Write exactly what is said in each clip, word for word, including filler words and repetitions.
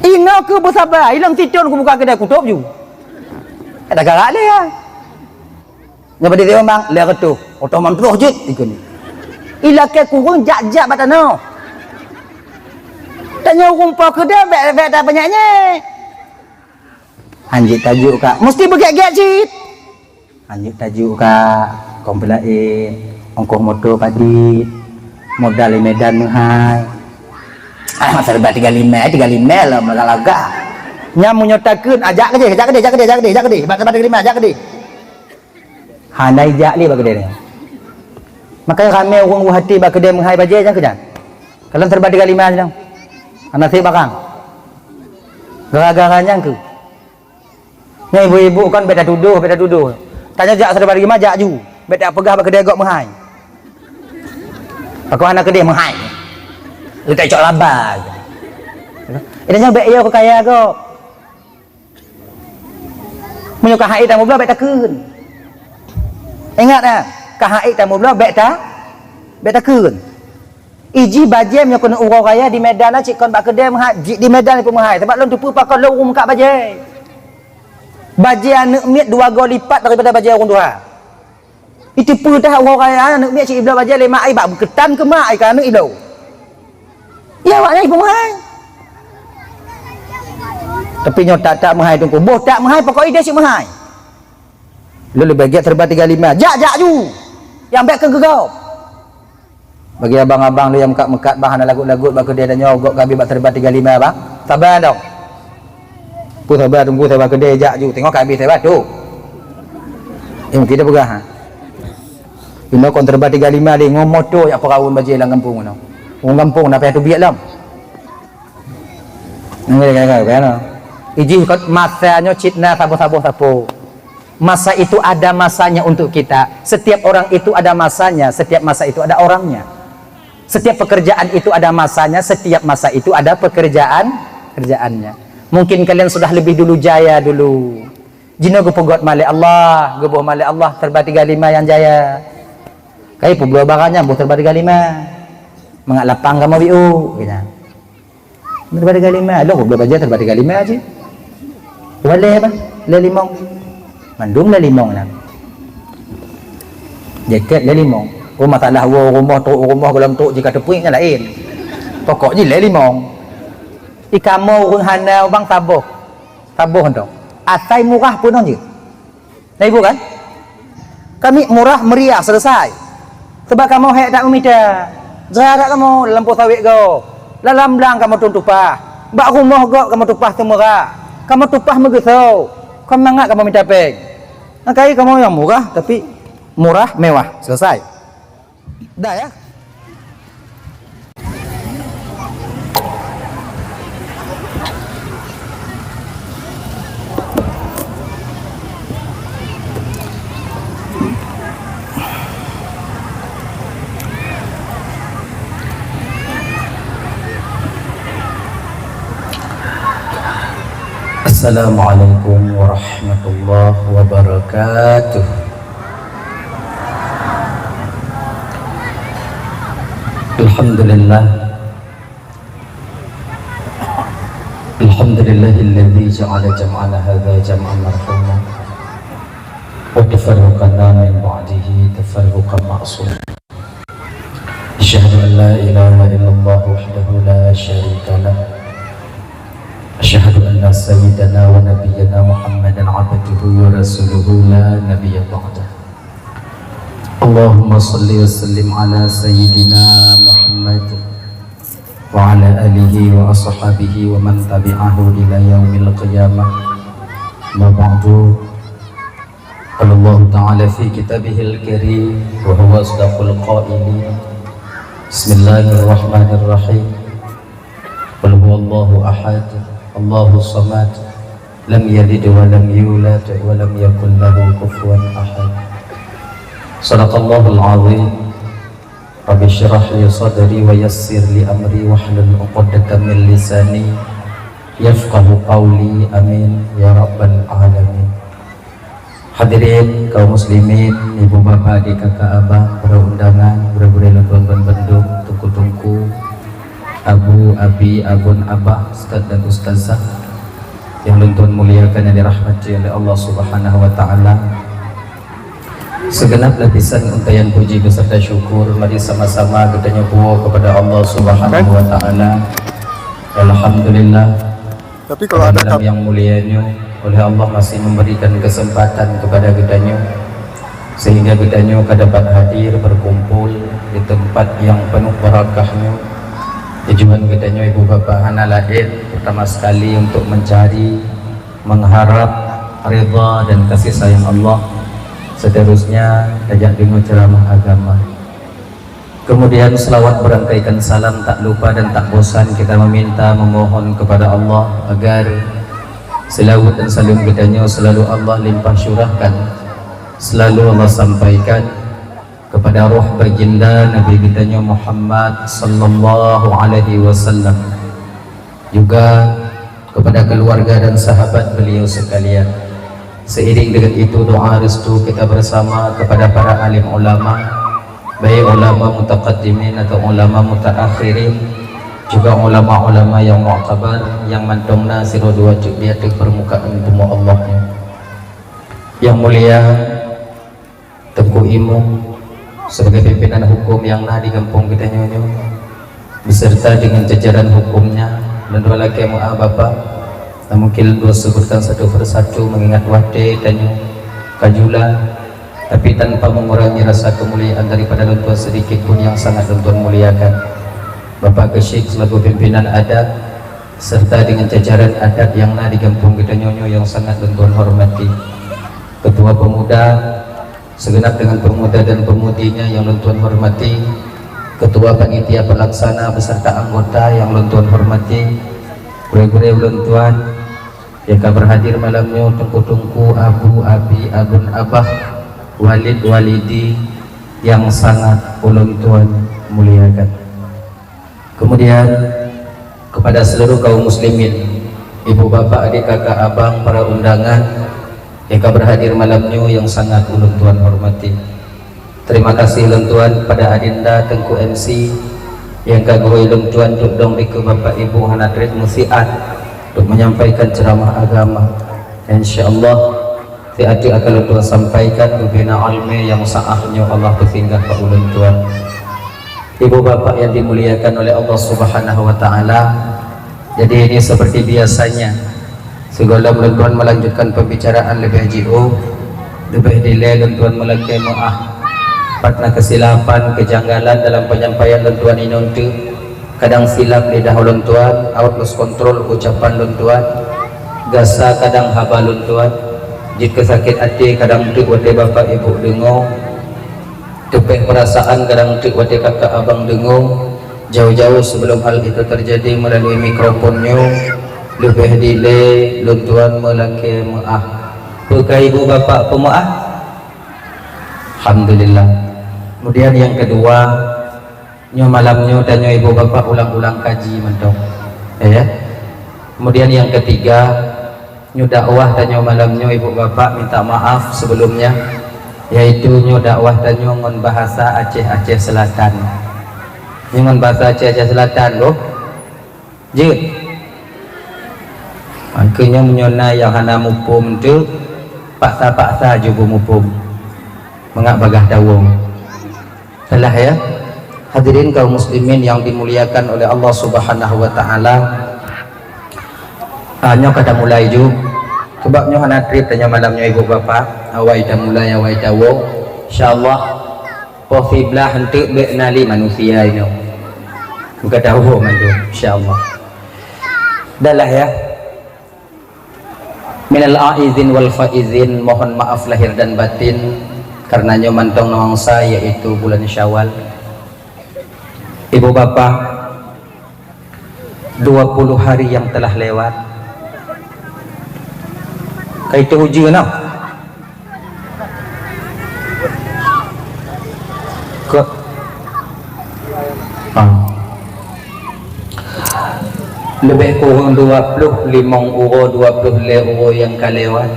Inoe keu beusaba, ilong sithon kubuka keudè kutôb ju. Ada galak lé ya. Nyoe badi timbang lhèe reutôh, otoman troh jeuet ikeu ni. Ilakèe kureueng jak-jak bak tanoh. Tanyoe ureueng po keudè bèk, bèk tapeunyèk-nyèk. Hanjeuet tajok ka, meusti beugèt-gèt cit. Hanjeuet tajok ka, kong peulaén, ongkoh moto padit, modal di Medan meuhai. Ah, masa leubeh tiga lima, tiga lima lah, meulah laga. Nyan meunyoe takheun, ah, jak keudeh, jak keudeh, jak keudeh, jak keudeh, jak keudeh. Bak, bak tiga lima, jak keudeh. Hana ijak lé bak keudè nyan. Makanya ramè ureueng buah hati bak keudè meuhai bajèe nyan keuh nyan. Kalon serba tiga lima nyan. Hana sép barang. Gara-gara nyan keuh. Nyan ibu-ibu kan bèk tatudoh, bèk tatudoh. Tanyoe jak serba tiga lima jak ju. Bèk tapeugah bak keudè gob meuhai. Pakon hana keudeh meuhai. Leutai cok laba. Ingat nyan bèk yo keu kaya gob. Meunyoe ka hai tamubloe bèk takheun. Ingat, eh, ka hai tamubloe bèk ta-, bèk takheun. Iji bajèe meunyoe keuneuk uroe raya di Medan na cit kon bak keudè meuhai, jeuet di Medan ipeumeuhai. Sabab lôn teupeue pakon lôn ureueng meukat bajèe. Bajèe aneuk miet dua goe lipat daripada bajèe ureueng tuha. Iteupeue tah uroe raya aneuk miet cit ibloe bajèe lé mak ai bak beukeutan keu mak ai keu aneuk ibloe. Ya, awak nyan ipeumeuhai. Tapi nyoe tak, tak meuhai teungku. Boh tak meuhai, pokok idéh cit meuhai. Lôn leubeh gèt serba tiga lima. Jak, jak ju. Nyang bèk keu geugob. Bagi abang-abang lôn nyang meukat-meukat bang hana lagot-lagot bak keudè tanyoe gob ka abéh bak serba tiga lima bang. Saba dong. Peue saba teungku, saba keudè jak ju. Teungoh ka abéh saba tu. Eh, mungkin dah peugah, ha. Inoe kon serba tiga lima deh, ngon moto jak peuraun bajèe lam gampông inoe. Ureueng gampông na payah teubiet lom. Nggak, nggak, nggak, nggak, nggak. Ijih kot masa nyoe cit na saboh-saboh sapo. Masa itu ada masanya untuk kita. Setiap orang itu ada masanya, setiap masa itu ada orangnya. Setiap pekerjaan itu ada masanya, setiap masa itu ada pekerjaan, kerjaannya. Mungkin kalian sudah lebih dulu jaya dulu. Jinoe geupeugöt malèe Allah, geuboh malèe Allah serba tiga lima nyang jaya. Kai peubloe barang nyan boh serba tiga lima. Mangat lapang kamoe biu, keu nyan. Serba tiga lima, lôn peubloe bajèe serba tiga lima cit. Walèe bah, lhèe limong. Mandum lhèe limong nyan. Jakèt lhèe limong. Oh, masalah woe rumoh, trok rumoh gohlom trok jih ka teupeue nyan laén. Pokok jih lhèe limong. I kamoe ureueng hana bang saboh. Saboh nyoe. Asai murah peunoh jeuet. Na ibu kan? Kami murah meriah selesai. Sebab kamoe hék that meumita. Jra that kamoe lam lampôh sawét gob. Lam blang kamoe tôm tupah. Bak rumoh gob kamoe tupah seumura. Kamoe tupah meugeusoe. Kon mangat kamoe mita péng. Nah, kai kamoe nyang murah tapi murah mewah. Selesai. Dah ya. Assalamualaikum warahmatullahi wabarakatuh. Alhamdulillah. Alhamdulillahilladzi ja'ala jam'ana hadza jam'an marhuma wa tafarraqana min ba'dihi tafarraqan ma'suma. Asyhadu an la ilaha illallah wahdahu la syarika lah. Asyhadu anna sayyidana wa nabiyyana Muhammadan abduhu wa rasuluhu la nabiyya ba'dah. Allahumma shalli wa sallim ala sayyidina Muhammad wa ala alihi wa ashabihi wa man tabi'ahu ila yaumil qiyamah. Amma ba'du. Qala Allahu ta'ala fi kitabihil karim wa huwa asdaqul qailin. Bismillahirrahmanirrahim. Qul huwallahu ahad, Allahus samad, lam yalid wa lam yulad wa lam yakul lahu kufuwan ahad. Sadaqallahul azim. Rabbi syrah li sadri wa yassir li amri wahlul uqdatam min lisani yafqahu qawli. Amin ya rabbal alamin. Hadirin kaum muslimin, ibu bapa, adik kakak abang, para undangan, gurèe-gurèe lôn tuan-tuan bandum, teungku-teungku, Abu, Abi, Abon, Abah, Ustaz dan Ustazah yang lôn tuan muliakan, yang dirahmati oleh Allah Subhanahu wa Ta'ala. Segenap lapisan untaian puji beserta syukur mari sama-sama geutanyoe puwoe kepada Allah Subhanahu wa Ta'ala. Alhamdulillah. Tapi kalau ada malam yang mulia nyoe, oleh Allah masih memberikan kesempatan kepada geutanyoe, sehingga geutanyoe ka dapat hadir berkumpul di tempat yang penuh barakah nyoe. Tujuan geutanyoe ibu bapa hana laén, pertama sekali untuk mencari, mengharap ridha dan kasih sayang Allah. Seterusnya, tajak deungoe ceramah agama. Kemudian selawat berangkaikan salam tak lupa dan tak bosan kita meminta memohon kepada Allah agar selawat dan salam geutanyoe selalu Allah limpah curahkan, selalu Allah sampaikan kepada roh baginda Nabi geutanyoe Muhammad sallallahu alaihi wasallam, juga kepada keluarga dan sahabat beliau sekalian. Seiring dengan itu, doa restu kita bersama kepada para alim ulama, baik ulama mutaqaddimin atau ulama mutaakhirin, juga ulama-ulama yang mu'tabar yang mantong na sidroe dua cok di ateueh permukaan bumoe Allah nyoe. Yang mulia, Teungku Imum, sebagai pimpinan hukum nyang na di gampông geutanyoe nyoe, beserta dengan jajaran hukumnya, lôn dua lakée meu'ah Bapak, namun mungkin lôn dua sebutkan satu persatu mengingat watée tanyoe ka jula, tapi tanpa mengurangi rasa kemuliaan daripada lôn tuan sedikit pun yang sangat lôn tuan muliakan. Bapak Keuchik selaku pimpinan adat, serta dengan jajaran adat nyang na di gampông geutanyoe nyoe yang sangat lôn tuan hormati. Ketua Pemuda, segenap dengan pemuda dan pemudinya yang lôn tuan hormati, Ketua Panitia Pelaksana beserta anggota yang lôn tuan hormati, gurée-gurée ulôn tuan, yang ka berhadir malam nyoe, teungku-teungku, abu, abi, abon, abah, walid, walidi yang sangat ulôn tuan muliakan. Kemudian, kepada seluruh kaum muslimin, ibu, bapak, adik, kakak, abang, para undangan yang ka berhadir malam nyoe yang sangat ulôn tuan hormati. Terima kasih lôn tuan pada adinda Teungku M C yang ka geuwoe lôn tuan dok dong dikeue bapak ibu hana treb meusiat untuk menyampaikan ceramah agama. Insya Allah, siat-siat akan lôn tuan sampaikan bubena almé nyang saah nyoe Allah peusinggah bak ulôn tuan. Ibu bapak yang dimuliakan oleh Allah Subhanahu wa Ta'ala, jadi ini seperti biasanya, sigohlom lôn tuan melanjutkan pembicaraan leubeh jiôh, leubeh dilée lôn tuan meulakée meu'ah. Pat na keusilapan, kejanggalan dalam penyampaian lôn tuan inong teuk, kadang silap lidah lôn tuan, out lost control ucapan lôn tuan, gasa kadang haba lôn tuan, jeuet keu sakét até kadang teuk watée bapak ibu deungoe, teupeh peurasaan kadang teuk watée kakak abang deungoe, jauh-jauh sebelum hal itu terjadi melalui mikrofon nyoe, leubeh dilée lôn tuan meulakée meu'ah. Peu ka ibu bapak peumeu'ah? Alhamdulillah. Kemudian yang kedua, nyoe malam nyoe tanyoe ibu bapak ulang-ulang kaji mantong. Ya, ya. Kemudian yang ketiga, nyoe dakwah tanyoe malam nyoe ibu bapak minta maaf sebelumnya, yaitu nyoe dakwah tanyoe ngon bahasa Aceh, Aceh Selatan. Nyoe ngon bahasa Aceh, Aceh Selatan, boh. Jeuet. Makeuh nyoe meunyoe na nyang hana muphom teuk, paksa-paksa ju beumuphom. Mangat bagaih tawong. Salah ya. Hadirin kaum muslimin yang dimuliakan oleh Allah Subhanahu wa Ta'ala. Ah, nyoe ka tamulai ju. Sebab nyoe hana treb tanyoe malam nyoe ibu bapak. Awai tamulai, awai tawong. Insyaallah, poh siblaih enteuk bék na lé manusia inoe. Buka tahu mandum, insyaallah. Dah lah ya. Minal aizin wal faizin, mohon maaf lahir dan batin karena nyoe mantong nuansa yaitu bulan Syawal. Ibu bapak, dua puluh hari yang telah lewat. Kai teu ujeuen nah. Ke ah. Lebih kurang dua puluh limong uroe, dua puluh lhée uroe nyang ka lewat,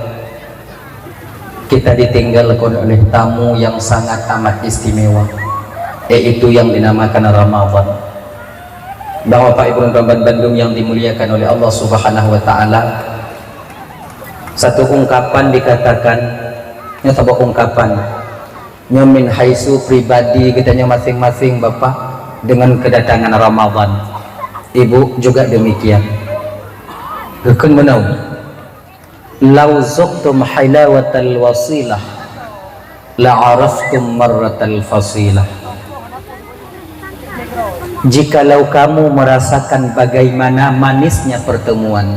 kita ditinggalkan oleh tamu yang sangat amat istimewa, yaitu yang dinamakan Ramadan. Bapak Ibu dan Tuan bandum yang dimuliakan oleh Allah Subhanahu wa Ta'ala, satu ungkapan dikatakan, nyoe saboh ungkapan, nyoe min haitsu pribadi geutanyoe masing-masing, Bapak, dengan kedatangan Ramadan. Ibu juga demikian. Geukheun meunoe, "Lau zuqtum halawatal wasilah, la araftum marratal fasilah." Jikalau kamu merasakan bagaimana manisnya pertemuan,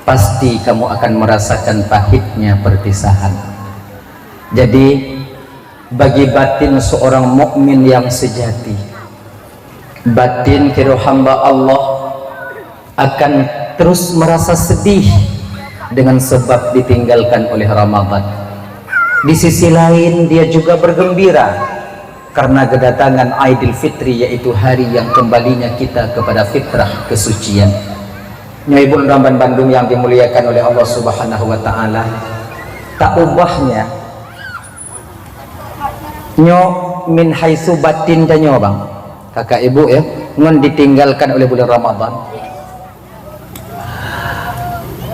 pasti kamu akan merasakan pahitnya perpisahan. Jadi, bagi batin seorang mukmin yang sejati, batin kepada hamba Allah akan terus merasa sedih dengan sebab ditinggalkan oleh Ramadan. Di sisi lain, dia juga bergembira karena kedatangan Aidil Fitri, yaitu hari yang kembalinya kita kepada fitrah kesucian. Nyoe Ibu dan Tuan bandum yang dimuliakan oleh Allah Subhanahu wa Ta'ala, tak ubahnya nyoe min haitsu batin tanyoe, bang, kakak ibu, ya, ngon ditinggalkan oleh bulan Ramadan.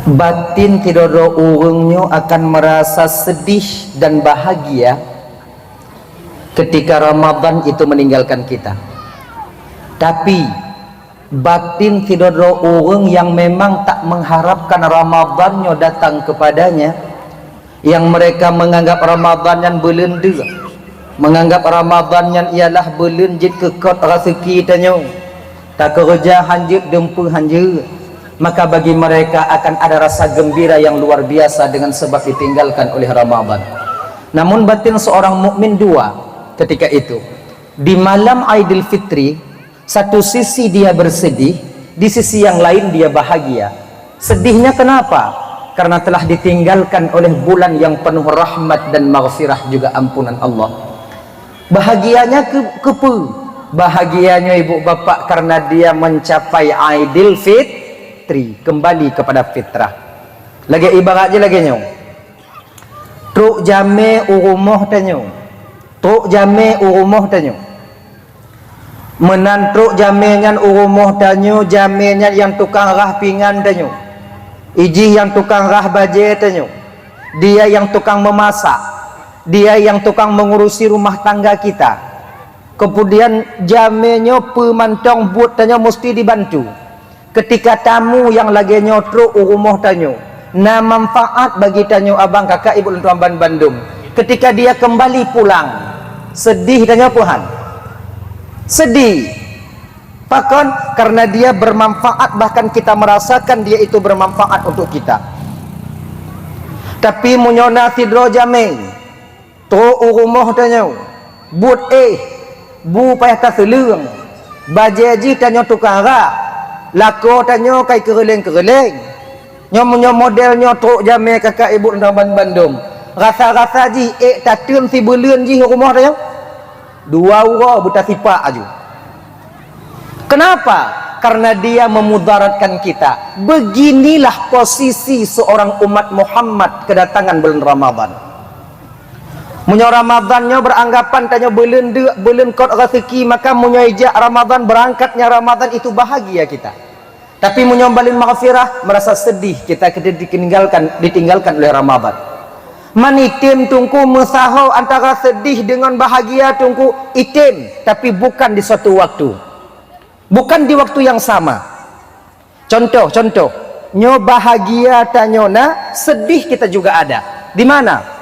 Batin sidroe-droe ureuëng nyoe akan merasa sedih dan bahagia ketika Ramadan itu meninggalkan kita. Tapi, batin sidroe-droe ureuëng yang memang tak mengharapkan Ramadan nyoe datang kepadanya, yang mereka menganggap Ramadan nyan buleuen deuk, menganggap Ramadan nyan ialah buleuen jeuet keukot raseuki tanyoe, takeureuja hanjeuet, dumpeue hanjeuet, maka bagi mereka akan ada rasa gembira yang luar biasa dengan sebab ditinggalkan oleh Ramadan. Namun batin seorang mukmin dua ketika itu. Di malam Aidil Fitri, satu sisi dia bersedih, di sisi yang lain dia bahagia. Sedihnya kenapa? Karena telah ditinggalkan oleh bulan yang penuh rahmat dan maghfirah juga ampunan Allah. Bahagianya ke, kepe? Bahagianya ibu bapak karena dia mencapai Aidil Fitri, kembali kepada fitrah. Lagée ibarat je lagée nyoe. Trok jamé u rumoh tanyoe. Trok jamé u rumoh tanyoe. Meunan trok jamé nyan u rumoh tanyoe, jamé nyan nyang tukang rhah pingan tanyoe. Ijih nyang tukang rhah bajée tanyoe. Dia nyang tukang meumasak. Dia nyang tukang meungurusi rumah tangga kita. Keumudian jamé nyoe peue mantong buet tanyoe musti dibantu. Keutika tamu nyang lagée nyoe trok u rumoh tanyoe, na manfaat bagi tanyoe abang kakak ibu lôn tuan ban bandum. Keutika dia keumbali pulang, seudeh tanyoe peue han? Seudeh. Pakon? Karena dia bermanfaat, bahkan kita merasakan dia itu bermanfaat untuk kita. Tapi meunyoe na sidroe jamé trok u rumoh tanyoe, buet éh, bu payah taseuleueng, bajée jih tanyoe tukang rhah, lakoe tanyoe kai keureuléng-keureuléng. Nyoe meunyoe model nyoe trok jamé kakak ibu lôn tuan ban bandum, rasa-rasa jih ék tateun sibuleuen jih u rumoh tanyoe. Dua uroe beutasipak aju. Kenapa? Karena dia memudaratkan kita. Beginilah posisi seorang umat Muhammad kedatangan bulan Ramadan. Meunyoe Ramadan nyoe beranggapan tanyoe buleuen deuk, buleuen kot raseuki, maka meunyoe ijak Ramadan, berangkatnya Ramadan itu bahagia kita. Tapi meunyoe buleuen maghfirah, merasa sedih kita ketika ditinggalkan, ditinggalkan oleh Ramadan. Man item teungku meusaho antara sedih dengan bahagia teungku item, tapi bukan di suatu waktu. Bukan di waktu yang sama. Contoh, contoh. Nyoe bahagia tanyoe na, sedih kita juga ada. Di mana?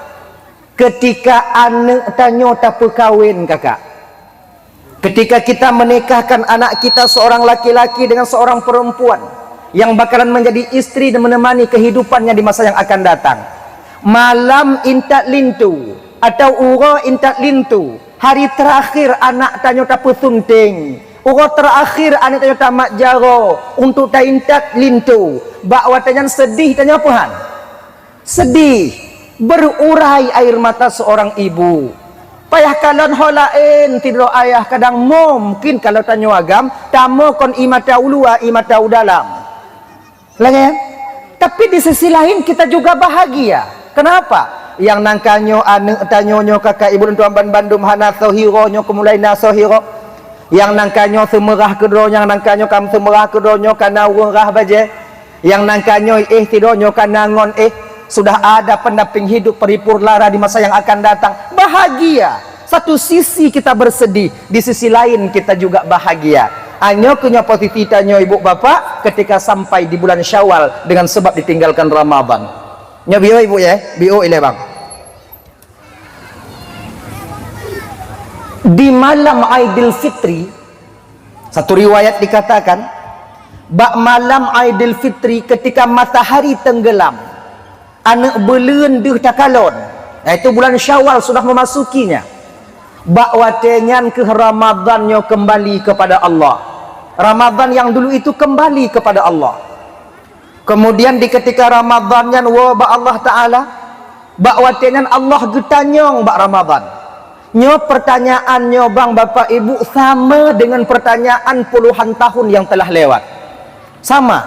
Keutika aneuëk tanyoe tapeukawen, kakak. Keutika kita meunikahkan anak kita seorang laki-laki dengan seorang perempuan yang bakalan menjadi istri dan menemani kehidupannya di masa yang akan datang. Malam intat linto atau uroe intat linto, hari terakhir anak tanyoe tapeusunting, uroe terakhir aneuëk tanyoe tamat jaroe untuk taintat linto, bak watée nyan seudeh tanyoe peue han? Seudeh, berurai air mata seorang ibu. Payah kalon ho laén sidroe ayah, kadang mungkin kalau tanyoe agam, tamoe kon ie mata u luwa, ie mata u dalam. Lagée nyan. Tapi di sisi lain kita juga bahagia. Kenapa? Nyang nan ka nyoe aneuëk tanyoe nyoe kakak ibu lôn tuan ban bandum hana soe hiroe nyoe keumulai na soe hiroe. Nyang nangka nyoe seumeurah keudroe, nyang nangka nyoe kam seumeurah keudroe, nyoe kana ureuëng rhah bajée. Nyang nangka nyoe éh sidroe, nyoe kana ngon éh. Sudah ada pendamping hidup paripurna di masa yang akan datang. Bahagia. Satu sisi kita bersedih, di sisi lain kita juga bahagia. Nyoe keuh nyoe posisi tanyoe ibu bapak ketika sampai di bulan Syawal dengan sebab ditinggalkan Ramadan. Nyoe biôh ibu ya, biôh ilée bang. Di malam Aidil Fitri, satu riwayat dikatakan, bak malam Aidil Fitri ketika matahari tenggelam, aneuëk buleuen deuh takalon, yaitu bulan Syawal sudah memasukinya. Bak watée nyan keuh Ramadan nyoe kembali kepada Allah. Ramadan yang dulu itu kembali kepada Allah. Kemudian di ketika Ramadan nyan woe bak Allah Taala, bak watée nyan Allah geutanyong bak Ramadan. Nyoe pertanyaan nyoe bang bapak ibu sama dengan pertanyaan puluhan tahun yang telah lewat. Sama.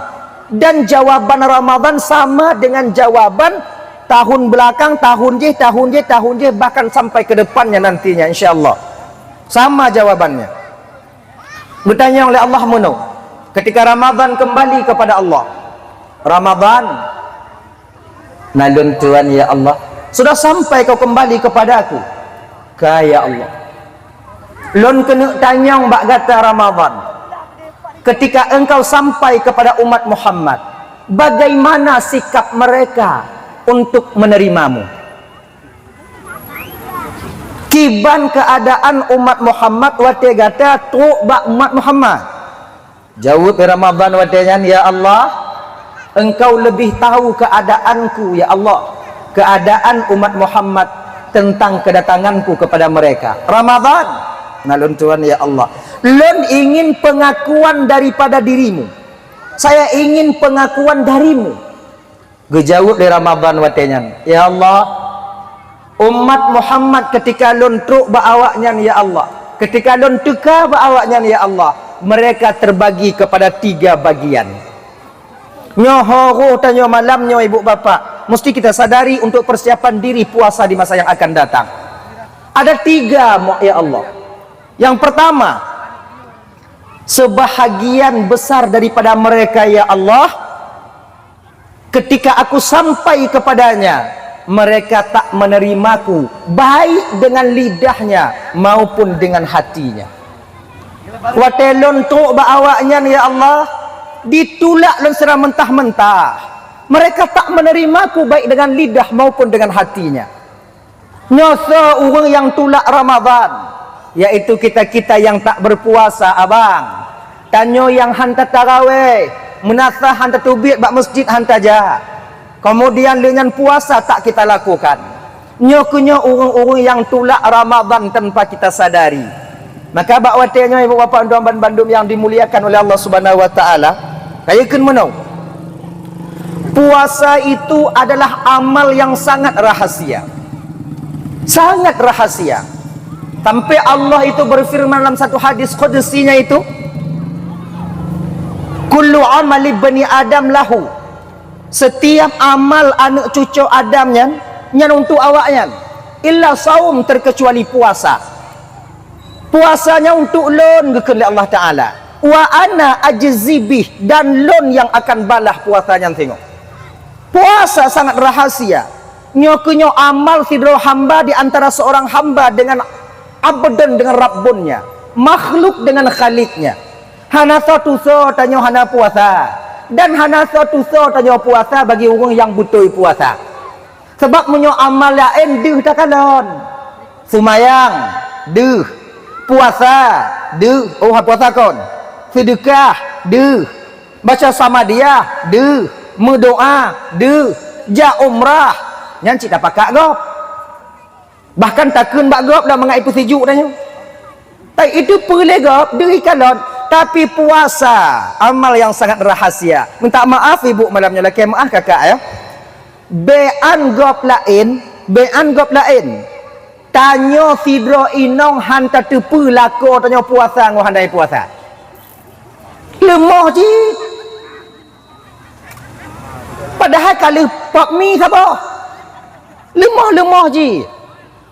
Dan jawaban Ramadan sama dengan jawaban tahun belakang, tahun jih, tahun jih, tahun jih, bahkan sampai ke depannya nantinya, insya Allah. Sama jawabannya. Geutanyong lé Allah meunoe, ketika Ramadan kembali kepada Allah. Ramadan, na lôn tuan ya Allah, sudah sampai kau kembali kepada aku? Ka ya Allah. Lôn keuneuk tanyong bak gata Ramadan, ketika engkau sampai kepada umat Muhammad, bagaimana sikap mereka untuk menerimamu? Kiban keadaan umat Muhammad watée gata trok bak umat Muhammad? Jaweueb Ramadan watée nyan, "Ya Allah, Engkau lebih tahu keadaanku, ya Allah, keadaan umat Muhammad tentang kedatanganku kepada mereka." Ramadan, na lôn tuan, "Ya Allah, lôn ingin pengakuan daripada dirimu. Saya ingin pengakuan darimu." Geujaweueb lé Ramadan watée nyan, "Ya Allah, umat Muhammad ketika lôn trok bak awaknyan, ya Allah, ketika lôn teuka bak awaknyan, ya Allah, mereka terbagi kepada tiga bagian." Nyoe ho roh tanyoe malam nyoe ibu bapak, mesti kita sadari untuk persiapan diri puasa di masa yang akan datang. Ada tiga, mo-, ya Allah. Yang pertama, sebahagian besar daripada mereka, ya Allah, ketika aku sampai kepadanya, mereka tak menerimaku, baik dengan lidahnya maupun dengan hatinya. Watée lôn trok bak awaknyan, ya Allah, ditulak lôn secara mentah-mentah. Mereka tak menerimaku baik dengan lidah maupun dengan hatinya. Nyoe soe ureuëng nyang tulak Ramadan, yaitu kita-kita nyang tak berpuasa, abang. Tanyoe nyang han tatarawéh, meunasah han tateubiet bak masjid han tajak. Kemudian lé nyan puasa tak kita lakukan. Nyoe keuh nyoe ureuëng-ureuëng nyang tulak Ramadan tanpa kita sadari. Maka bak watée nyoe ibu bapak dan tuan bandum nyang dimuliakan oleh Allah Subhanahu wa taala, kayeukeun meunoe. Puasa itu adalah amal yang sangat rahasia. Sangat rahasia. Sampai Allah itu berfirman dalam satu hadis qudsinya itu, "Kullu amali bani Adam lahu." Setiap amal aneuk cucu Adam nyan, nyan untuk awaknyan. Illa saum, terkecuali puasa. Puasanya untuk lôn, geukheun lé Allah Taala. Wa ana ajzi bih, dan lôn nyang akan balah puasa nyan singoh. Puasa sangat rahasia. Nyoe keuh nyoe amal sidroe hamba di antara seorang hamba dengan abdun, dengan rabbunnya, makhluk dengan khaliknya. Hana soe tusoe tanyoe hana puasa, dan hana soe tusoe tanyoe puasa bagi ureuëng nyang beutôi puasa. Sabab meunyoe amal laén deuh takalon. Seumayang, deuh. Puasa, deuh. Oh, puasa kon. Seudeukah, deuh. Baca samadiah, deuh. Meudoá, deuh. Jak umrah, nyan cit tapakat gob. Bahkan takheun bak gob dah mangat ipeusijuek tanyoe. Tapi itu peureulée gob deuh ikalon, tapi puasa amal yang sangat rahasia. Minta maaf ibu malam nyoe, lakée meuáh kakak ya. Bék an gob laén, bék an gob laén. Tanyoe sidroe inong han tateupeue lakoe tanyoe puasa ngon hana puasa. Leumoh jih. Padahai ka lheueh pop mi saboh. Leumoh-leumoh jih.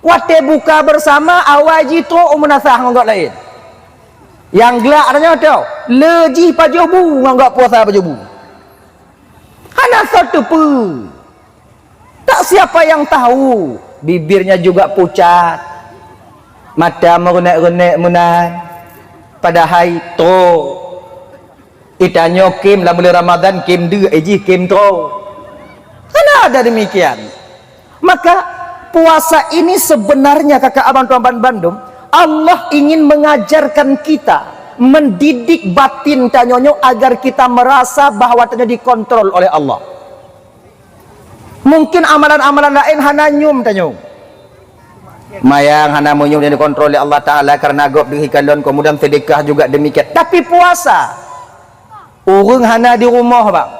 Watée buka bersama, awai jih trok u meunasah ngon gob laén. Nyang glak tanyoe teuh, le jih pajoh bu ngon gak puasa pajoh bu. Hana soe teupeue. Tak siapa yang tahu, bibirnya juga pucat, mata meureunek-reunek meunan, padahai trok. Itanyoe kém lam buleuen Ramadhan, kém deuk, eh, jih kém trok. Kan ada demikian. Maka, puasa ini sebenarnya, kakak abang tuan bandum, Allah ingin mengajarkan kita, mendidik batin tanyoe nyoe agar kita merasa bahwa tanyoe dikontrol oleh Allah. Mungkin amalan-amalan laén hana nyoe tanyoe. Mayang hana meunyoe nyang dikontrol lé Allah Taala karena gob deuh kalon, kemudian sedekah juga demikian. Tapi puasa, ureuëng hana di rumoh, bang.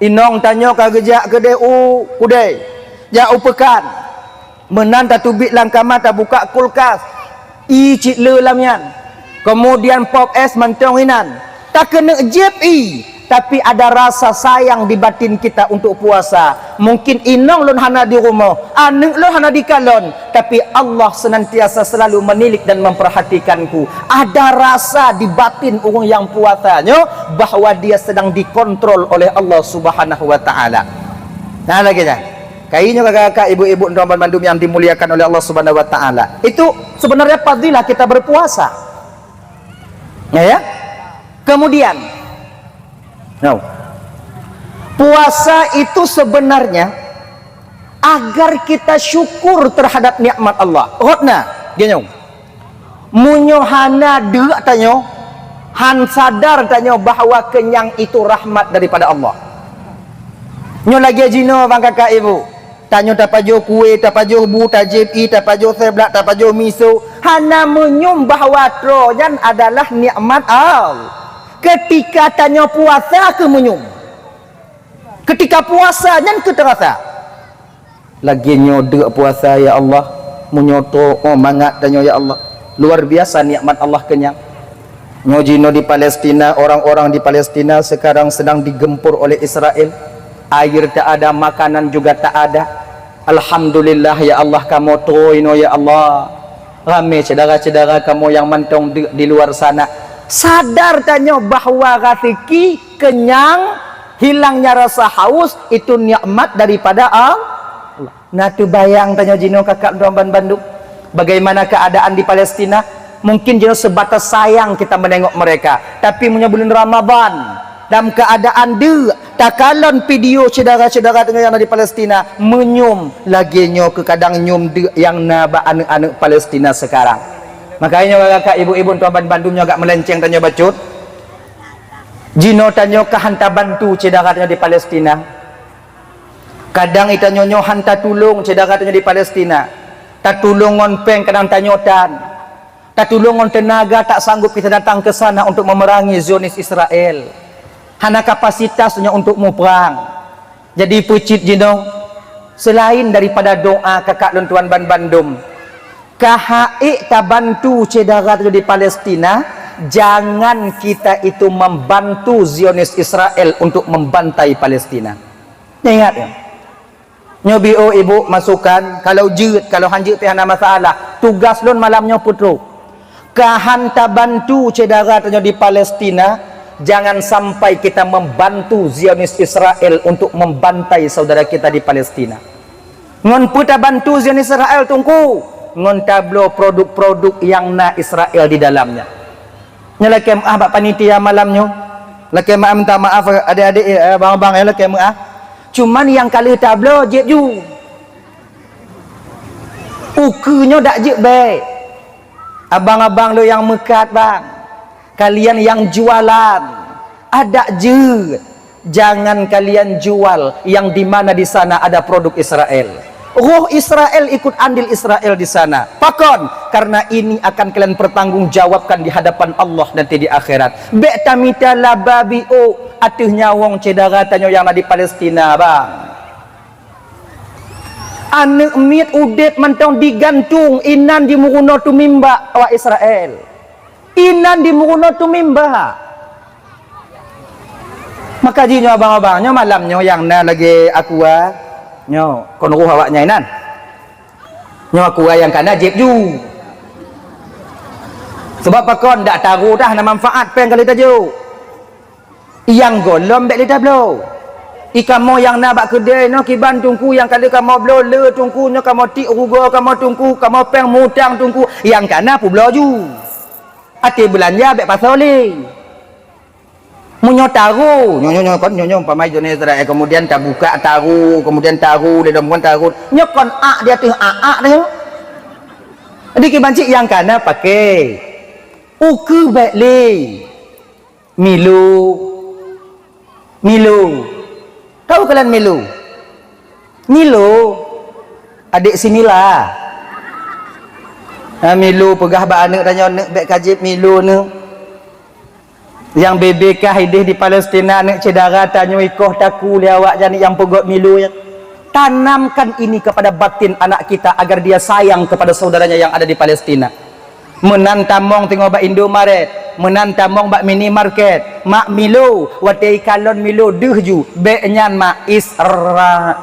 Inong tanyoe ka geujak keudeh u kudée, jak u peukan. Meunan tateubiet lam kama, tabuka kulkas, ié cit le lam nyan. Kemudian pop es mantong inan. Takeuneuk jieb ié, tapi ada rasa sayang di batin kita untuk puasa. Mungkin inong lôn hana di rumoh, aneuëk lôn hana di kalon, tapi Allah senantiasa selalu menilik dan memperhatikanku. Ada rasa di batin ureuëng nyang puasa nyoe bahwa dia sedang dikontrol oleh Allah Subhanahu wa Taala. Nah, lagi nyan. Kainyoe kakak-kakak, ibu-ibu, tuan bandum yang dimuliakan oleh Allah Subhanahu wa Taala. Itu sebenarnya fadilah kita berpuasa. Ya, ya. Kemudian, no. Puasa itu sebenarnya agar kita syukur terhadap nikmat Allah. Rot na, geunyong. Meunyoe hana deuk tanyoe, han sadar tanyoe bahwa kenyang itu rahmat daripada Allah. Nyoe lagée jinoe bang kakak ibu. Tanyoe tapajoh kue, tapajoh bu, tajieb ié, tapajoh seblak, tapajoh miso. Hana meunyoe bahwa droe nyan adalah nikmat Allah. Ketika tanyoe puasa keu meunyoe. Ketika puasa nyan keu terasa. Lagée nyoe deuk puasa, ya Allah. Meunyoe trok, oh, mangat tanyoe, ya Allah. Luar biasa nikmat Allah kenyang. Nyoe jinoe di Palestina, orang-orang di Palestina sekarang sedang digempur oleh Israel. Air tak ada, makanan juga tak ada. Alhamdulillah, ya Allah, kamoe trok inoe, ya Allah. Ramé syedara-syedara kamoe nyang mantong deuk di luar sana. Sadar tanyoe bahwa raseuki, kenyang, hilangnya rasa haus, itu nikmat daripada Allah. Na teubayang tanyoe jinoe kakak droe bandum. Bagaimana keadaan di Palestina? Mungkin jinoe sebatas sayang kita menengok mereka. Tapi meunyoe buleuen Ramadhan, dalam keadaan deuk, takalon video syedara-syedara tanyoe nyang na di Palestina, meunyoe lagée nyoe keu kadang nyoe deuk nyang na bak aneuëk-aneuëk Palestina sekarang. Makanya kakak ibu-ibu tuan bandum nyoe agak melenceng tanyoe bacut. Jinoe tanyoe ka han tabantu syedara tanyoe di Palestina. Kadang itanyoe nyoe han tatulông syedara tanyoe di Palestina. Tatulông ngon péng kadang tanyoe tan. Tatulông ngon teunaga tak sanggup kita datang ke sana untuk memerangi Zionis Israel. Hana kapasitas nyoe untuk muprang. Jadi peucit jinoe, selain daripada doa kakak lôn tuan bandum, ka han ék tabantu syedara tanyoe di Palestina, jangan kita itu membantu Zionis Israel untuk membantai Palestina. Ingat ya. Nyoe B O ibu masukan, kalau jeuet, kalau han jeuet pih hana masalah. Tugas lôn malam nyoe peutrok. Ka han tabantu syedara tanyoe di Palestina, jangan sampai kita membantu Zionis Israel untuk membantai saudara kita di Palestina. Ngon peue tabantu Zionis Israel, Teungku? Ngon tabloe produk-produk nyang na Israel di dalamnya. Nyoe lakée meuáh bak panitia malam nyoe. Lakée meuáh minta maaf adik-adik, eh, abang-abang, eh, lakée meuáh. Cuman nyang ka lheueh tabloe jieb ju. Ukeue nyoe dak jeuet bék. Abang-abang lôn nyang meukat, bang. Kalian yang jualan, adak jeuet. Jangan kalian jual yang di mana di sana ada produk Israel. Roh Israel ikut andil Israel di sana. Pakon? Karena ini akan kalian pertanggungjawabkan di hadapan Allah nanti di akhirat. Bék tamita laba biôk ateueh nyawöng syedara tanyoe nyang na di Palestina, bang. Aneuëk miet udeb mantong digantung, inan dimeurunoe teumimbak awak Israel. Inan dimeurunoe teumimbak. Maka jih nyoe abang-abang, nyoe malam nyoe nyang na lagée Aqua, nyoe kon roh awaknyan inan. Nyoe Aqua nyang ka na jieb ju. Sabab pakon, dak taro dah na manfaat péng ka lheueh tajok. Nyang gohlom bék lé tabloe. I kamoe nyang na bak keudè nyoe kiban teungku nyang ka lheueh kamoe bloe le teungku nyoe kamoe tiek rugoe kamoe teungku kamoe péng mutang teungku nyang ka na peubloe ju. Até beulanja bék pasoe lé. Meunyoe taro, nyoe nyoe nyoe kon nyoe nyoe umpama jone Israel kemudian tabuka taro, kemudian taro lé lom kon taro. Nyoe kon ak di ateueh ak-ak nyoe. Jadi kiban cit nyang ka na pakai. Ukeue bék lé. Milo. Milo. Tahu kalian Milo? Milo. Adik si Mila. Ha, Milo peugah bak aneuk tanyoe, "Neuk bék ka jieb Milo neuk." Nyang bebe kah ideh di Palestina, aneuk syedara tanyoe ikoh taku lé awak nyan nyang peugöt Milo nyan. Tanamkan ini kepada batin anak kita agar dia sayang kepada saudaranya yang ada di Palestina. Meunan tamong teungoh bak Indomaret, meunan tamong bak minimarket, mak Milo, watèe ikalon Milo deuh ju, bék nyan mak Israel.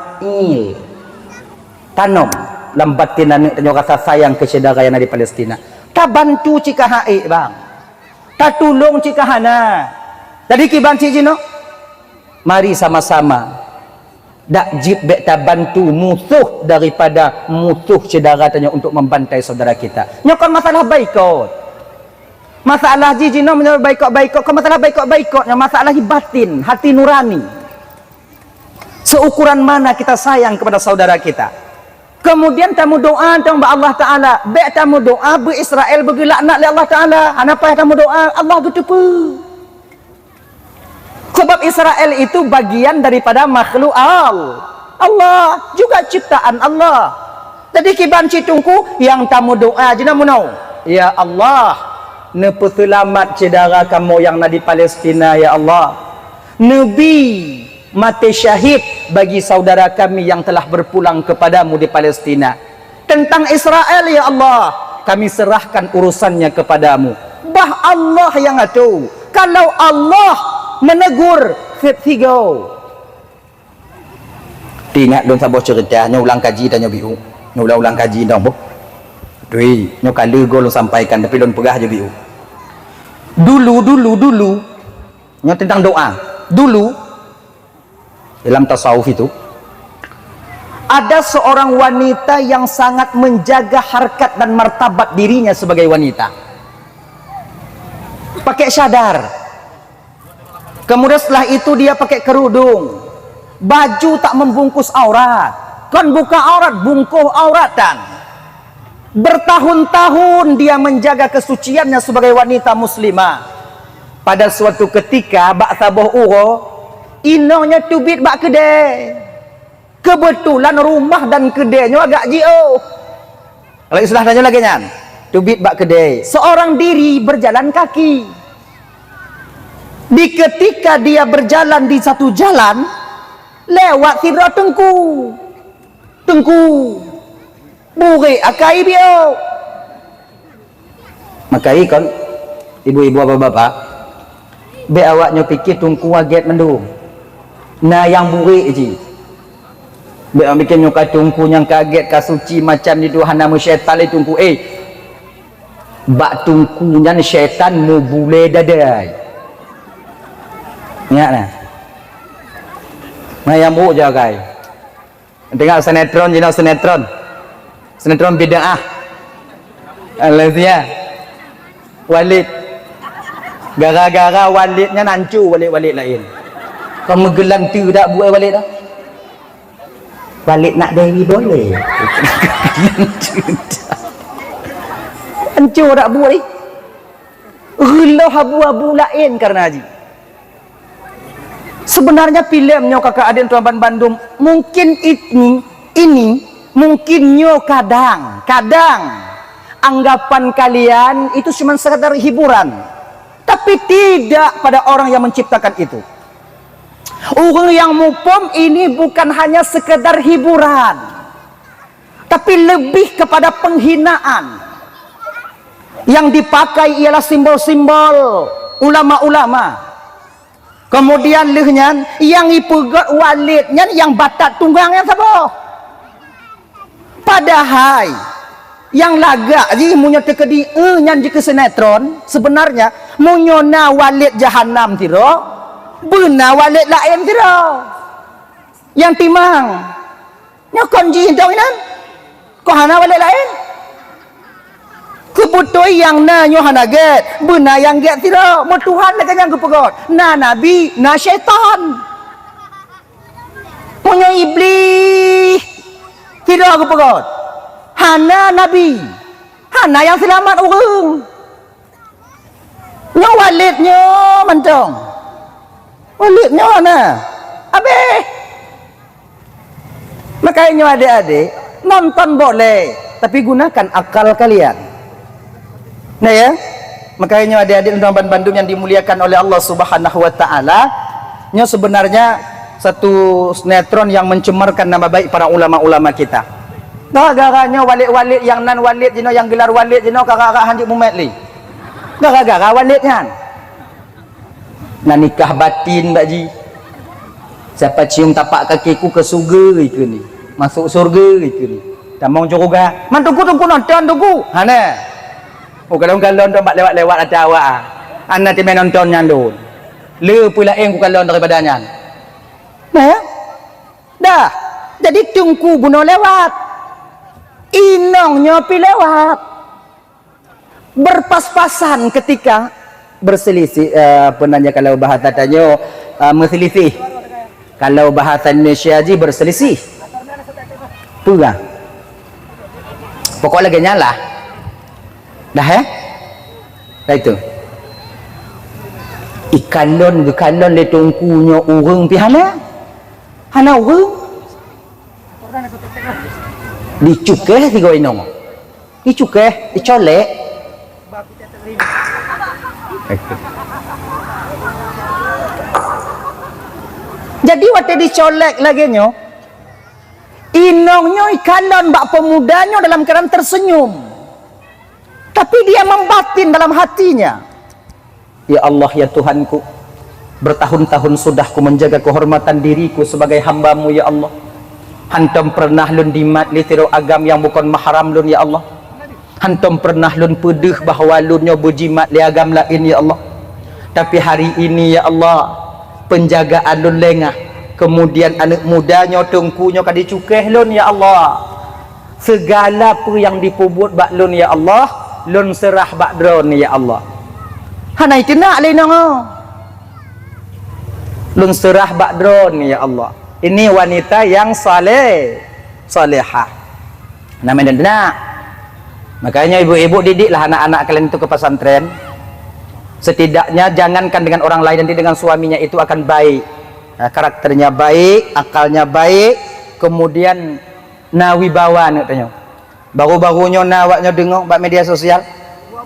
Tanom lam batin aneuk tanyoe rasa sayang keu syedara nyang na di Palestina. Tabantu cit ka han ék, bang. Tatulông cit ka hana. Jadi kiban cit jinoe, mari sama-sama. Dak jeuet bék tabantu musoh daripada musoh syedara tanyoe untuk membantai saudara kita. Nyoe kon masalah baikot. Masalah jih jinoe meunyoe baikot-baikot, kon masalah baikot-baikot, nyoe masalah jih batin, hati nurani. Seukuran mana kita sayang kepada saudara kita. Kemudian tameudoa tong bak Allah Taala. Bék tameudoa beu Israel beugeulaknat lé Allah Taala. Hana payah tameudoa, Allah geuteupeue. Sebab Israel itu bagian daripada makhluk Al-, Allah, juga ciptaan Allah. Jadi kiban cit teungku nyang tameudoa jinoe meunoe, "Ya Allah, neupeuseulamat syedara kamoe nyang na di Palestina, ya Allah. Neubi maté syahid bagi saudara kami yang telah berpulang kepadamu di Palestina. Tentang Israel, ya Allah, kami serahkan urusannya kepadamu." Bah Allah nyang atur. Kalau Allah menegur, seb sigoe. Teuingat lôn saboh ceurita, nyoe ulang kaji tanyoe biu. Nyoe ulang-ulang kaji dong boh. Dui, nyoe ka lheueh goe lôn sampaikan, tapi lôn peugah ju biu. Dulu, dulu, dulu, nyoe tentang doa. Dulu, dalam tasawuf itu, ada seorang wanita yang sangat menjaga harkat dan martabat dirinya sebagai wanita. Pakai syadar. Kemudian setelah itu dia pakai kerudung. Baju tak membungkus aurat. Kon buka aurat, bungkôh aurat tan. Bertahun-tahun dia menjaga kesuciannya sebagai wanita muslimah. Pada suatu ketika, bak saboh uroe, inong nyoe teubiet bak keudè. Keubeutulan rumah dan keudè nyoe agak jiôh. Kalau istilah tanyoe lagèe nyan, teubiet bak keudè. Seorang diri berjalan kaki. Di ketika dia berjalan di satu jalan, lewat sidroe teungku. Teungku. Burék akai biôh. Maka ikon ibu-ibu bapak-bapak, bék awak nyoe pike teungku agét mandum. Na nyang burék jih. Bék awak pike nyoe ka teungku nyang ka agét, ka suci macam itu hana meusyaitan lé teungku. Eh, bak teungku nyan syaitan meubulée dadai. Ingat na. Na nyang burék jagai. Tengok sinetron jinoe sinetron. Sinetron bid'ah. Malaysia. Walid. Gara-gara Walid nyan hancô Walid-Walid laén. Kau meugeulante dak buai Walid dah. Walid nak Dewi boleh. Hancô dak buai. Reuloh abu-abu laén karena jih. Sebenarnya filem nyoe kakak adik tuan ban bandum, mungkin ini, ini, mungkin nyoe kadang, kadang anggapan kalian itu cuma sekadar hiburan. Tapi tidak pada orang yang menciptakan itu. Ureuëng nyang muphom ini bukan hanya sekadar hiburan, tapi lebih kepada penghinaan. Yang dipakai ialah simbol-simbol ulama-ulama. Kemudian lheueh nyan, nyang ipeugét Walid nyan nyang batat tunggang nyan saboh. Padahai, Nyang lagak jih meunyoe teukeudi, eh, nyan jih keu sinetron, sebenarnya meunyoe na Walid Jahanam sidroe, beuna Walid laén sidroe. Nyang timang. Nyoe kon jih dong inan. Kon hana Walid laén. Keubeutôi nyang na nyoe hana gét, beuna nyang gét sidroe. Meutuhan lagée nyang geupeugét. Na nabi, na syaitan. Meunyoe Iblih sidroe geupeugét, hana nabi, hana nyang seulamat ureuëng. Nyoe Walid nyoe mantong. Walid nyoe hana. Habéh. Makanya nyoe adik-adik, nonton boleh, tapi gunakan akal kalian. Nah ya, makanya nyoe adik-adik dan bandum yang dimuliakan oleh Allah Subhanahu wa taala, nyoe sebenarnya satu sinetron yang mencemarkan nama baik para ulama-ulama kita. Gara-gara nyoe Walid-Walid nyang nan Walid jinoe, nyang gelar Walid jinoe, gara-gara hanjeuet mumet lé. Gara-gara Walid nyan. Na nikah batin bak jih. Siapa cium tapak kakiku ke surga ikeu ni. Masuk surga ikeu ni. Tamong syeuruga. Man teungku, teungku nonton teungku. Hana. Oh, kalon-kalon tu bak lewat-lewat ata awak ah. Hana teumé nonton nyan lôn. Le peue laén kukalon daripada nyan. Nah, ya? Dah. Jadi teungku bunoe lewat. Inong nyoe pi lewat. Berpas-pasan ketika berselisih, eh, apa namanya kalau bahasa tanyoe, eh, meuselisih. Kalau bahasa Indonesia jih berselisih. Peue lah. Pokok lagée nyan lah. Dah eh? Dah itu. Ikalon geukalon lé teungku nyoe ureuëng pi hana. Hana ureuëng. Dicukéh sigoe inong. Dicukéh, dicolek. Jadi watée dicolek lagée nyoe, inong nyoe ikalon bak pemuda nyoe dalam keadaan tersenyum. Tapi dia membatin dalam hatinya, "Ya Allah, ya Tuhanku, bertahun-tahun sudah ku menjaga kehormatan diriku sebagai hamba-Mu, ya Allah. Hantom pernah lôn dimat lé sidroe agam nyang bukon mahram lôn, ya Allah. Hantom pernah lôn peudeuh bahwa lôn nyoe beujimat lé agam laén, ya Allah. Tapi hari ini, ya Allah, penjagaan lôn lengah. Kemudian aneuëk muda nyoe teungku nyoe ka dicukéh lôn, ya Allah." Segala peue nyang jipeubuet bak lôn, ya Allah, lôn seurah bak Droeneuh, ya Allah. Hana iteunak lé inong. Lôn seurah bak Droeneuh, ya Allah. Ini wanita yang saleh, salehah. Nama dan benak. Makanya ibu-ibu didiklah anak-anak kalian itu ke pesantren. Setidaknya jangankan dengan orang lain, nanti dengan suaminya itu akan baik. Nah, karakternya baik, akalnya baik, kemudian na wibawa aneuk tanyoe. Baru-baru nyoe na awak nyoe deungoe bak media sosial,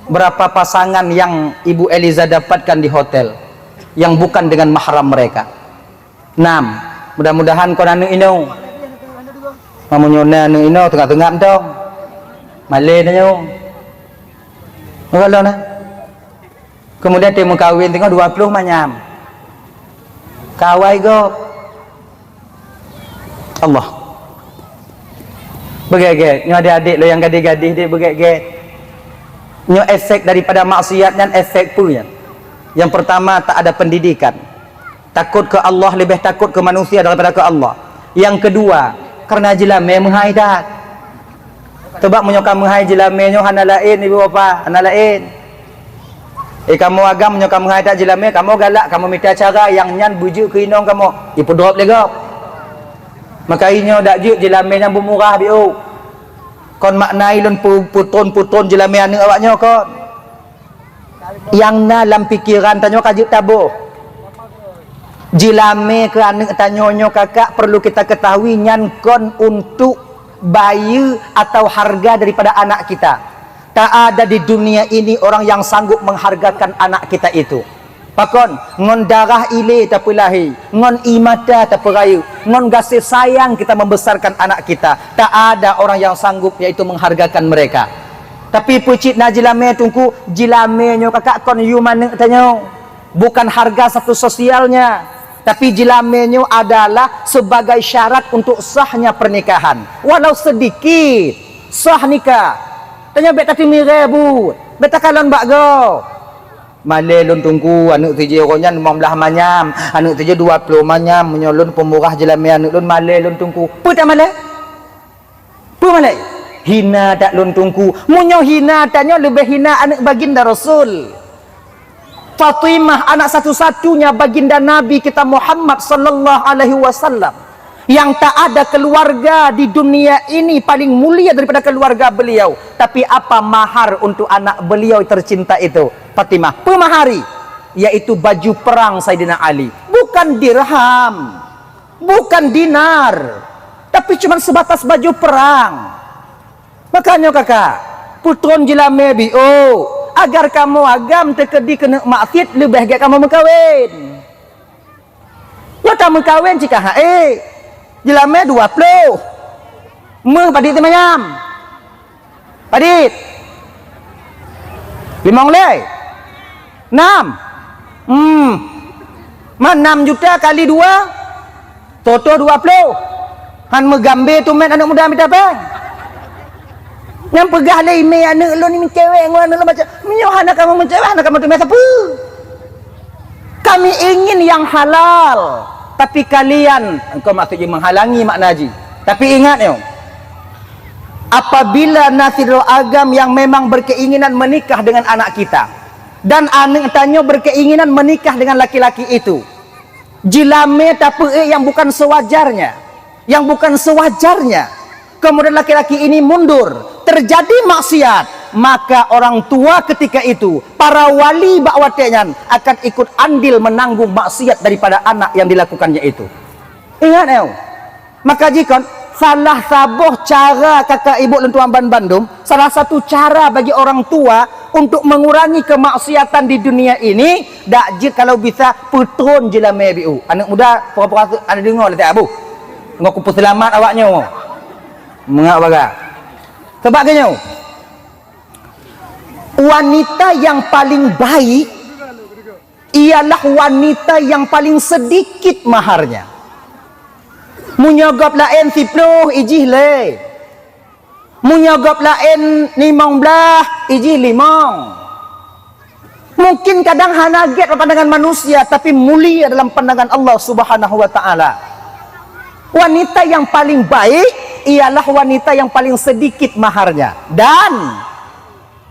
berapa pasangan yang Ibu Eliza dapatkan di hotel yang bukan dengan mahram mereka. Enam. Mudah-mudahan kon aneuk inong. Meunyoe na aneuk inong teungoh-teungoh mantong. Malée tanyoe. Meukalon na. Kemudian teuh meukawen teungoh dua ploh manyam. Kawai gob. Allah. Beugét-gét, nyoe adik-adik lôn nyang gadih-gadih deh beugét-gét. Nyoe efek daripada maksiat nyan efek peue nyan? Yang pertama, tak ada pendidikan. Takot keu Allah leubeh takot keu manusia daripada keu Allah. Yang kedua, karena jilamé meuhai that. Teubak meunyoe ka meuhai jilamé nyoe hana laén, ibu bapa, hana laén. Eh, kamoe agam meunyoe ka meuhai that jilamé, kamoe galak, kamoe mita cara nyang nyan beujeuet keu inong kamoe, ipeudrop lé gob. Maka inyoe dak jeuet jilamé nyang beumurah biôh. Kon makna ilôn pu-, putron-putron jilamé aneuk awak nyoe kon. Nyang na lam pikeran tanyoe ka jeuet taboh. Jilamé keu aneuk tanyoe nyoe kakak perlu kita ketahui nyan kon untuk bayeue atau harga daripada anak kita. Tak ada di dunia ini orang yang sanggup menghargakan anak kita itu. Pakon, ngon darah ilé tapeulahé, ngon ie mata tapeurayeuk, ngon gaséh sayang kita membesarkan anak kita. Tak ada orang yang sanggup yaitu menghargakan mereka. Tapi peucit na jilamé teungku, jilamé nyoe kakak kon yum aneuk tanyoe. Bukan harga status sosialnya, tapi jilamé nyoe adalah sebagai syarat untuk sahnya pernikahan. Walau sedikit, sah nikah. Nyoe bèk tateumiré buet, bèk takalon bak gob. Malèe lôn Teungku, aneuk sijeuh uroe nyan limong blaih manyam, aneuk sijeuh dua ploh manyam, meunyoe lôn peumurah jeulamèe aneuk lôn, malèe lôn Teungku. Peue tamalèe? Peue malèe? Hina that lôn Teungku. Meunyoe hina tanyoe leubeh hina aneuk baginda Rasul. Fatimah, anak satu-satunya baginda Nabi kita Muhammad sallallahu alaihi wasallam, yang tak ada keluarga di dunia ini paling mulia daripada keluarga beliau. Tapi apa mahar untuk anak beliau tercinta itu, Fatimah? Peumahari, yaitu baju perang Saidina Ali. Bukan dirham, bukan dinar, tapi cuma sebatas baju perang. Makanya kakak, peutrôn jeulamèe biôh, agar kamoe agam teukeudi keuneuk maksiet leubeh gèt kamoe meukawen. Nyoe tameukawen cit ka hase, jeulamèe dua ploh. Méuh padit teumanyam? Padit? Limong lé? Nam? Hmm. Man nam juta kali dua? Soe toh dua ploh. Han meugambé teumèt aneuk muda mita péng. Nyang peugah lé imè aneuk lôn ni meucewek ngon aneuk lôn macam, meunyoe hana kamoe meucewek, hana kamoe teumèt sapeue? Kami ingin yang halal, tapi kalian, engkau maksud jih menghalangi makna jih. Tapi ingat nyoe, apabila na sidroe agam yang memang berkeinginan menikah dengan anak kita, dan aneuk tanyoe berkeinginan menikah dengan laki-laki itu, jeulamèe tapeuék yang bukan sewajarnya, yang bukan sewajarnya, kemudian laki-laki ini mundur, terjadi maksiat, maka orang tua ketika itu, para wali bak watèe nyan akan ikut andil menanggung maksiat daripada anak yang dilakukannya itu. Ingat, eh, maka jikon salah saboh cara kakak ibu lôn tuan ban bandum, salah satu cara bagi orang tua untuk mengurangi kemaksiatan di dunia ini, dak jeuet kalau bisa peutrôn jeulamèe biôh. Aneuk muda, pura-pura su-, ada deungoe lé, Abu. Ngon kupeuseulamat awak nyoe. Meungak baga. Sebab keu nyoe, wanita yang paling baik ialah wanita yang paling sedikit maharnya. Meunyoe gob laén siploh, ijih lé. Meunyoe gob laén limong blaih, ijih limong. Mungkin kadang hana gét dalam pandangan manusia, tapi mulia dalam pandangan Allah Subhanahu wa Ta'ala. Wanita yang paling baik ialah wanita yang paling sedikit maharnya. Dan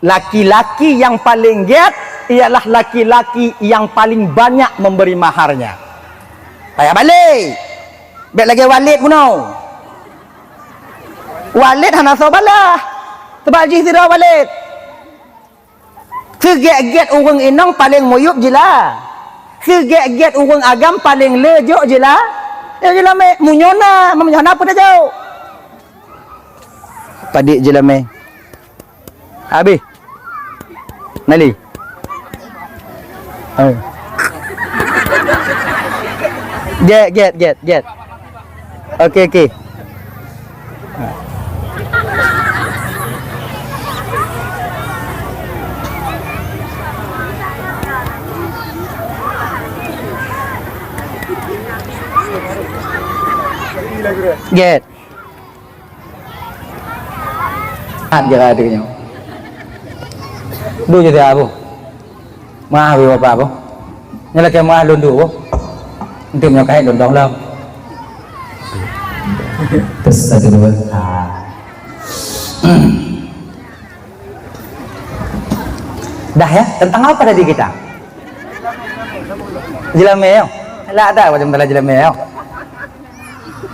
laki-laki yang paling gét ialah laki-laki yang paling banyak memberi maharnya. Payah balek. Bèk lagèe Walid bunoe. Walid hana soe balah. Sebab jih sidroe Walid. Seugét-gét ureueng inong paleng muyueb jila. Seugét-gét ureueng agam paleng le jok jila. Ya jila mé, meunyoe na, meunyoe hana peue tajok. Padit jila mé. Habéh. Nali. Hai. Gét, gét, gét, gét. Oke, oke. Gét. Hat jira deuh nyoe. Duek jira boh. Meuah bak bapak boh. Nyoe lakèe meuah lôn duek boh. Eunteuk nyoe ka hèk lôn dong lom. Terus satu dua. Ah. Dah ya, tentang apa tadi kita? Jeulamé nyoe. Lah dah macam dalam jeulamé nyoe.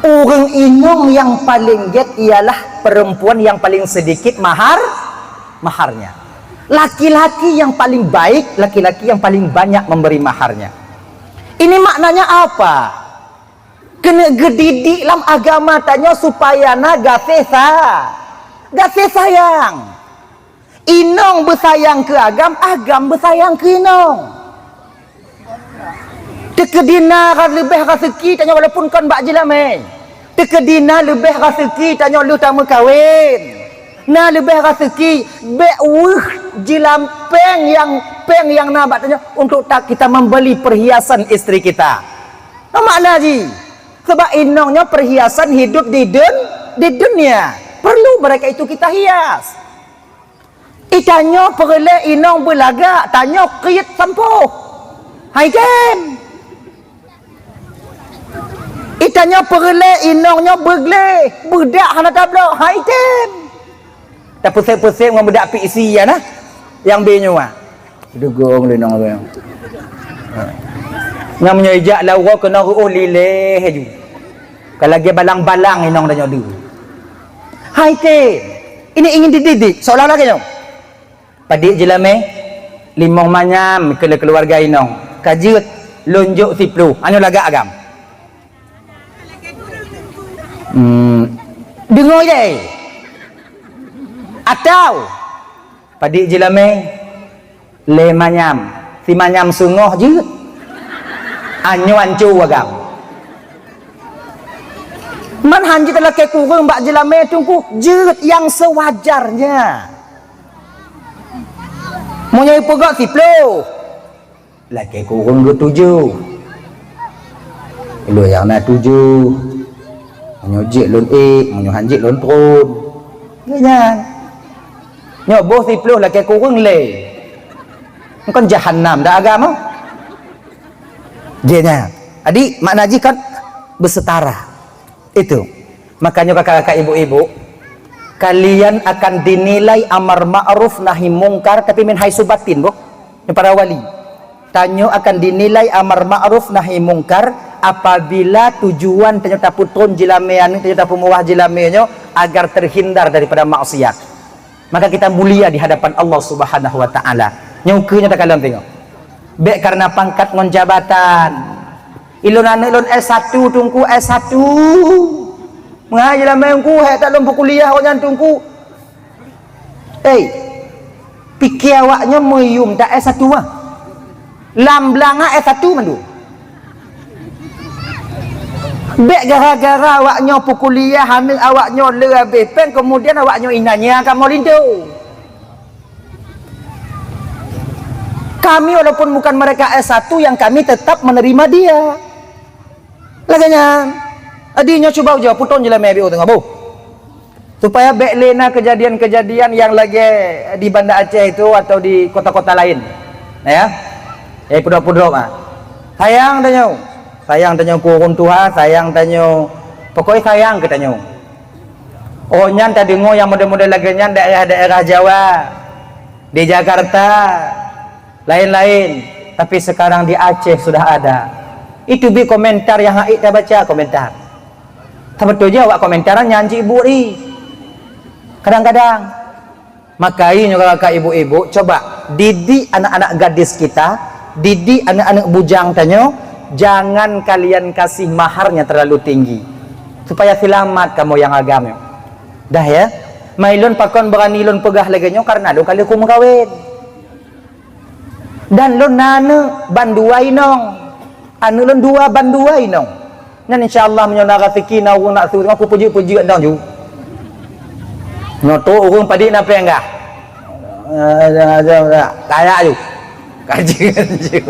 Ureueng inong nyang paleng gét ialah perempuan yang paling sedikit mahar, maharnya. Laki-laki yang paling baik, laki-laki yang paling banyak memberi maharnya. Ini maknanya apa? Keuneuk geudidik lam agama tanyoe supaya na gaséh sa-, gaséh sayang. Inong beusayang keu agam, agam beusayang keu inong. Teukeudi na ra-, leubeh raseuki tanyoe walaupun kon bak jeulamé. Teukeudi na leubeh raseuki tanyoe lheueh tameukawen. Na leubeh raseuki, bèk weueh jeulam péng nyang, péng nyang na bak tanyoe untuk ta-, kita membeli perhiasan istri kita. Nah, makna jih. Sebab inong nyoe perhiasan hidup di dun-, di dunia. Perlu mereka itu kita hias. Itanyoe peureulée inong beulagak, tanyoe kriet sampôh. Hai tem. Itanyoe peureulée inong nyoe beugleh, beudak hana tabloe, hai tem. Tapeusék-peusék ngon beudak pik isi ya nah. Nyang bé nyoe ah. Dugong lé nong tu. Nyang meunyoe ijak lam uroe keunoe reuôh lilée laju. Ka lagée balang-balang inong tanyoe deuh. Hai tem. Ini ingin dididik seolah-olah keu nyoe. Padit jeulamé, limong manyam keu keuluwarga inong. Ka jeuet, lôn jok siploh. Anyoe lagak agam. Hmm. Deungoe deh. Atau padit jeulamé, lé manyam. Simanyam seungoh jeuet. Anyoe anco agam. Man han jeuet lakée kureueng bak jeulamé teungku, jeuet nyang sewajarnya. Meunyoe ipeugah siploh, lakée kureueng geutujoh. Lôn nyang na tujoh. Meunyoe jeuet lôn ék, meunyoe han jeuet lôn tron. Nyan. Nyoe boh siploh lakée kureueng lé. Kon jahanam dak agam. Jih nyan. Jadi makna jih kan bersetara. Itu. Makanya kakak-kakak, ibu-ibu, kalian akan dinilai amar ma'ruf nahi mungkar, tapi min haitsu batin, boh. Nyoe para wali. Tanyoe akan dinilai amar ma'ruf nahi mungkar apabila tujuan tanyoe tapeutron jeulamé aneuk, tanyoe tapeumuwah jeulamé nyoe agar terhindar daripada maksiat. Maka kita mulia di hadapan Allah Subhanahu wa Ta'ala. Nyoe keu nyoe takalon teungoh. Bék karena pangkat ngon jabatan. Ilôn aneuk lôn S satu teungku, S satu. Meuhai jeulamé teungku, hék that lôn peukuliah awaknyan teungku. Hei, piké awaknyoe meuyum that S satu ah. Lam blang ah S satu mandum. Bék gara-gara awaknyoe peukuliah aneuk awaknyoe le habéh péng, kemudian awaknyoe inan nyang kamoe linto. Kami walaupun bukan mereka S satu, yang kami tetap menerima dia. Lagée nyan. Jadi nyoe cuba ujoe putong jeulamé biôh teungoh boh. Supaya bék lé na kejadian-kejadian yang lagée di Banda Aceh itu atau di kota-kota lain. Ya. Eh pudok-pudok ah. Sayang tanyoe. Sayang tanyoe keu ureuëng tuha, sayang tanyoe. Pokoknya sayang keu tanyoe. Oh nyan tadeungoe nyang model-model lagée nyan daerah-daerah Jawa, di Jakarta, lain-lain. Tapi sekarang di Aceh sudah ada. Itu bi komentar nyang hak ék tabaca komentar. Tapi beutôi jih awak komentar nyan cit buet ri. Kadang-kadang. Maka inyoe kakak ibu-ibu, coba didik anak-anak gadis kita, didik anak-anak bujang tanyoe, jangan kalian kasih maharnya terlalu tinggi. Supaya selamat kamoe nyang agam nyoe. Dah ya? Mai lôn pakon beurani lôn peugah lagée nyoe karena lôn ka lheueh kumeukawen. Dan lôn na aneuk ban dua inong. Aneuk lôn dua ban dua inong. Nyan insya Allah meunyoe na raseuki na ureuëng nak su teungoh kupeujeuet-peujeuet dong ju. Nyoe trok ureuëng padit na péng gah. Kaya ju. Kajeuen ju.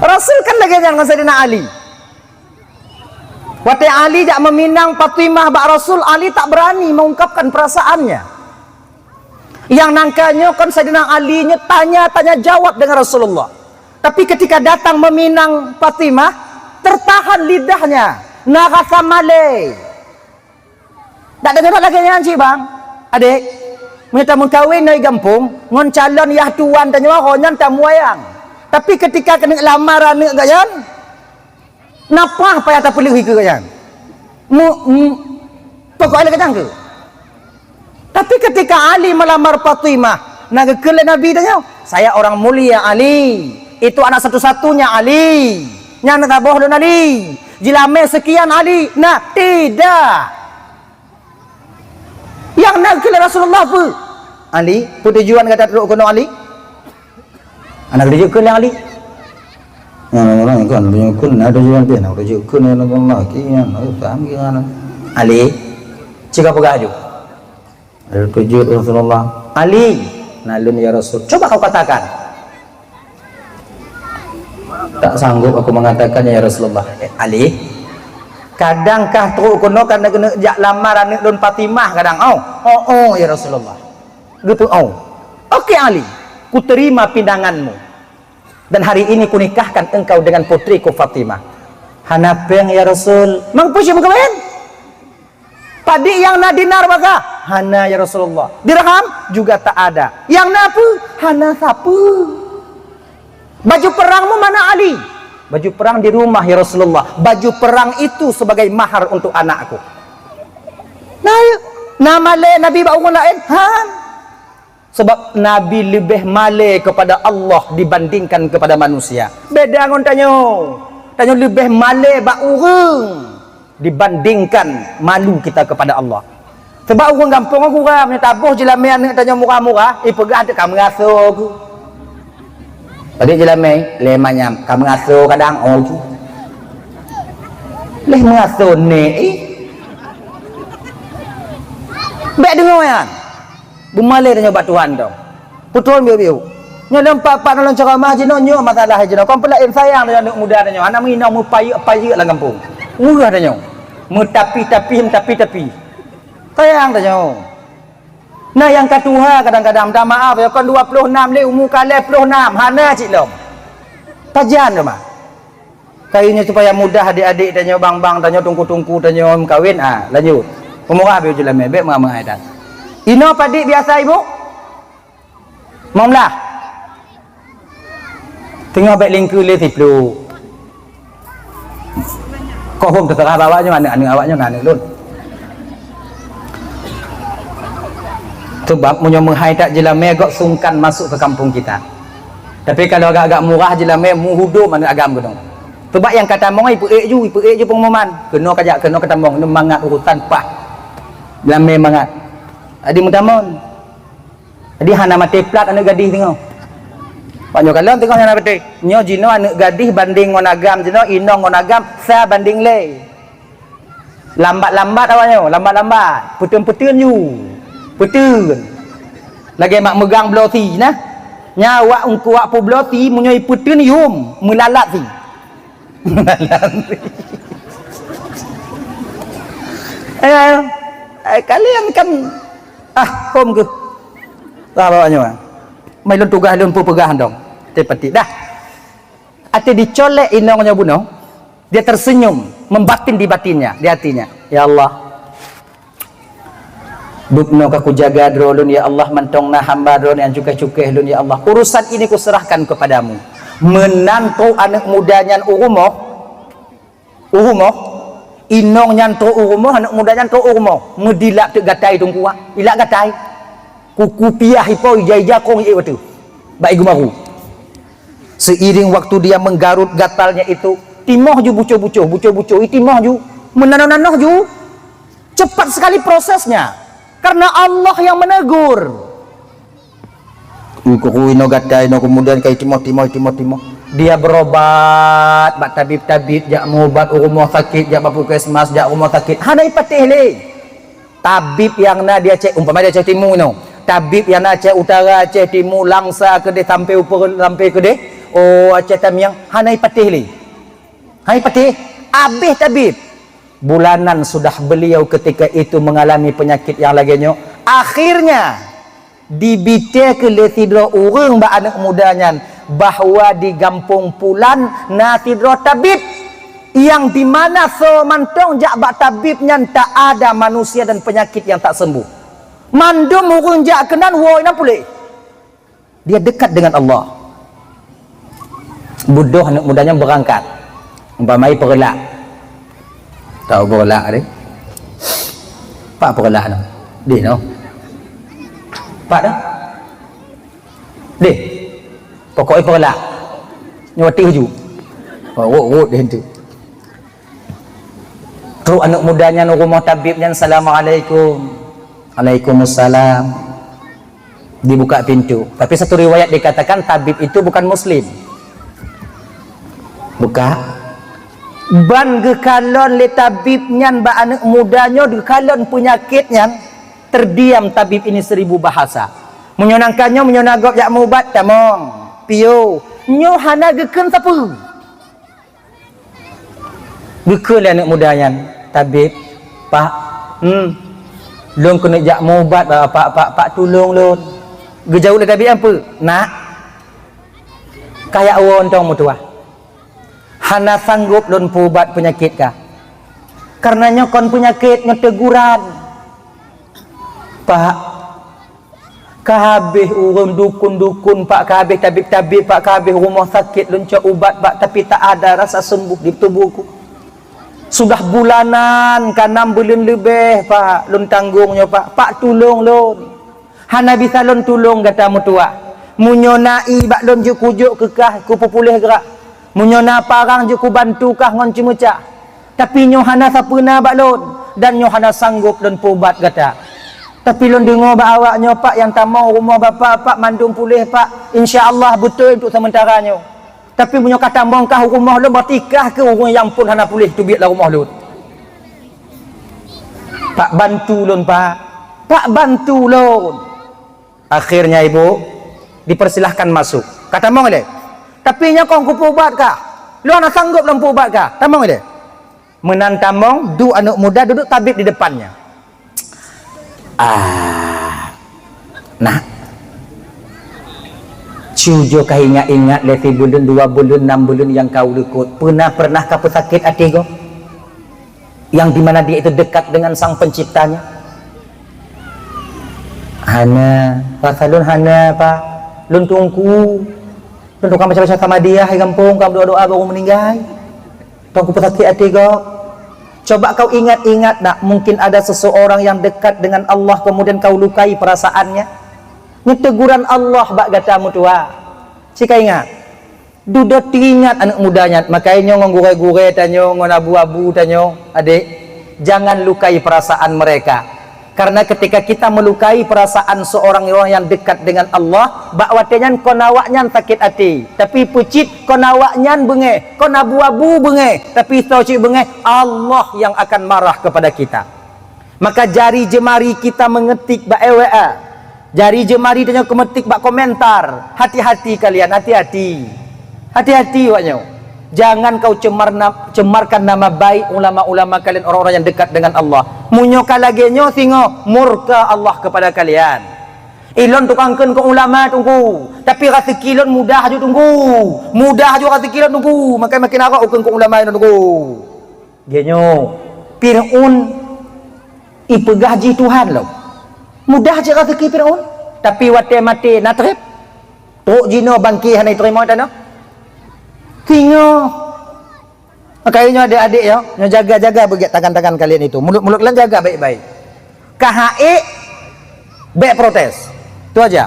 Rasul kan lagée nyan ngon Saidina Ali. Watée Ali jak meuminang Fatimah bak Rasul, Ali tak berani mengungkapkan perasaannya. Nyang nangka nyoe kon Saidina Ali nyoe tanya-tanya jawab dengan Rasulullah. Tapi ketika datang meminang Fatimah, tertahan lidahnya, na rasa malée. Dak deungoe lagée nyan cit bang, adek, meunyoe tameukawen nyoe gampông ngon calon yah tuan tanyoe ho nyan tamuayang. Tapi ketika keuneuk lamar aneuk gobnyan, Napa payah tapeuleueh ikeue nyan? Mu, mu, pokok lé kacang keu. Tapi ketika Ali melamar Fatimah, na geukheun lé Nabi tanyoe, "Saya orang mulia Ali. Itu anak satu-satunya Ali. Nyan saboh lôn Ali. Jilamé sekian Ali." Nah, tidak. Nyang na keu Rasulullah peue? Ali, peue tujuan gata trok keunoe Ali? Hana geujeuet kheun lé Ali. Nyang ureueng kan geujeuet kheun, na tujuan pih, na geujeuet kheun lé Allah, kian, paham kian. Ali, cit ka peugah laju. Ada tujuan Rasulullah. Ali, na lôn ya Rasul. Coba kau katakan. Tak sanggup aku mengatakannya, ya Rasulullah. Eh, Ali, kadang kah trok keunoe karena keuneuk jak lamar aneuk lôn Fatimah kadang. Oh, oh, oh, ya Rasulullah. Geupeu-, oh. "Oke Ali, kuterima pinanganmu. Dan hari ini kunikahkan engkau dengan putriku Fatimah." "Hana péng ya Rasul." "Mang peue cit meukawen? Padit nyang na dinar bagaih?" "Hana ya Rasulullah." "Dirham?" "Juga tak ada." "Nyang na peue?" "Hana sapeue." "Baju perangmu mana Ali?" "Baju perang di rumah ya Rasulullah. Baju perang itu sebagai mahar untuk anakku." Nah, na malée Nabi bak ureuëng laén? Han. Sebab Nabi leubeh malée kepada Allah dibandingkan kepada manusia. Beda ngon tanyoe. Tanyoe leubeh malée bak ureuëng dibandingkan malu kita kepada Allah. Sebab ureuëng gampông gura, meunyoe taboh jeulamé aneuëk tanyoe murah-murah, ipeugah teuk ka meuraso ku. Padit jeulamé, lé manyam, ka meuraso kadang, oh ju. Lé meuraso nek, ih. Bék deungoe nyan. Beumalée tanyoe bak Tuhan teuh. Peutrôn biu-biu. Nyoe lom pat-pat lôn ceramah jinoe nyoe masalah jinoe. Kon peulaén sayang tanyoe aneuëk muda tanyoe. Hana meuinong meupayeuek-payeuek lam gampông. Murah tanyoe. Meutapi-tapi, meutapi-tapi. Sayang tanyoe. Nah, nyang ka tuha kadang-kadang, minta maaf, ya, kon dua puluh enam lé, umu ka lhée puluh enam, hana cit lom. Pajan teuma. Kayunya supaya mudah adik-adik tanyoe, bang-bang tanyoe, tungku-tungku tanyoe meukawen, ah, lanjut. Peumurah biu jeulamé, bék meuhai-meuhai that. Inoe padit biasa, Ibu? Limong blah. Teungoh bék lingkeue lé siploh. Kok hom teuseurah bak awaknyoe, aneuëk-aneuëk awaknyoe na aneuëk lôn. Sebab meunyoe meuhai that jeulamé, gok sungkan masuk ke kampung kita. Tapi kalau agak-agak murah jeulamé, meuhudom aneuëk agam keunoe. Sebab nyang ka tamong ipeuék ju, ipeuék ju pengumuman. Keunoe ka jak, keunoe ka tamong, nyoe mangat urusan pah. Jeulamé mangat. Jadi meutamong. Jadi hana maté plat aneuëk gadih teungoh. Pak nyoe kalon teungoh hana maté. Nyoe jinoe aneuëk gadih banding ngon agam jinoe, inong ngon agam sa banding lé. Lambat-lambat awak nyoe, lambat-lambat. Peuteun-peuteun ju. Peuteun. Lagée mak meugang bloe sie nah. Nyan awak eungkôt awak peubloe sie, meunyoe ipeuteun yum, meulalat sie. Eh, eh, kalian kan, ah, hom keuh. Lah bawa nyoe. Mai lôn tugaih lôn peupeugah dong. Teupetik dah. Até dicolek inong nyoe bunoe, dia tersenyum, membatin di batinnya, di hatinya. Ya Allah, Bubnoe ka kujaga droe lôn, ya Allah, mantong na hamba droe nyang cukéh-cukéh lôn, ya Allah. Urusan ini kuserahkan kepadamu. Meunan trok aneuëk muda nyan u rumoh, u rumoh, inong nyan trok u rumoh, aneuëk muda nyan trok u rumoh. Meudilak teuk gatai teungku, ah. Ilak gatai. Kuku piah ipo ija-ija kong ié watée. Bak ié geumaru. Seiring waktu dia menggarut gatalnya itu, timoh ju bucoh-bucoh, bucoh-bucoh, i timoh ju. Meunanoh-nanoh ju. Cepat sekali prosesnya. Karena Allah yang menegur. Guru inoe gatai inoe, kemudian kai timoh, timoh, timoh, timoh. Dia berobat bak tabib-tabib, jak meuubat u rumoh sakit, jak bak puskesmas, jak rumoh sakit. Hana ipatéh lé. Tabib nyang na di Aceh, umpama di Aceh Timu inoe. Tabib nyang na Aceh Utara, Aceh Timu, Langsa keudeh sampai upeue sampai keudeh. Oh, Aceh Tamiang, hana ipatéh lé. Hai patéh, abéh tabib. Bulanan sudah beliau ketika itu mengalami penyakit yang lagée nyoe. Akhirnya, dibité keu lé sidroe ureuëng bak aneuëk muda nyan bahwa di gampông pulan na sidroe tabib, yang di mana soe mantong jak bak tabib nyan tak ada manusia dan penyakit yang tak sembuh. Mandum ureuëng jak keunan woe inan puléh. Dia dekat dengan Allah. Beudôh aneuëk muda nyan beurangkat. Umpama i Peureulak. Tahu Peureulak deh? Pak Peureulak tu. Deh no. Pak dah? Deh. Pokok i Peureulak. Nyoe watée ju. Oh, rot-rot deh tu. Trok aneuëk muda nyan u rumoh tabib nyan, "Assalamualaikum." "Waalaikumsalam." Dibuka pintu. Tapi satu riwayat dikatakan tabib itu bukan muslim. Buka. Ban geukalon lé tabib nyan bak aneuëk muda nyoe, geukalon peunyakét nyan, terdiam tabib ini seribu bahasa. Meunyoe nangka nyoe, meunyoe na gob jak meuubat, tamong, piôh. Nyoe hana geukheun sapeue. Geukheun lé aneuëk muda nyan, "Tabib, Pak, hmm, Lôn keuneuk jak meuubat, Pak, Pak, Pak, tulông lôn. Geujaweueb lé tabib, "Peue, nak?" "Kajak woe teuntông meutuwah. Hana sanggôp lôn peuubat peunyakét kah. Kareuna nyoe kon peunyakét, nyoe teuguran." Pak, ka habéh ureuëng dukon-dukon, Pak, ka habéh tabib-tabib, Pak, ka habéh rumoh sakét lôn cok ubat, Pak, tapi tak ada rasa sembuh di tubuhku. Sudah bulanan, ka nam buleuen leubeh, Pak, lôn tanggong nyoe, Pak. Pak, tulông lôn. Hana bisa lôn tulông gata meutuwah. Meunyoe na ié bak lôn jeuet kujok keu kah, kupeupuléh grak. Meunyoe na parang jeuet kubantu kah ngon ceumeucah. Tapi nyoe hana sapeue na bak lôn, dan nyoe hana sanggôp lôn peuubat gata. Tapi lôn deungoe bak awak nyoe, Pak, nyang tamong rumoh Bapak, Pak, mandum puléh, Pak. Insya Allah beutôi untuk seumeuntara nyoe. Tapi meunyoe ka tamong kah u rumoh lôn, berarti kah keuh ureuëng nyang phon hana puléh teubiet lam rumoh lôn. Pak, bantu lôn, Pak. Pak, bantu lôn. Akhirnya ibu dipersilahkan masuk. Ka tamong ilée. Tapi nyoe kon kupeuubat kah. Lôn hana sanggôp lôn peuubat kah. Tamong ilée. Meunan tamong, duek aneuëk muda, duduek tabib di depannya. "Ah, nak, cuba ka ingat-ingat lé sibuleuen, dua buleuen, nam buleuen nyang ka u likot. Peue na pernah ka peusakét até gob? Yang di mana dia itu dekat dengan Sang Penciptanya?" "Hana, rasa lôn hana, Pak. Lôn teungku. Lôn tukang baca-baca samadiyah di gampông, ka meudoa-doa baru meuninggai. Tong kupeusakét até gob." Coba kau ingat-ingat, nak, mungkin ada seseorang yang dekat dengan Allah, kemudian kau lukai perasaannya. Nyoe teuguran Allah bak gata meutuwah. Cit ka ingat. Dudoe teuingat aneuëk muda nyan, makajih nyoe ngon gurée-gurée tanyoe, ngon abu-abu tanyoe, adék, jangan lukai perasaan mereka. Karena ketika kita melukai perasaan seorang orang yang dekat dengan Allah, bak watée nyan kon awaknyan sakét até, tapi peucit kon awaknyan beungéh, kon abu-abu beungéh, tapi soe cit beungéh, Allah yang akan marah kepada kita. Maka jari jeumari kita mengetik bak W A, jari jeumari tanyoe keumetik bak komentar. Hati-hati kalian, hati-hati. Hati-hati awak nyoe. Jangan kau cemar na-, cemarkan nama baik ulama-ulama kalian, orang-orang yang dekat dengan Allah. Meunyoe ka lagée nyoe singoh, murka Allah kepada kalian. "Ilôn tukang kheun keu ulama, Teungku, tapi raseuki lôn mudah ju, Teungku. Mudah ju raseuki lôn, Teungku. Makai makin arok kheun keu ulama lôn, Teungku." Geuh nyoe, Fir'aun ipeugah jih Tuhan lom. Mudah cit raseuki Fir'aun, tapi watée maté na treb. Trok jinoe bangké hana jiteurimong tanoh. Singoh. Makajih nyoe adék-adék nyoe, nyoe jaga-jaga beugét tangan-tangan kalian itu. Mulut-mulut kalian jaga baik-baik. Ka hana ék, bék protes. Tu aja.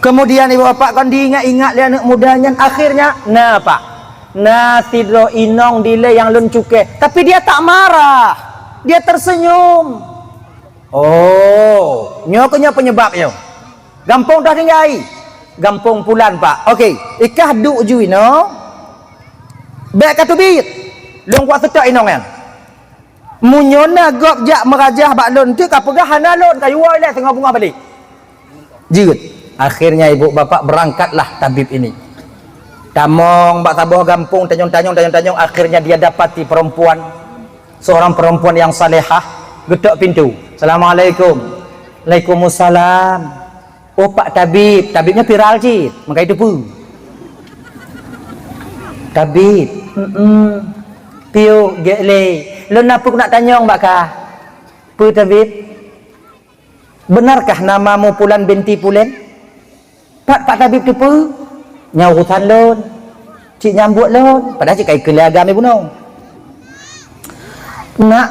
Kemudian ibu bapak kon diingat-ingat lé aneuëk muda nyan, akhirnya na, Pak, na sidroe inong dilée nyang lôn cukéh, tapi dia tak marah. Dia tersenyum. Oh, nyoe keuh nyoe penyebab nyoe. Gampông toh tinggai. Gampông pulan, Pak. Oke, ikah duek ju inoe. Bék ka teubiet. Lôn kuat seutôt inong nyan. Meunyoe na gob jak meurajah bak lôn, teuk ka peugah hana lôn, ka yue lé singoh beungoh balek. Jeuet. Akhirnya ibu bapak berangkatlah tabib ini. Tamong bak saboh gampông, tanyong-tanyong, tanyong-tanyong, akhirnya dia dapati perempuan, seorang perempuan yang salehah, geutôk pintu. "Assalamualaikum." "Waalaikumsalam." "Oh, Pak Tabib, tabib nyoe viral cit, meukai teupeue." "Tabib, mm, piôh gét lé. Lôn na peue keuneuk tanyong bak kah." "Peue, Tabib?" "Beunarkah namamu Pulan binti Pulen?" "Pat, Pak Tabib, teupeue?" "Nyan urusan lôn. Cit nyan buet lôn." Padahai cit ka ikheun lé agam ibunoe. "Nak,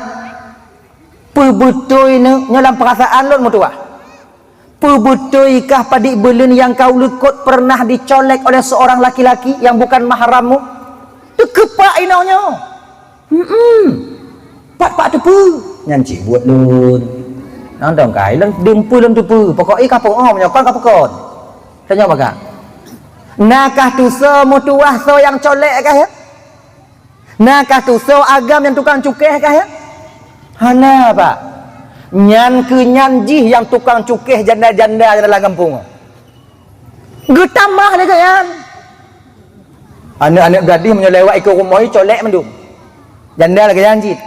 peubeutôi nyoe lam peurasaan lôn meutuwah. Peubeutôi kah padit buleuen nyang ka u likot pernah dicolek oleh seorang laki-laki yang bukan mahrammu?" Teukeupak inong nyoe. "Hmm, pat-pat teupeue?" "Nyan cit buet lôn. Nang dong kai lôn dumpeue lôn teupeue. Pokok i ka peue nyoe kon ka peukon." Tanyong bak kah. "Na kah tusoe meutuwah soe nyang colek kah, ya? Na kah tusoe agam nyang tukang cukéh kah, ya?" "Hana, Pak." "Nyan keuh nyan jih nyang tukang cukéh janda-janda dalam gampông." Geutamah lagée nyan. Aneuëk-aneuëk gadih meunyoe lewat ikeue rumoh jih colek mandum. Janda lagée nyan cit.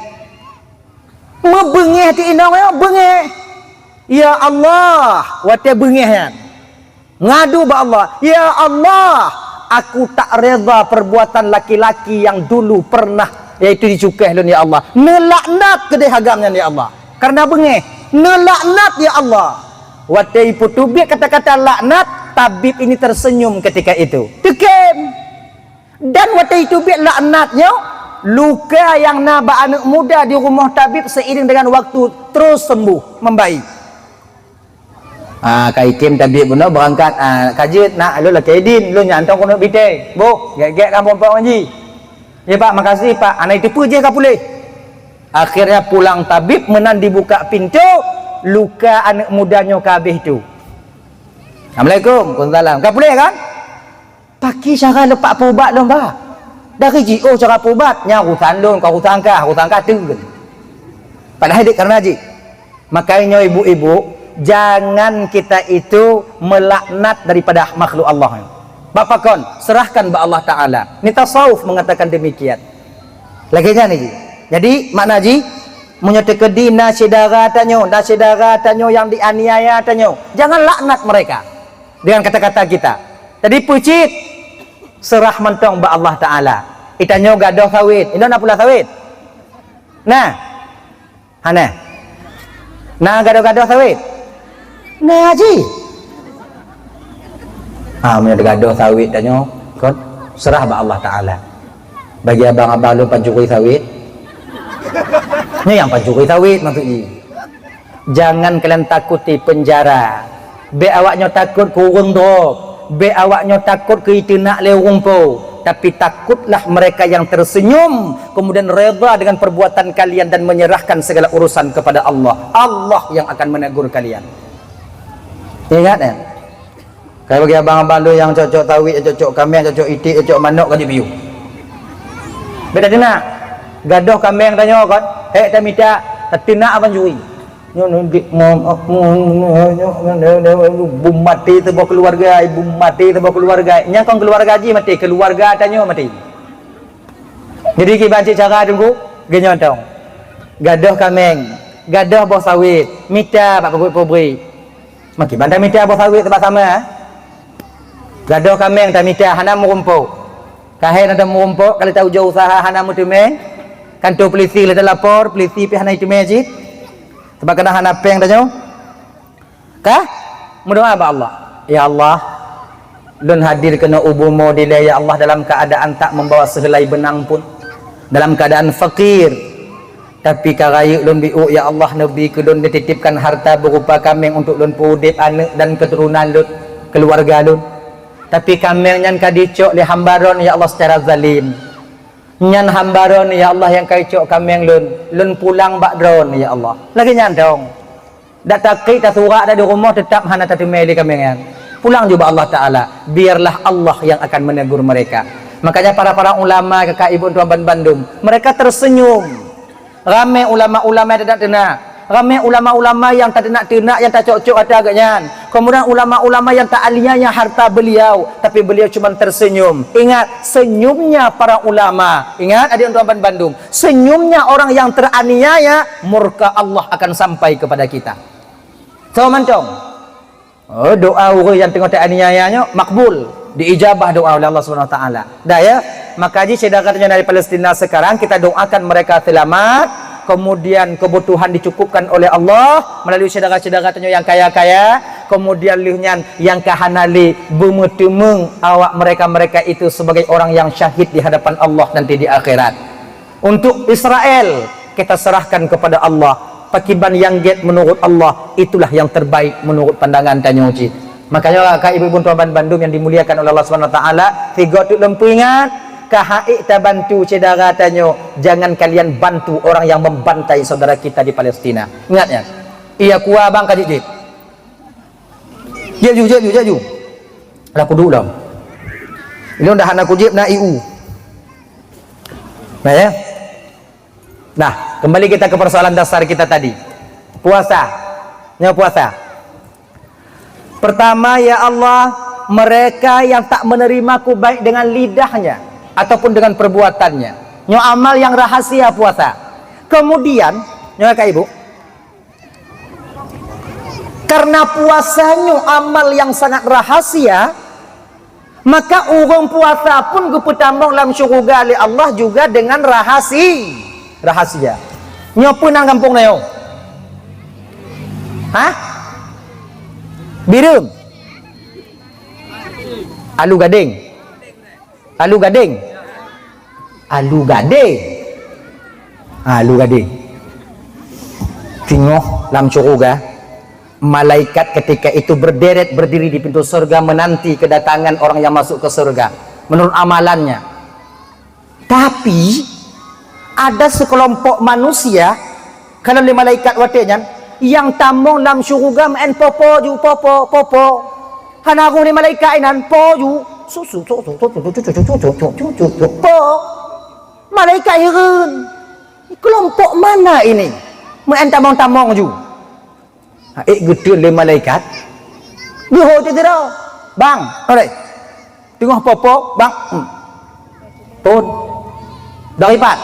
Meubeungéh ti inong nyoe, beungéh. Ya Allah, watée beungéh nyan. Ngadu bak Allah, "Ya Allah, aku tak reda perbuatan laki-laki yang dulu pernah, yaitu dicukéh lôn, ya Allah. Neulaknat keudeh agam nyan, ya Allah." Karena beungéh, neulaknat, ya Allah. Watée ipeuteubiet kata-kata laknat, tabib ini tersenyum ketika itu. Teukém. Dan watée ipeuteubiet laknat nyoe, luka nyang na bak aneuëk muda di rumoh tabib seiring dengan waktu terus sembuh, membaik. Ah, ka ikém tabib bunoe beurangkat, ah, ka jeuet, nak, lôn lakée idin, lôn nyang tong keuneuk bitée. Boh, gét-gét kamoe Pak Manji. Ya, Pak, makasih, Pak. Hana iteupeue jih ka puléh. Akhirnya pulang tabib meunan dibuka pintoe, luka aneuëk muda nyoe ka habéh tu. Assalamualaikum. Waalaikumsalam. Ka puléh kan? Paki cara leupah peuubat lôn, bah. Dari jiôh cara peuubat, nyan urusan lôn, kon urusan kah, urusan kah teuk. Padahai dek karena jih. Makanya ibu-ibu, jangan kita itu melaknat daripada makhluk Allah. Bak pakon, serahkan bak Allah Ta'ala. Ni tasawuf mengatakan demikian. Lagée nyan ni. Jadi, makna jih, meunyoe teukeudi na syedara tanyoe, na syedara tanyoe nyang dianiaya tanyoe, jangan laknat mereka dengan kata-kata kita. Jadi, peucit, serah mantong bak Allah Ta'ala. Itanyoe gadoh sawét. Inong na pula sawét? Nah. Hana. Na gadoh-gadoh sawét? Na jih. Ha, meunyoe gadoh sawét tanyoe, kon, serah bak Allah Ta'ala. Bagi abang-abang lôn pancuri sawét. Nyoe nyang pancuri sawét maksud jih. Jangan kalian takuti penjara. Bék awak nyoe takot keu ureuëng droe. Bék awak nyoe takot keu iteunak lé ureuëng po. Tapi takutlah mereka yang tersenyum, kemudian reda dengan perbuatan kalian dan menyerahkan segala urusan kepada Allah. Allah yang akan menegur kalian. Ingat, ya? Kayak bagi abang-abang tu yang cocok tawit, cocok kameng, cocok itik, cocok manok, ka jipiu. Bék teunak. Gadoh kameng tanyoe kon, hék tamita, teunak abang juri. Nyoe, nyoe, dik, ngom, ngom, ngom, ngom, ngom, bum maté saboh keuluwarga, bum maté saboh keuluwarga. Nyang kon keuluwarga jih maté, keuluwarga tanyoe maté. Jadi, kiban cit cara Teungku, geuh nyoe tong. Gadoh kameng, gadoh boh sawét, mita bak pabrik-pabrik. Makiban tamita boh sawét teubak sama, eh? Gadoh kameng tamita hana meurumpok. Kahé na meurumpok, ka lheueh taujoe usaha hana meuteumé. Kantô peulisi lheueh talapor, peulisi pih hana iteumé cit. Sabab kadang hana péng tanyoe. Ka? Meudoá bak Allah. Ya Allah, lôn hadir keunoe u bumoe dilée, ya Allah, dalam keadaan tak membawa sehelai benang pun. Dalam keadaan fakir. Tapi ka rayeuk lôn biôk, ya Allah, neubi keu lôn neutitipkan harta beurupa kameng untuk lôn peuudeb aneuëk dan keuturonan lôn, keuluwarga lôn. Tapi kameng nyan ka jicok lé hamba Droen, ya Allah, secara zalim. Nyan hamba Droen, ya Allah, nyang ka jicok kameng lôn, lôn pulang bak Droen, ya Allah. Lagée nyan dong. Dak takrik tasurak dak di rumoh, teutap hana tateumé lé kameng nyan. Pulang ju bak Allah Taala, biarlah Allah yang akan menegur mereka. Makanya para-para ulama, kakak ibu tuan ban bandum, mereka tersenyum. Ramé ulama-ulama yang tadak teunak, ramé ulama-ulama yang tadenak-teunak, yang tacok-cok ata geuh nyan. Kemudian ulama-ulama yang taaniaya harta beliau, tapi beliau cuma tersenyum. Ingat, senyumnya para ulama, ingat adik tuan ban bandum, senyumnya orang yang teraniaya, murka Allah akan sampai kepada kita. Soe mantong? Oh, doa ureuëng nyang teungoh teuaniaya nyoe makbul, diijabah doa oleh Allah Subhanahu Wa Taala. Dah ya, maka jih syedara tanyoe dari Palestina sekarang kita doakan mereka selamat, kemudian kebutuhan dicukupkan oleh Allah melalui syedara-syedara tanyoe nyang kaya-kaya, kemudian lheueh nyan nyang ka hana lé beumeuteumé awak mereka-mereka itu sebagai orang yang syahid di hadapan Allah nanti di akhirat. Untuk Israel, kita serahkan kepada Allah. Pakiban nyang gét menurut Allah, itulah yang terbaik menurut pandangan tanyoe cit. Makanya, kak ibu-ibu tuan ban bandum yang dimuliakan oleh Allah Subhanahu Wa Taala, sigoe teuk lôn peuingat, ka haiek tabantu syedara tanyoe, jangan kalian bantu orang yang membantai saudara kita di Palestina. Ingat ya, iya kuah bang ka jijit. Jép ju, jép ju, jép ju. Lah kuduek lom. Ilôn dah hana kujép na I U. Nah, ya. Nah, kembali kita ke persoalan dasar kita tadi. Puasa. Nyoe puasa. Pertama, ya Allah, mereka yang tak menerimaku baik dengan lidahnya ataupun dengan perbuatannya. Nyoe amal yang rahasia puasa. Kemudian, Nyoe ka ibu. Karena puasa nyoe amal yang sangat rahasia, maka ureuëng puasa pun geupeutamong lam syuruga lé Allah juga dengan rahasi-, rahasia. Nyoe peue nan gampông na nyoe? Hah? Bireung. Alu gadeng. Alu gadeng. Alu gadeng. Alu gadeng. Singoh lam syuruga, malaikat ketika itu berderet berdiri di pintu surga menanti kedatangan orang yang masuk ke surga menurut amalannya. Tapi ada sekelompok manusia, kalau lé malaikat watée nyan, nyang tamong lam syuruga meu'en popo ju, popo, popo. Hana rôh lé malaikat inan, po ju. Su, su, su, su, su, su, su, su, su, su, su, su, su, po. Malaikat hireuen. Kelompok mana ini? Meu'en tamong-tamong ju. Ha, ék geuteun lé malaikat. Geuhôi teuh sidroe. Bang, oleh. Teungoh popo, bang. Hmm. Tun. Dari pat?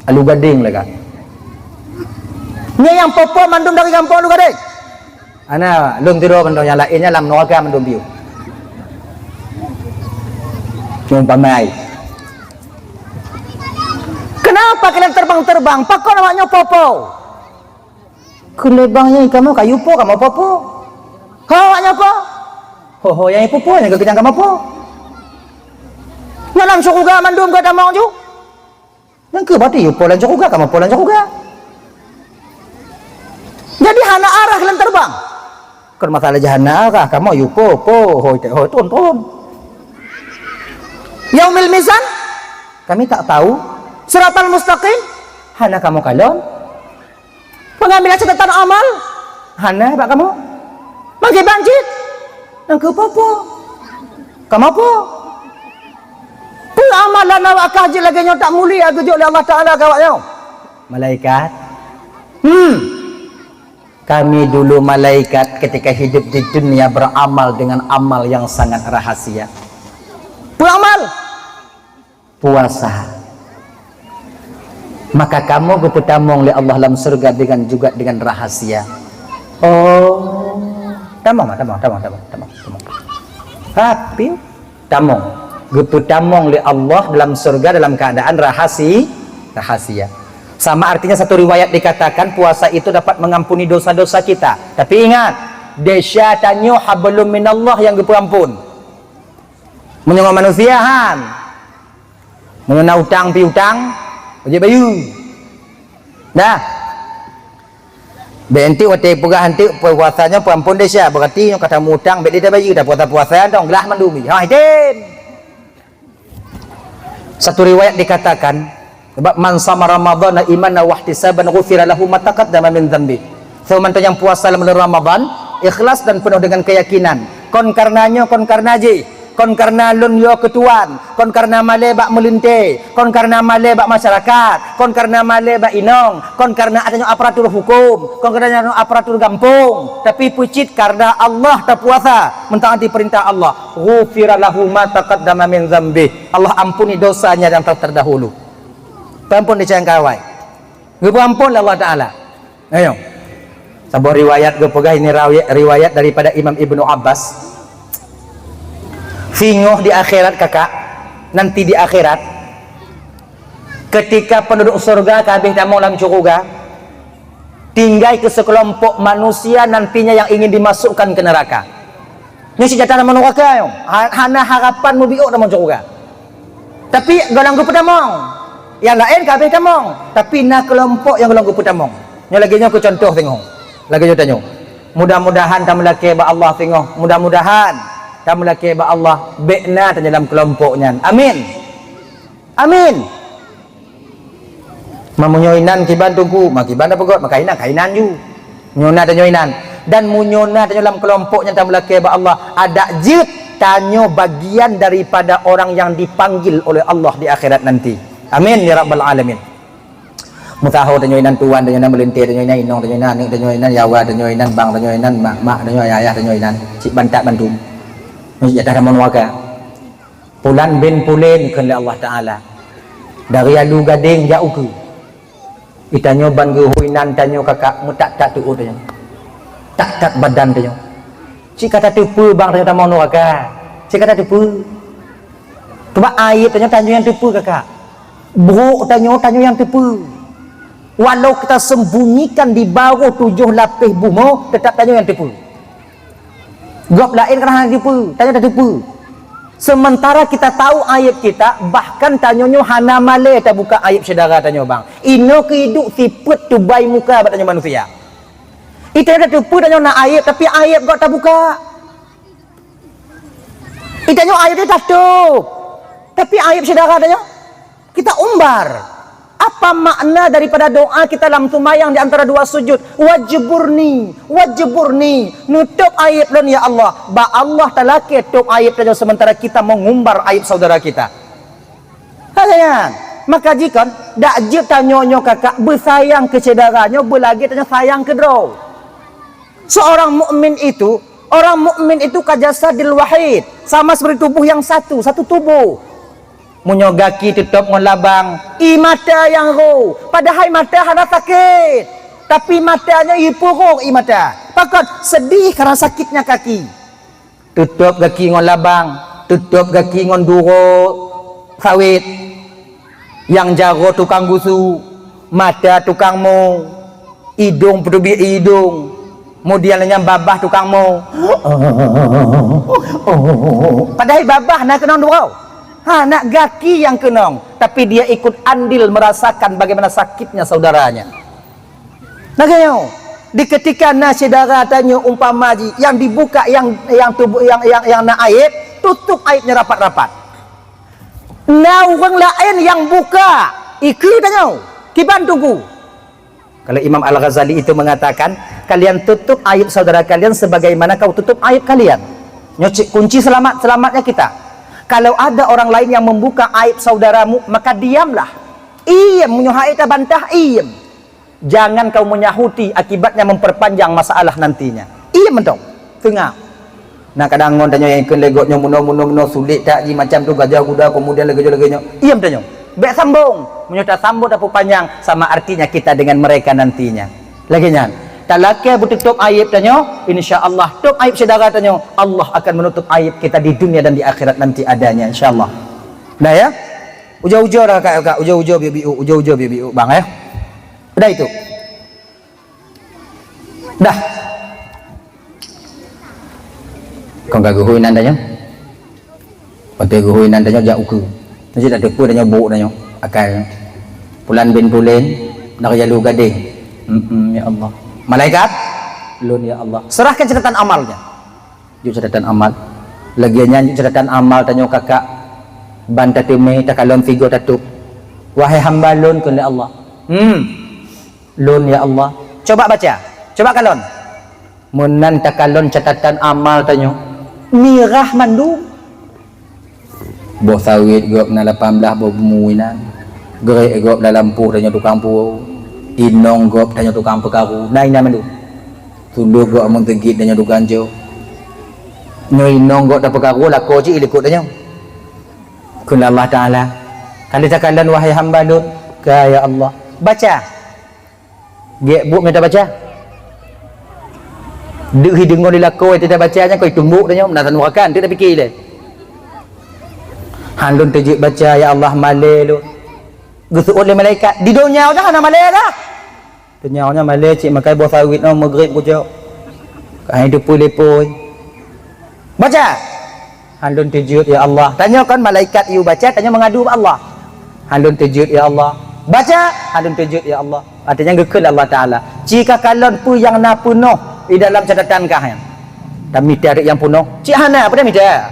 Alu gadeng lagak. Nyoe nyang popo mandum dari gampông Alu gadeng. Ana, lôn tiro bandum nyang laén nyan lam neuraka mandum biu. Nyang pamai. Kenapa kalian terbang-terbang? Pakon awak nyoe popo? Keuneubang nyang kamoe kayu po, kamoe popo. Ho, awak nyoe po? Ho, ho, nyang popo, nyang keukeujang kamoe po. Nyoe lam syuruga mandum geutamong ju. Nyang keu bati yue po lam syuruga, kamoe po lam syuruga. Jadi hana arah kalian terbang. Kon masalah jih hana arah, kamoe yue po, po, hôi, teh, hôi, tun, tun. Yaumil mizan, kami tak tahu. Siratal mustaqim, hana kamoe kalon. Pengambilan catatan amal, hana bak kamoe. Mangkeubang cit, nyang keu popo. Kamoe po? Peue amalan awak kah jeuet lagée nyoe tak mulia geujok lé Allah Taala keu awak nyoe? Malaikat. Hmm. Kami dulu malaikat ketika hidup di dunia beramal dengan amal yang sangat rahasia. Peue amal? Puasa. Maka kamoe geupeutamong lé Allah lam syeuruga dengan juga dengan rahasia. Oh, tamong, tamong, tamong, tamong, tamong, tamong. Tapi tamong, geupeutamong lé Allah dalam syeuruga dalam keadaan rahasi-, rahasia. Sama artinya satu riwayat dikatakan puasa itu dapat mengampuni dosa-dosa kita. Tapi ingat, desya tanyoe hablum minallah nyang geupeuampon. Meunyoe ngon manusia han. Meunyoe na utang piutang, ojok bayeue. Dah. Bék enteuk watée peugah enteuk puasa nyoe peuampon desya, berarti nyoe ka tameutang bék lé tabayeue, tapuasa-puasa dong glah mandum. Ha, hidem. Satu riwayat dikatakan, Sebab, "Man shama Ramadhana imanan wahtisaban ghufira lahu ma taqaddama min dzanbi." Seumantong nyang puasa lam buleuen Ramadhan, ikhlas dan penuh dengan keyakinan, kon kareuna nyoe, kon kareuna jih, kon kareuna lôn yo keu tuan, kon kareuna malée bak meulintée, kon kareuna malée bak masyarakat, kon kareuna malée bak inong, kon kareuna ata nyoe aparatur hukum, kon kareuna nyoe aparatur gampông, tapi peucit kareuna Allah tapuasa, mentaati peurintah Allah, ghufira lahu ma taqaddama min dzanbi. Allah ampuni dosanya yang telah terdahulu. Peuampon desya nyang ka awai. Geupeuampon lé Allah Taala. Ayo. Saboh riwayat geupeugah ini rawi-, riwayat daripada Imam Ibnu Abbas. Singoh di akhirat, kakak, nanti di akhirat, ketika penduduk surga ka habéh tamong lam syeuruga, tinggai keu sekelompok manusia nantinya yang ingin dimasukkan ke neraka. Nyoe sijata tamong neuraka nyoe. Ha-, hana harapan mubiôk tamong syeuruga. Tapi gohlom geupeutamong. Nyang laén ka habéh tamong, tapi na keulompok nyang gohlom geupeutamong. Nyoe lagée nyoe keu contoh singoh. Lagée nyoe tanyoe. Mudah-mudahan tameulakée bak Allah singoh. Mudah-mudahan tameulakée bak Allah bék na tanyoe lam keulompok nyan. Amin. Amin. Meunyoe inan kiban teungku, ma kiban tapeugot, maka inan, ka inan ju. Meunyoe na tanyoe inan. Dan meunyoe na tanyoe lam keulompok nyang tameulakée bak Allah, adak jeuet tanyoe bagian daripada orang yang dipanggil oleh Allah di akhirat nanti. Amin ya rabbal alamin. Meusaho tanyoe inan tuan, tanyoe inan meulintée, tanyoe inan inong, tanyoe inan aneuk, tanyoe inan yawa, tanyoe inan bang, tanyoe inan mak, mak, tanyoe ayah, tanyoe inan cit bantat bandum. Nyoe jatah tamong neuraka. Pulan bin Pulen kheun lé Allah Taala. Dari Alu Gadeng jak ukeue. Di tanyoe ban geuhôi nan tanyoe kakak meutat-tat teuôt tanyoe. Tat-tat badan tanyoe. Cit ka tateupeue bang tanyoe tamong nuraka. Cit ka tateupeue. Teuma aib tanyoe, tanyoe nyang teupeue kakak. Brok tanyoe, tanyoe nyang teupeue. Walau kita sembunyikan di bawah tujoh lapéh bumoe, teutap tanyoe nyang teupeue. Gob laén kan hana teupeue, tanyoe tateupeue. Sementara kita tahu aib kita, bahkan tanyoe nyoe hana malée tabuka aib syedara tanyoe bang. Inoe keuhidup sifeuet tubai muka bak tanyoe manusia. Di tanyoe tateupeue tanyoe na aib, tapi aib gob tabuka. Di tanyoe aib nyoe tatôb, tapi aib syedara tanyoe kita umbar. Apa makna daripada doa kita lam seumayang di antara dua sujud? "Wajburni, wajburni." Neutôb aib lôn, ya Allah. Bak Allah talakée tôb aib tanyoe sementara kita meungumbar aib saudara kita. Hai nyan, maka jikon dak jeuet tanyoe nyoe kakak beusayang keu syedara nyoe beulagée tanyoe sayang keu droe. Seorang mukmin itu, orang mukmin itu kajasadil wahid, sama seperti tubuh yang satu, satu tubuh. Meunyoe gaki teutôb ngon labang, ie mata nyang rô, padahai mata hana sakét, tapi mata nyan ie peurôh ie mata. Pakon? Sedih karena sakitnya kaki. Teutôb gaki ngon labang, teutôb gaki ngon duroe sawét. Nyang jaroe tukang gusu, mata tukang mo, idong peuteubiet idong, kemudian lé nyan babah tukang mo. Padahai babah na keunong duroe. Ha, na gaki nyang keunong, tapi dia ikut andil merasakan bagaimana sakitnya saudaranya. Lagée nyoe, di ketika na syedara tanyoe umpama jih nyang dibuka nyang, nyang tuboh, nyang, nyang, nyang na aib, tutôb aib nyan rapat-rapat. Na ureuëng laén nyang buka, ikeue tanyoe, kiban teungku. Kalau Imam Al-Ghazali itu mengatakan, "Kalian tutup aib saudara kalian sebagaimana kau tutup aib kalian." Nyoe cit kunci selamat, selamatnya kita. Kalau ada orang lain yang membuka aib saudaramu, maka diamlah. Iem, meunyoe hana tabantah, iem. Jangan kau menyahuti, akibatnya memperpanjang masalah nantinya. Iya mantong. Teungoh. Nah, kadang ngon tanyoe nyang ikheun lé gobnyoe meunoe, meunoe, meunoe, sulet that jih macam tu, gajah guda, kemudian lagée nyoe, lagée nyoe. Iya mantong. Bék sambong. Meunyoe tasambong, tapeupanjang, sama artinya kita dengan mereka nantinya. Lagée nyan. Talakée beututôb aib tanyoe, insya Allah, tôb aib syedara tanyoe, Allah akan menutup aib kita di dunia dan di akhirat nanti adanya, insya Allah. Nah, ya. Ujoe-ujoe dah, Kak, Kak. Ujoe-ujoe biuk-biuk, ujoe-ujoe biuk-biuk, bang, ya. Dah itu. Dah. Kon ka geuhôi nan tanyoe. Watée geuhôi nan tanyoe jak ukeue. Nyoe cit tateupeue tanyoe bôk tanyoe. Akai. Pulan bin Pulen dari Jalur Gadeng. Mm-mm, ya Allah. Malaikat, lôn ya Allah. Serahkan catatan amalnya. Jok catatan amal. Lagée nyan jok catatan amal tanyoe kakak. Ban tateumé takalon sigoe tatôb. Wahai hamba lôn kheun lé Allah. Hmm. Lôn ya Allah. Coba baca. Coba kalon. Meunan takalon catatan amal tanyoe. Mirah mandum. Boh sawét gob na lapan blaih boh bumoe inan. Grék gob na lampôh tanyoe tukang puwoe. Inong gob tanyoe tukang peukaru. Na inan mandum. Sulôk gob meuseugét tanyoe tukang jok. Nyoe inong gob tapeukaru lakoe cit ilikot tanyoe. Kheun Allah Taala, "Ka lheueh takalon wahai hamba lôn?" "Ka ya Allah." "Baca." Gét buet mita baca. Deuh hi deungoe di lakoe teuta baca nyan keu tumbok tanyoe, meunan tanyoe rakan, teuta pike lé. Han lôn teujeuet baca, ya Allah, malée lôn. Geuseuôt lé malaikat, di donya dah hana malée dah. Donya nyan malée cit makai boh sawit nyoe meugreb kucok. Ka hai teupeu lé pôi. Baca. Han lôn teujeuet ya Allah. Tanyoe kan malaikat yue baca, tanyoe meungadu bak Allah. Han lôn teujeuet ya Allah. Baca, han lôn teujeuet ya Allah. Artinya geukheun Allah Taala. Ci ka kalon peue nyang na peunoh di dalam catatan kah nyan. Tamita nyang peunoh. Cit hana, peue tamita.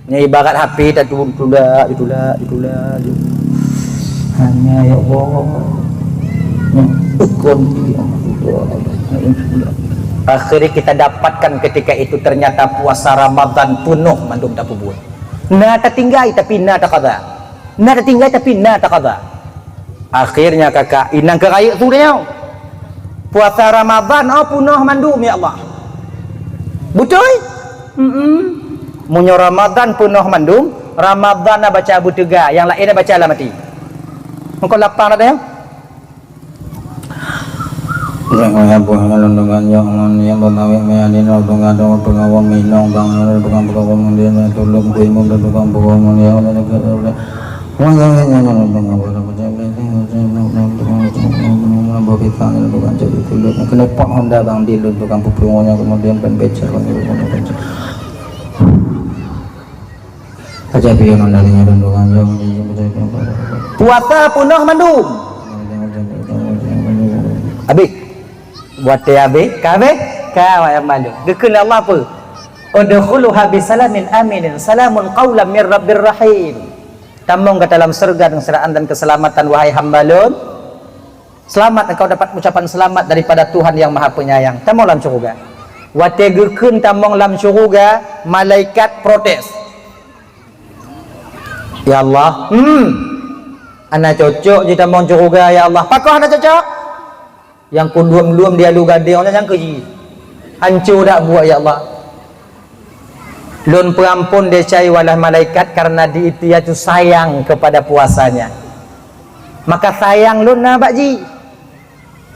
Nyan ibarat H P tatulak, ditulak, ditulak. Hanya ya Allah. Kon. Akhirnya kita dapatkan ketika itu ternyata puasa Ramadan penuh mandum tapeubuet. Na tatinggai tapi na takada. Na tatinggai tapi na takada. Akhirnya kakak inang keu rayeuk su tanyoe. Puasa Ramadan oh peunoh mandum ya Allah. Beutôi? Hmm. Meunyoe Ramadan peunoh mandum, Ramadan na baca beuteuga, nyang laén na baca lam até. Meuko lapang dah tanyoe. Ureueng nyang boh ngon lôn tukang jok ngon nyang beumawét meunan lôn tukang jok, tukang wong minong bang lôn tukang peukawen ngon dia, tuleueng kuimeum lôn tukang peukawen ngon dia. Wong nyang nyang lôn tukang boh lôn tukang jok tuleueng. Keuneuk pot honda bang di lôn tukang peupeue ngon nyang keumudian ban becak lôn tukang becak. Aja pion honda nyan lôn tukang jok. Puasa peunoh mandum. Habéh. Watèe habéh, ka habéh, ka wayang malu. Geukheun lé Allah peue? "Udkhuluha bisalamin aminin, salamun qaulam mir rabbir rahim." Tamong gata lam syeuruga deungon seuraan dan keuseulamatan, wahai hamba Lôn. Selamat, engkau dapat ucapan selamat daripada Tuhan yang Maha Penyayang. Tamong lam syeuruga. Watèe geukheun tamong lam syeuruga, malaikat protes. Ya Allah, hmm, hana cocok jitamong syeuruga, ya Allah. Pakon hana cocok? Nyang kudum-dum di alu gadéng nyan nyang keu jih. Hanco dak buet, ya Allah. Lôn peuampon desya i walah malaikat karena di itu, yaitu sayang kepada puasanya. Maka sayang lôn na bak jih.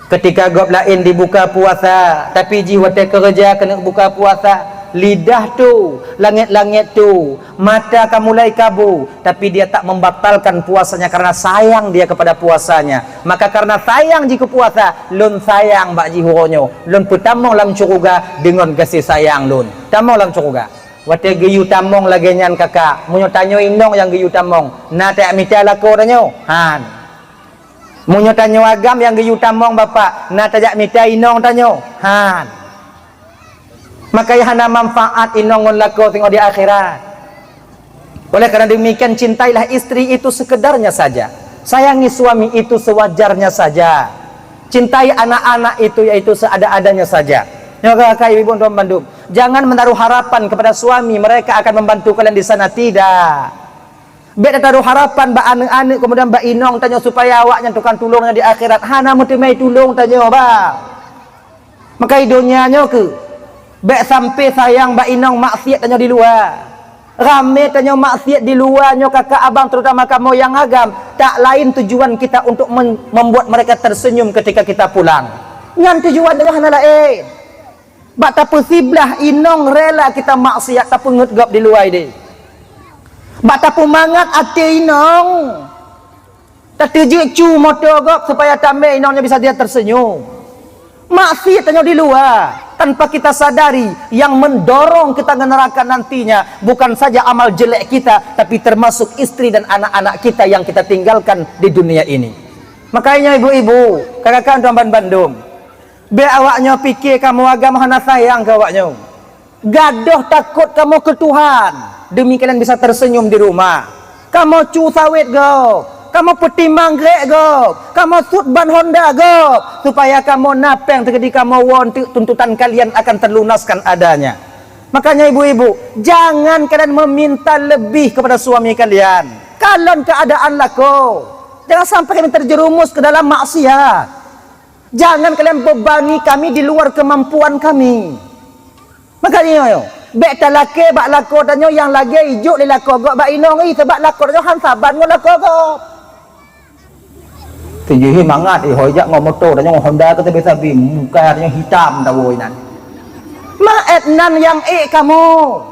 Ketika gob laén dibuka puasa, tapi jih watèe keureuja keuneuk buka puasa, lidah tu, langét-langét tu, mata ka mulai kabu, tapi dia tak membatalkan puasanya karena sayang dia kepada puasanya. Maka karena sayang jih keu puasa, lôn sayang bak jih uroe nyoe. Lôn peutamong lam syeuruga deungon gaséh sayang lôn. Tamong lam syeuruga. Watèe geuyue tamong lagèe nyan kakak, meunyoe tanyoe inong nyang geuyue tamong, na tajak mita lakoe tanyoe? Han. Meunyoe tanyoe agam nyang geuyue tamong bapak, na tajak mita inong tanyoe? Han. Maka hana manfaat inong ngon lakoe singoh di akhirat. Oleh karena demikian, cintailah istri itu sekedarnya saja. Sayangi suami itu sewajarnya saja. Cintai anak-anak itu, yaitu seada-adanya saja. Nyoe kakak ibu tuan bandum, jangan menaruh harapan kepada suami mereka akan membantu kalian di sana, tidak. Bèk tataruh harapan bak aneuk-aneuk, keumudian bak inong tanyoe supaya awaknyan tukang tulông nyan di akhirat. Hana meuteumé tulông tanyoe, bah. Maka i donya nyoe keuh, bèk sampai sayang bak inong maksiat tanyoe di luwa. Ramé tanyoe maksiat di luwa nyoe kakak abang, terutama kamoe nyang agam, tak lain tujuan kita untuk men-, membuat mereka tersenyum ketika kita pulang. Nyan tujuan tanyoe hana laén. Bak tapeusiblah inong rela kita maksiat tapeungeut gob di luwa idéh. Bak tapeumangat até inong. Tateujeuk cu moto gob supaya tamé inong nyan bisa dia tersenyum. Maksiat tanyoe di luwa, tanpa kita sadari, yang mendorong kita ke neraka nantinya bukan saja amal jelek kita, tapi termasuk istri dan anak-anak kita yang kita tinggalkan di dunia ini. Makanya ibu-ibu, kakak-kakak tuan bandum, bèk awaknyoe pike kamoe agam hana sayang keu awaknyoe. Gadôh takot kamoe keu Tuhan, demi kalian bisa tersenyum di rumah. Kamoe cu sawét gob, kamoe peutimang grék gob, kamoe sut ban honda gob, supaya kamoe na péng teukeudi kamoe woe eunteuk tuntutan kalian akan terlunaskan adanya. Makanya ibu-ibu, jangan kalian meminta lebih kepada suami kalian. Kalon keadaan lakoe. Jangan sampai kalian terjerumus ke dalam maksiat. Jangan kalian bebani kami di luar kemampuan kami. Makanya, bèk talakèe bak lakoe tanyoe nyang lagèe ijok lé lakoe gob bak inong i, sabab lakoe tanyoe han saban ngon lakoe gob. Tujoh mangat i hôi jak ngon moto tanyoe ngon honda keu sabe-sabe, muka tanyoe hitam tawoe inan. Maet nan nyang ék kamoe.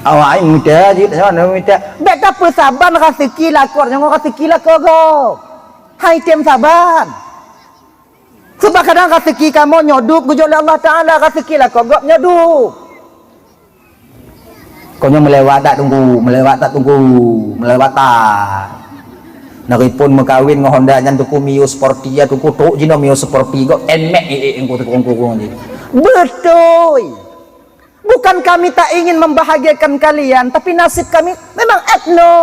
Awak ai mita jih, tanyoe na mita. Bèk tapeusaban raseuki lakoe nyoe ngon raseuki lakoe gob. Hai tem saban. Sebab kadang raseuki kamoe nyoe dub geujok lé Allah Taala, raseuki lakoe gob nyoe dub. Kon nyoe meulewat that Teungku, meulewat that Teungku, meulewat that. Neuripon meukawen ngon honda nyan Teungku, Mio Sporty ya Teungku, trok jinoe Mio Sporty gob, Nmax, eh, eh, Teungku, Teungku, Teungku, Teungku. Beutôi. Bukan kami tak ingin membahagiakan kalian, tapi nasib kami memang etno.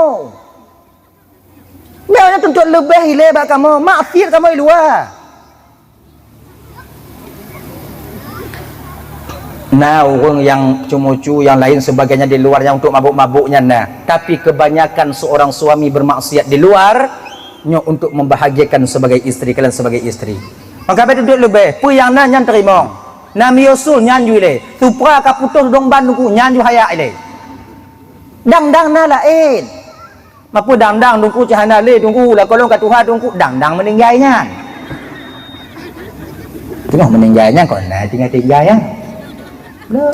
Bèk tuntut leubeh ilèe bak kamoe, maksiat kamoe i luwa. Na ureueng nyang ceumucu, nyang laén sebagainya di luar nyang untuk mabök-mabök nyan na. Tapi kebanyakan seorang suami bermaksiat di luar, nyoe untuk membahagiakan sebagai istri, kalian sebagai istri. Maka bèk tuntut leubeh, peue nyang na nyan teurimong. Na Mio Soul nyan ju ilèe, Supra ka putôh dong ban Teungku nyan ju hayak ilèe. Dang-dang na laén. Mapeue dang-dang Teungku cit hana lé Teungku, lakoe lôn ka tuha Teungku, dang-dang meuninggai nyan. Teungoh meuninggai nyan kon na tinggai-tinggai nyan. Lé.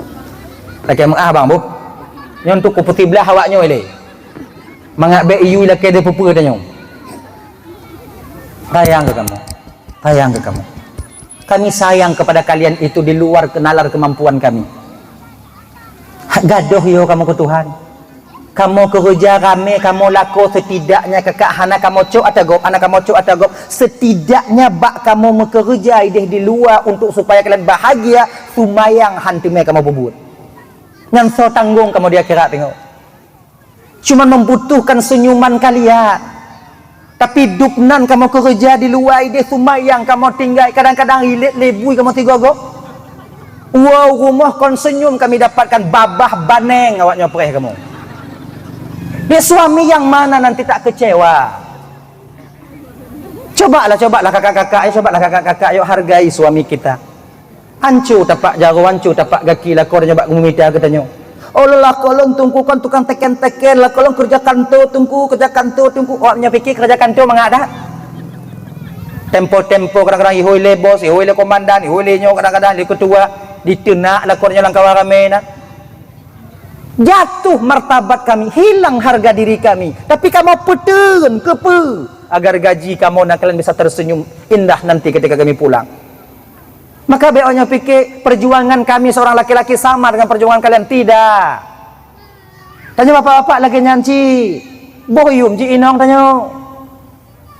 Lakèe meu'ah bang boh. Nyoe untuk kupeusiblah awak nyoe lé. Mangat bèk iyue lakèe deupeue-peue tanyoe. Sayang keu kamoe. Sayang keu kamoe. Kami sayang kepada kalian itu di luar ke-, nalar kemampuan kami. Gadoh yo kamoe keu Tuhan. Kamoe keureuja ramé, kamoe lakoe, setidaknya kakak hana kamoe cok ata gob, hana kamoe cok ata gob. Setidaknya bak kamoe meukeureuja idéh di luwa untuk supaya kalian bahagia, sumayang han teumé kamoe peubuet. Nyan soe tanggong kamoe di akhirat teungoh. Cuman membutuhkan senyuman kalian. Tapi dub nan kamoe keureuja di luwa idéh, sumayang kamoe tinggai, kadang-kadang ilét lé bui kamoe sigoe-goe. Woe u rumoh kon senyum kami dapatkan, babah baneng awak nyoe preh kamoe. Di suami yang mana nanti tak kecewa? Cobalah, cobalah kakak-kakak, ya, cobalah kakak-kakak, yuk hargai suami kita. Anco tapak jaroe, anco tapak gaki lakoe tanyoe bak meumita geutanyoe. Oh, lakoe lôn teungku kon tukang teken-teken, lakoe lôn keureuja kanto teungku, keureuja kanto teungku. Awak nyoe pike keureuja kanto mangat dak? Tempo-tempo kadang-kadang ihôi lé bos, ihôi lé komandan, ihôi lé nyoe kadang-kadang lé ketua, diteunak lakoe nyoe lam kawan ramé na. Jatuh martabat kami, hilang harga diri kami. Tapi kamoe peuteun, keupeue? Agar gaji kamoe na kalian bisa tersenyum indah nanti ketika kami pulang. Maka bék awak nyoe pike perjuangan kami seorang laki-laki sama dengan perjuangan kalian. Tidak. Tanyoe bapak-bapak lagèe nyan cit. Boh yum jih inong tanyoe.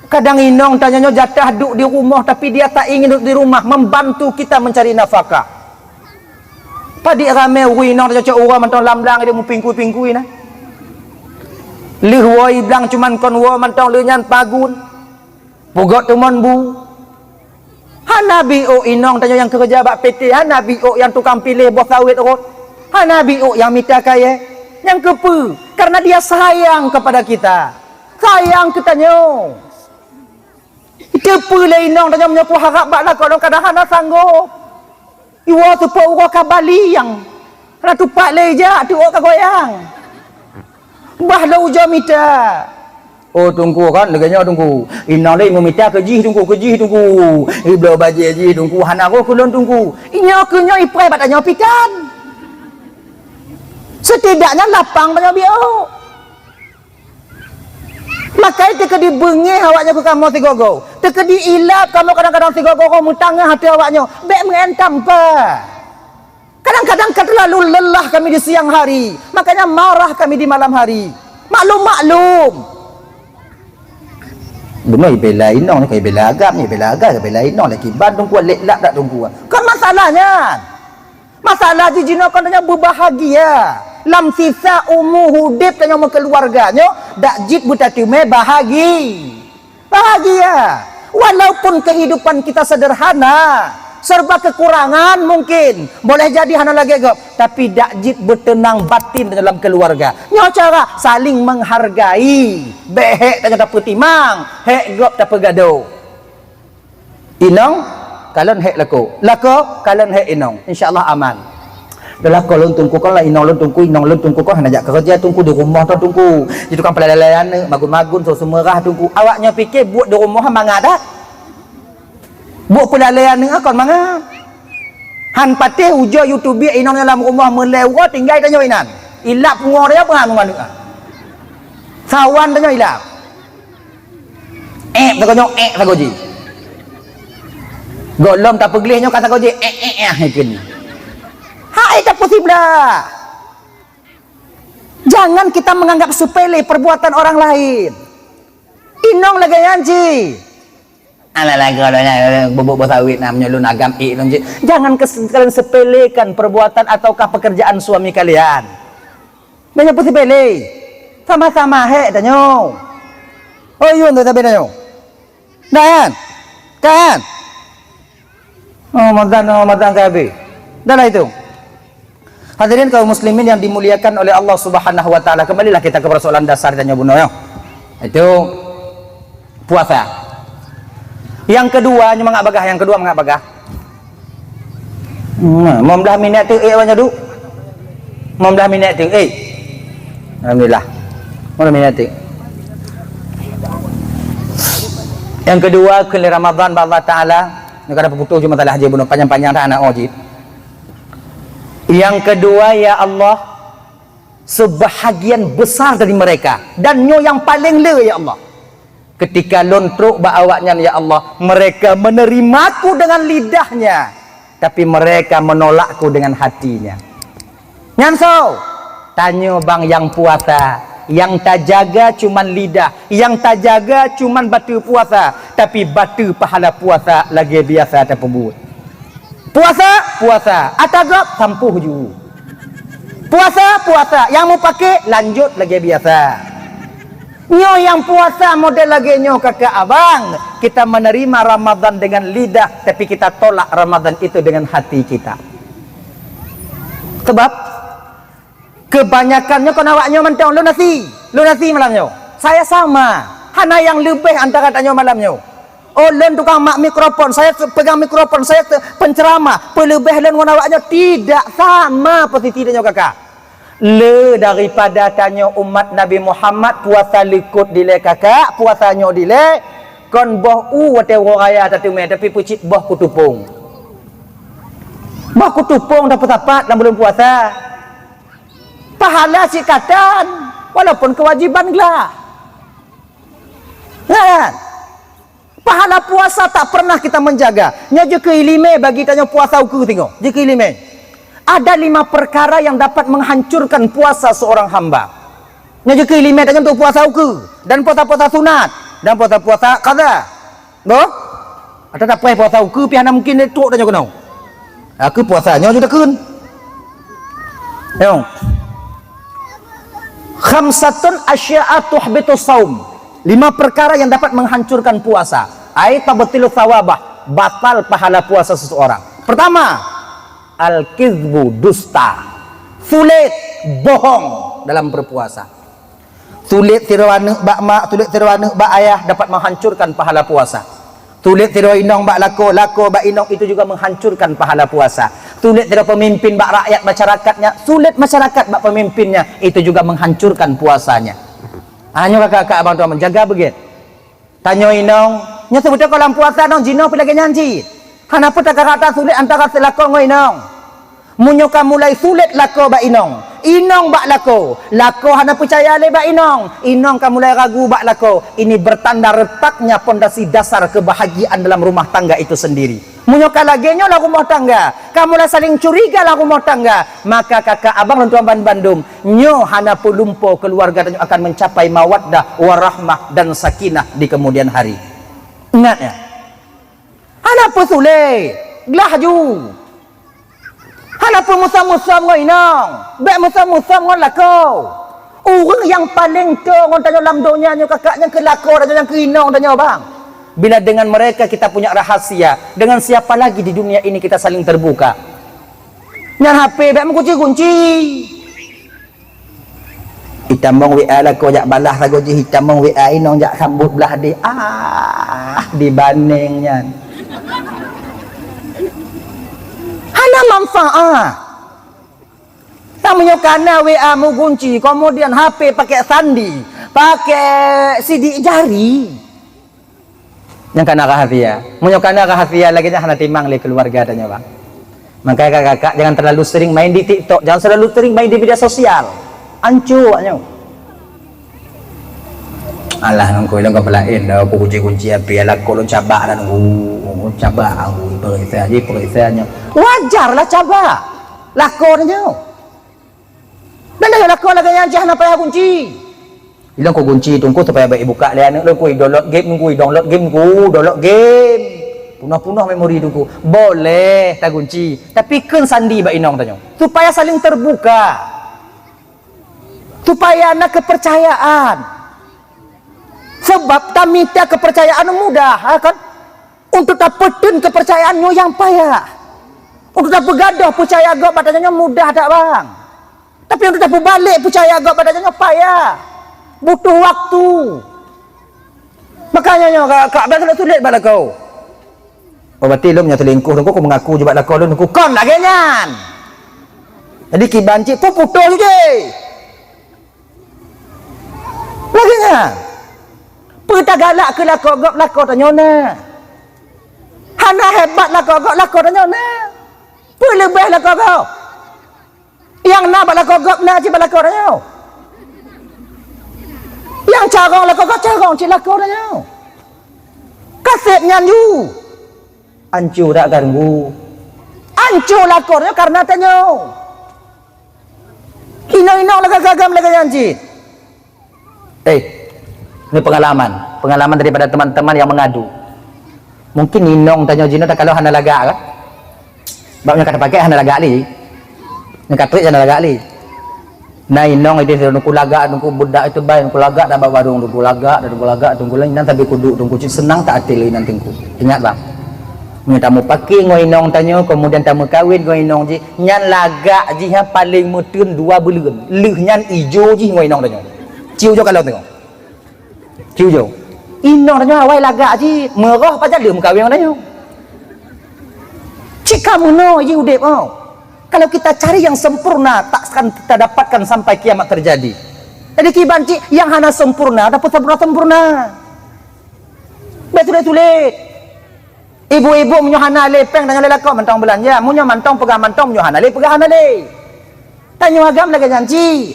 Kadang inong tanyoe nyoe jatah duek di rumoh, tapi dia tak ingin duduk di rumah, membantu kita mencari nafkah. Padit ramé ureueng inong tanyoe cok uroe mantong lam blang dia meupingkui-pingkui na. Lheueh woe i blang cuman kon woe mantong lheueh nyan pagun. Peugot teumon bu. Hana biôk inong tanyoe nyang keureuja bak P T, hana biôk nyang tukang piléh boh sawét rot, hana biôk nyang mita kayèe. Nyang keupeue? Karena dia sayang kepada kita. Sayang keu tanyoe. Teupeue lé inong tanyoe meunyoe kuharab bak lakoe lôn kadang hana sanggob. Iwoe teupeu uroe ka balieng. Hana tupat lé ijak, tuok ka goyang. Bah lôn ujoe mita. Oh, teungku kan, lagèe nyoe, teungku. Inong lé meumita keu jih, teungku, keu jih, teungku. Ibloe bajèe jih, teungku, hana roh keu lôn, teungku. Inyoe keu nyoe ipreh bak tanyoe pikan. Setidaknya lapang tanyoe biôk. Makai teukeudi beungéh awak nyoe keu kamoe sigoe-goe. Teukeudi ilab kamoe kadang-kadang sigoe-goe meutanggah até awak nyoe. Bék meu'en tampa. Kadang-kadang ka terlalu lelah kami di siang hari, makanya marah kami di malam hari. Maklum-maklum. Bunoe ibela inong ni, ka ibela agam ni, ibela agam, ibela inong lagi ban teungku, lek lap dak teungku. Kon masalah nyan. Masalah jih jinoe kon tanyoe beubahagia. Lam sisa umu udeb tanyoe meukeuluwarga nyoe, dak jeuet beutateumé bahagi. Bahagia. Walaupun kehidupan kita sederhana, serba kekurangan mungkin, boleh jadi hana lagèe gob, tapi dak jeuet beuteunang batin dalam keluarga. Nyoe cara saling menghargai. Bék hék tanyoe tapeutimang, hék gob tapeugado. Inong, kalon hék lakoe. Lakoe, kalon hék inong. Insya Allah aman. Dah lakoe lôn teungku, kon lah inong lôn teungku, inong lôn teungku, kon hana jak keureuja teungku, di rumoh toh teungku. Di tukang peulalaian aneuk, magun-magun, seumeurah teungku. Awak nyoe pike buet di rumoh mangat dak? Buet peulalaian aneuk kon mangat. Han patéh ujoe YouTube inong dalam rumoh meulée uroe tinggai tanyoe inan. Ilap pungoe tanyoe peue anu aneuk. Sawan tanyoe ilap. Ék sagoe nyoe, ék sagoe jih. Gohlom tapeugleh nyoe ka sagoe jih, ék, ék, ék, ék, ék. Hai tapeusiblah. Jangan kita menganggap sepele perbuatan orang lain. Inong lagèe nyan cit. Alah lagoe lôn nyan, bubuk boh sawit na meunyoe lôn agam ék lôn cit. Jangan kes-, kalian sepelekan perbuatan ataukah pekerjaan suami kalian. Meunyoe peusipele, sama-sama hék tanyoe. Oh, yue tu sabe tanyoe. Dah kan? Kan? Oh, Ramadan, oh, Ramadan ka habéh. Dah lah itu. Hadirin kaum muslimin yang dimuliakan oleh Allah Subhanahu wa taala, kembalilah kita ke persoalan dasar tanyoe bunoe, ya. Itu puasa. Yang kedua, nyoe mangat bagah, yang kedua mangat bagah. Hmm, lima belas minit tu, eh, awak nyoe duk. Lima belas minit tu, eh. Alhamdulillah. Lima belas minit tu. Yang kedua, keu lé Ramadan bak Allah Taala. Nyoe ka na peuputoh cuma salah je bunoe panyang-panyang dah aneuk oh jih. Yang kedua, ya Allah, sebahagian besar dari mereka, dan nyoe yang paling le, ya Allah. Ketika lôn trok bak awaknyan, ya Allah, mereka menerimaku dengan lidahnya, tapi mereka menolakku dengan hatinya. Nyan soe? Tanyoe bang nyang puasa, nyang tajaga cuman lidah, nyang tajaga cuman bateue puasa, tapi bateue pahala puasa lagèe biasa tapeubuet. Puasa, puasa, ata gob sampôh ju. Puasa, puasa, nyang meupaké lanjut lagèe biasa. Nyoe nyang puasa model lagèe nyoe kakak abang, kita menerima Ramadan dengan lidah, tapi kita tolak Ramadan itu dengan hati kita. Sebab kebanyakan nyoe kon awak nyoe mantong, lôn asie, lôn asie malam nyoe. Saya sama, hana nyang leubeh antara tanyoe malam nyoe. Oh, lôn tukang mak mikrofon, saya pegang mikrofon, saya te-, penceramah, peuleubeh lôn ngon awak nyoe tidak sama posisi tanyoe kakak. Le daripada tanyoe umat Nabi Muhammad puasa likot dilèe kakak, puasa nyoe dilèe, kon boh u watèe uroe raya tateumèe, tapi peucit boh kutupông. Boh kutupông tapeusapat lam buleuen puasa. Pahala cit ka tan, walaupun kewajiban glah. Kan? Pahala puasa tak pernah kita menjaga. Nyoe jeuet keu iéleumèe bagi tanyoe puasa ukeue singoh. Jeuet keu iéleumèe. Ada lima perkara yang dapat menghancurkan puasa seorang hamba. Nyoe jeuet keu iéleumèe tanyoe untuk puasa ukeue dan puasa-puasa sunat dan puasa-puasa qadha. Boh? Ata tapreh puasa ukeue pih hana mungkin trok tanyoe keunoe. Aku puasa nyoe jeuet takheun. Nyoe. Khamsatun asya'a tuhbitus saum. Lima perkara yang dapat menghancurkan puasa. Ai tabtilu tsawabah, batal pahala puasa seseorang. Pertama, al-kizbu, dusta. Sulet, bohong dalam berpuasa. Sulet sidroe aneuk bak mak, sulet sidroe aneuk bak ayah dapat menghancurkan pahala puasa. Sulet sidroe inong bak lakoe, lakoe bak inong itu juga menghancurkan pahala puasa. Sulet sidroe pemimpin bak rakyat masyarakatnya, sulet masyarakat bak pemimpinnya, itu juga menghancurkan puasanya. Ah, nyoe kakak-kakak abang tuan, jaga beugèt. Tanyoe inong, nyoe seubeutôi kon lam puasa nong jinoe pih lagèe nyan cit. Hana peue takarap that sulet antara si lakoe ngon inong. Meunyoe ka mulai sulet lakoe bak inong, inong bak lakoe, lakoe hana peucaya lé bak inong, inong ka mulai ragu bak lakoe, ini bertanda retaknya pondasi dasar kebahagiaan dalam rumah tangga itu sendiri. Meunyoe ka lagèe nyoe lam rumoh tangga, ka mulai saling curiga lam rumoh tangga, maka kakak abang lôn tuan ban bandum, nyoe hana peue lumpoe keuluwarga tanyoe akan mencapai mawaddah, warahmah, dan sakinah di kemudian hari. Ingat ya. Hana peue sulet, glah ju. Hana peue musom-musom ngon inong, bèk musom-musom ngon lakoe. Ureueng nyang paleng toe ngon tanyoe lam donya nyoe kakak, nyang keu lakoe tanyoe, nyang keu inong tanyoe bang. Bila dengan mereka kita punya rahasia, dengan siapa lagi di dunia ini kita saling terbuka? Nyan H P bèk meukunci-kunci. Itamong W A lakoe jak balah sagoe jih, itamong W A inong jak sambot blah deh. Ah, dibandeng nyan. Hana manfaat. Tapi nyoe kana W A meugunci, kemudian H P pakai sandi, pakai sidik jari. Nyang kana rahasia. Meunyoe kana rahasia lagèe nyan hana timang lé keuluwarga tanyoe, bang. Makanya kakak-kakak jangan terlalu sering main di TikTok, jangan terlalu sering main di media sosial. Anco awak nyoe. Alah, nangkoi lôn ka peulaén dah, aku kunci-kunci api, alah, kok lôn cabak dah nunggu, cabak aku, periksa je, periksa nyoe. Wajar lah cabak. Lakoe nyoe. Dan dah lakoe lagèe nyan cit hana payah kunci. Ilong ku kunci teungku supaya bèk ibuka lé aneuk lôn, ku i-download game, ku i-download game, ku download game. Punoh-punoh memori teungku. Boleh takunci, tapi kheun sandi bak inong tanyoe supaya saling terbuka. Supaya na kepercayaan. Sebab tamita kepercayaan mudah, ha kan? Untuk tapeuteun kepercayaan nyoe nyang payah. Untuk tapeugadôh peucaya gob bak tanyoe nyoe mudah that, bang. Tapi untuk tapeubalek peucaya gob bak tanyoe nyoe payah. Butuh waktu. Makanya nyoe ka, ka sulet-sulet bak lakoe. Oh, berarti lôn nyoe selingkuh, lôn kok mengaku je bak lakoe lôn, lôn kon lagèe nyan. Jadi kiban cit pun putus je. Lagèe nyan. Peue tagalak keu lakoe gob, lakoe tanyoe na. H Hana hebat lakoe gob, lakoe tanyoe na. Peue leubeh lakoe gob? Nyang na bak lakoe gob na cit bak lakoe tanyoe. Nyang carông lakoe gob, carông cit lakoe tanyoe. Kaseb nyan ju. Anco that ka teungku. Anco lakoe tanyoe kareuna tanyoe. Inong-inong lagak gagam lagak nyan cit. Eh, ini pengalaman. Pengalaman daripada teman-teman yang mengadu. Mungkin inong tanyoe jinoe takalon hana lagak kah? Bak nyang ka tapakai hana lagak lé. Nyang ka trép hana lagak lé. Na inong idéh teungku lagak, teungku beudak itu bai, teungku lagak dak bak warong, teungku lagak, teungku lagak, teungku laén nan sabe kuduek, teungku cit seunang that até lé nan teungku. Ingat bang. Meunyoe tamupaké ngon inong tanyoe, kemudian tameukawen ngon inong jih, nyan lagak jih nyan paléng meuteun dua buleuen. Lheueh nyan ijo jih ngon inong tanyoe. Ciu jo kalon teungoh. Ciu jo. Inong tanyoe awai lagak jih, meurôh pajan lheueh meukawen ngon tanyoe. Cit ka meunoe jih udép oh. Kalau kita cari yang sempurna, tak akan kita dapatkan sampai kiamat terjadi. Jadi kiban cit yang hana sempurna, dapat sempurna-sempurna. Bèk sulet-sulet. Ibu-ibu meunyoe hana lé péng tanyoe lé lakoe mantong beulanja, meunyoe mantong peugah mantong, meunyoe hana lé peugah hana lé. Tanyoe agam lagèe nyan cit.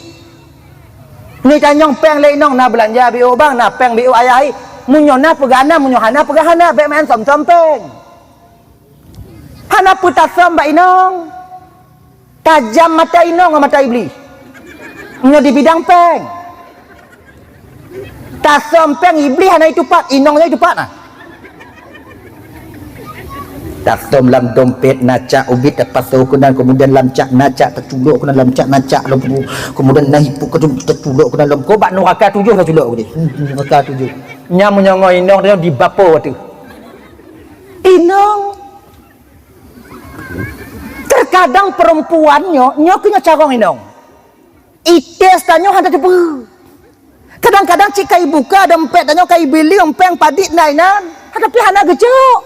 Ni tanyoe péng lé inong na beulanja biôh bang, na péng biôh ayah i. Meunyoe na peugah na, meunyoe hana peugah hana, bèk maén som-som péng. Hana peue tasom bak inong. Tajam mata inong ngon mata iblih. Meunyoe di bidang péng. Tasom péng iblih hana itupat, inong nyoe itupat nah. Tasom lam dompet na cak ubit tapasoe keunan, kemudian lam cak na cak taculok keunan, lam cak na cak lom, kemudian na ipuk keunan taculok keunan lom. Ko bak nuraka tujoh taculok keunan. Nuraka tujoh. Nyan meunyoe ngon inong nyoe dibapo ateuh. Inong. Terkadang perempuan nyoe, nyoe keuh nyoe carông inong. Ites tanyoe hana teupeue. Kadang-kadang cit ka ibuka dompet tanyoe, ka ibeulieng péng padit na inan, tapi hana geucok.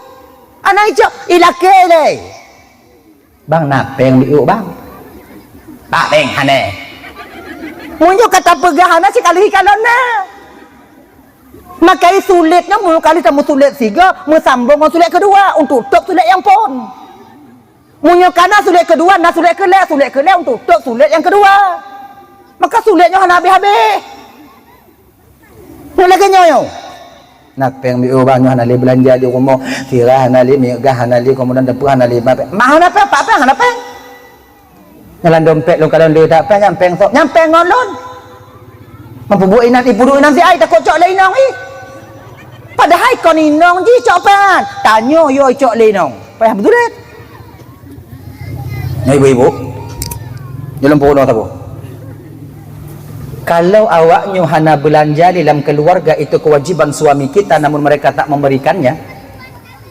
Hana icok, ilakèe lé. Bang, na péng biôh bang. Bak péng hana. Meunyoe ka tapeugah hana, sikali kalon na. Maka i sulet nyan meunyoe kali tameusulet sigoe, meusambong ngon sulet keudua, untuk tôp sulet nyang phôn. Meunyoe ka na sulet keudua, na sulet keulhèe, sulet keulhèe untuk tôp sulet nyang keudua. Maka sulet nyoe hana habéh-habéh. Nyoe lagèe nyoe nyoe. Na péng biôh bang, nyoe hana lé beulanja di rumoh, sira hana lé, minyeuk gas hana lé, keumudian dapur hana lé, ma péng. Ma hana péng, pat péng hana péng. Nyan lam dompet lôn kalon le that péng, nyan péng sôk, nyan péng ngon lôn. Meupeubuet inan, ipeuduek inan si ai takot cok lé inong ih. Padahai kon inong jih cok péng, tanyoe yo cok lé inong. Payah beusulet. Nyoe ibu-ibu, nyoe lôn peurunoe saboh. Kalau awak nyoe hana beulanja di lam keluarga, itu kewajiban suami kita, namun mereka tak memberikannya,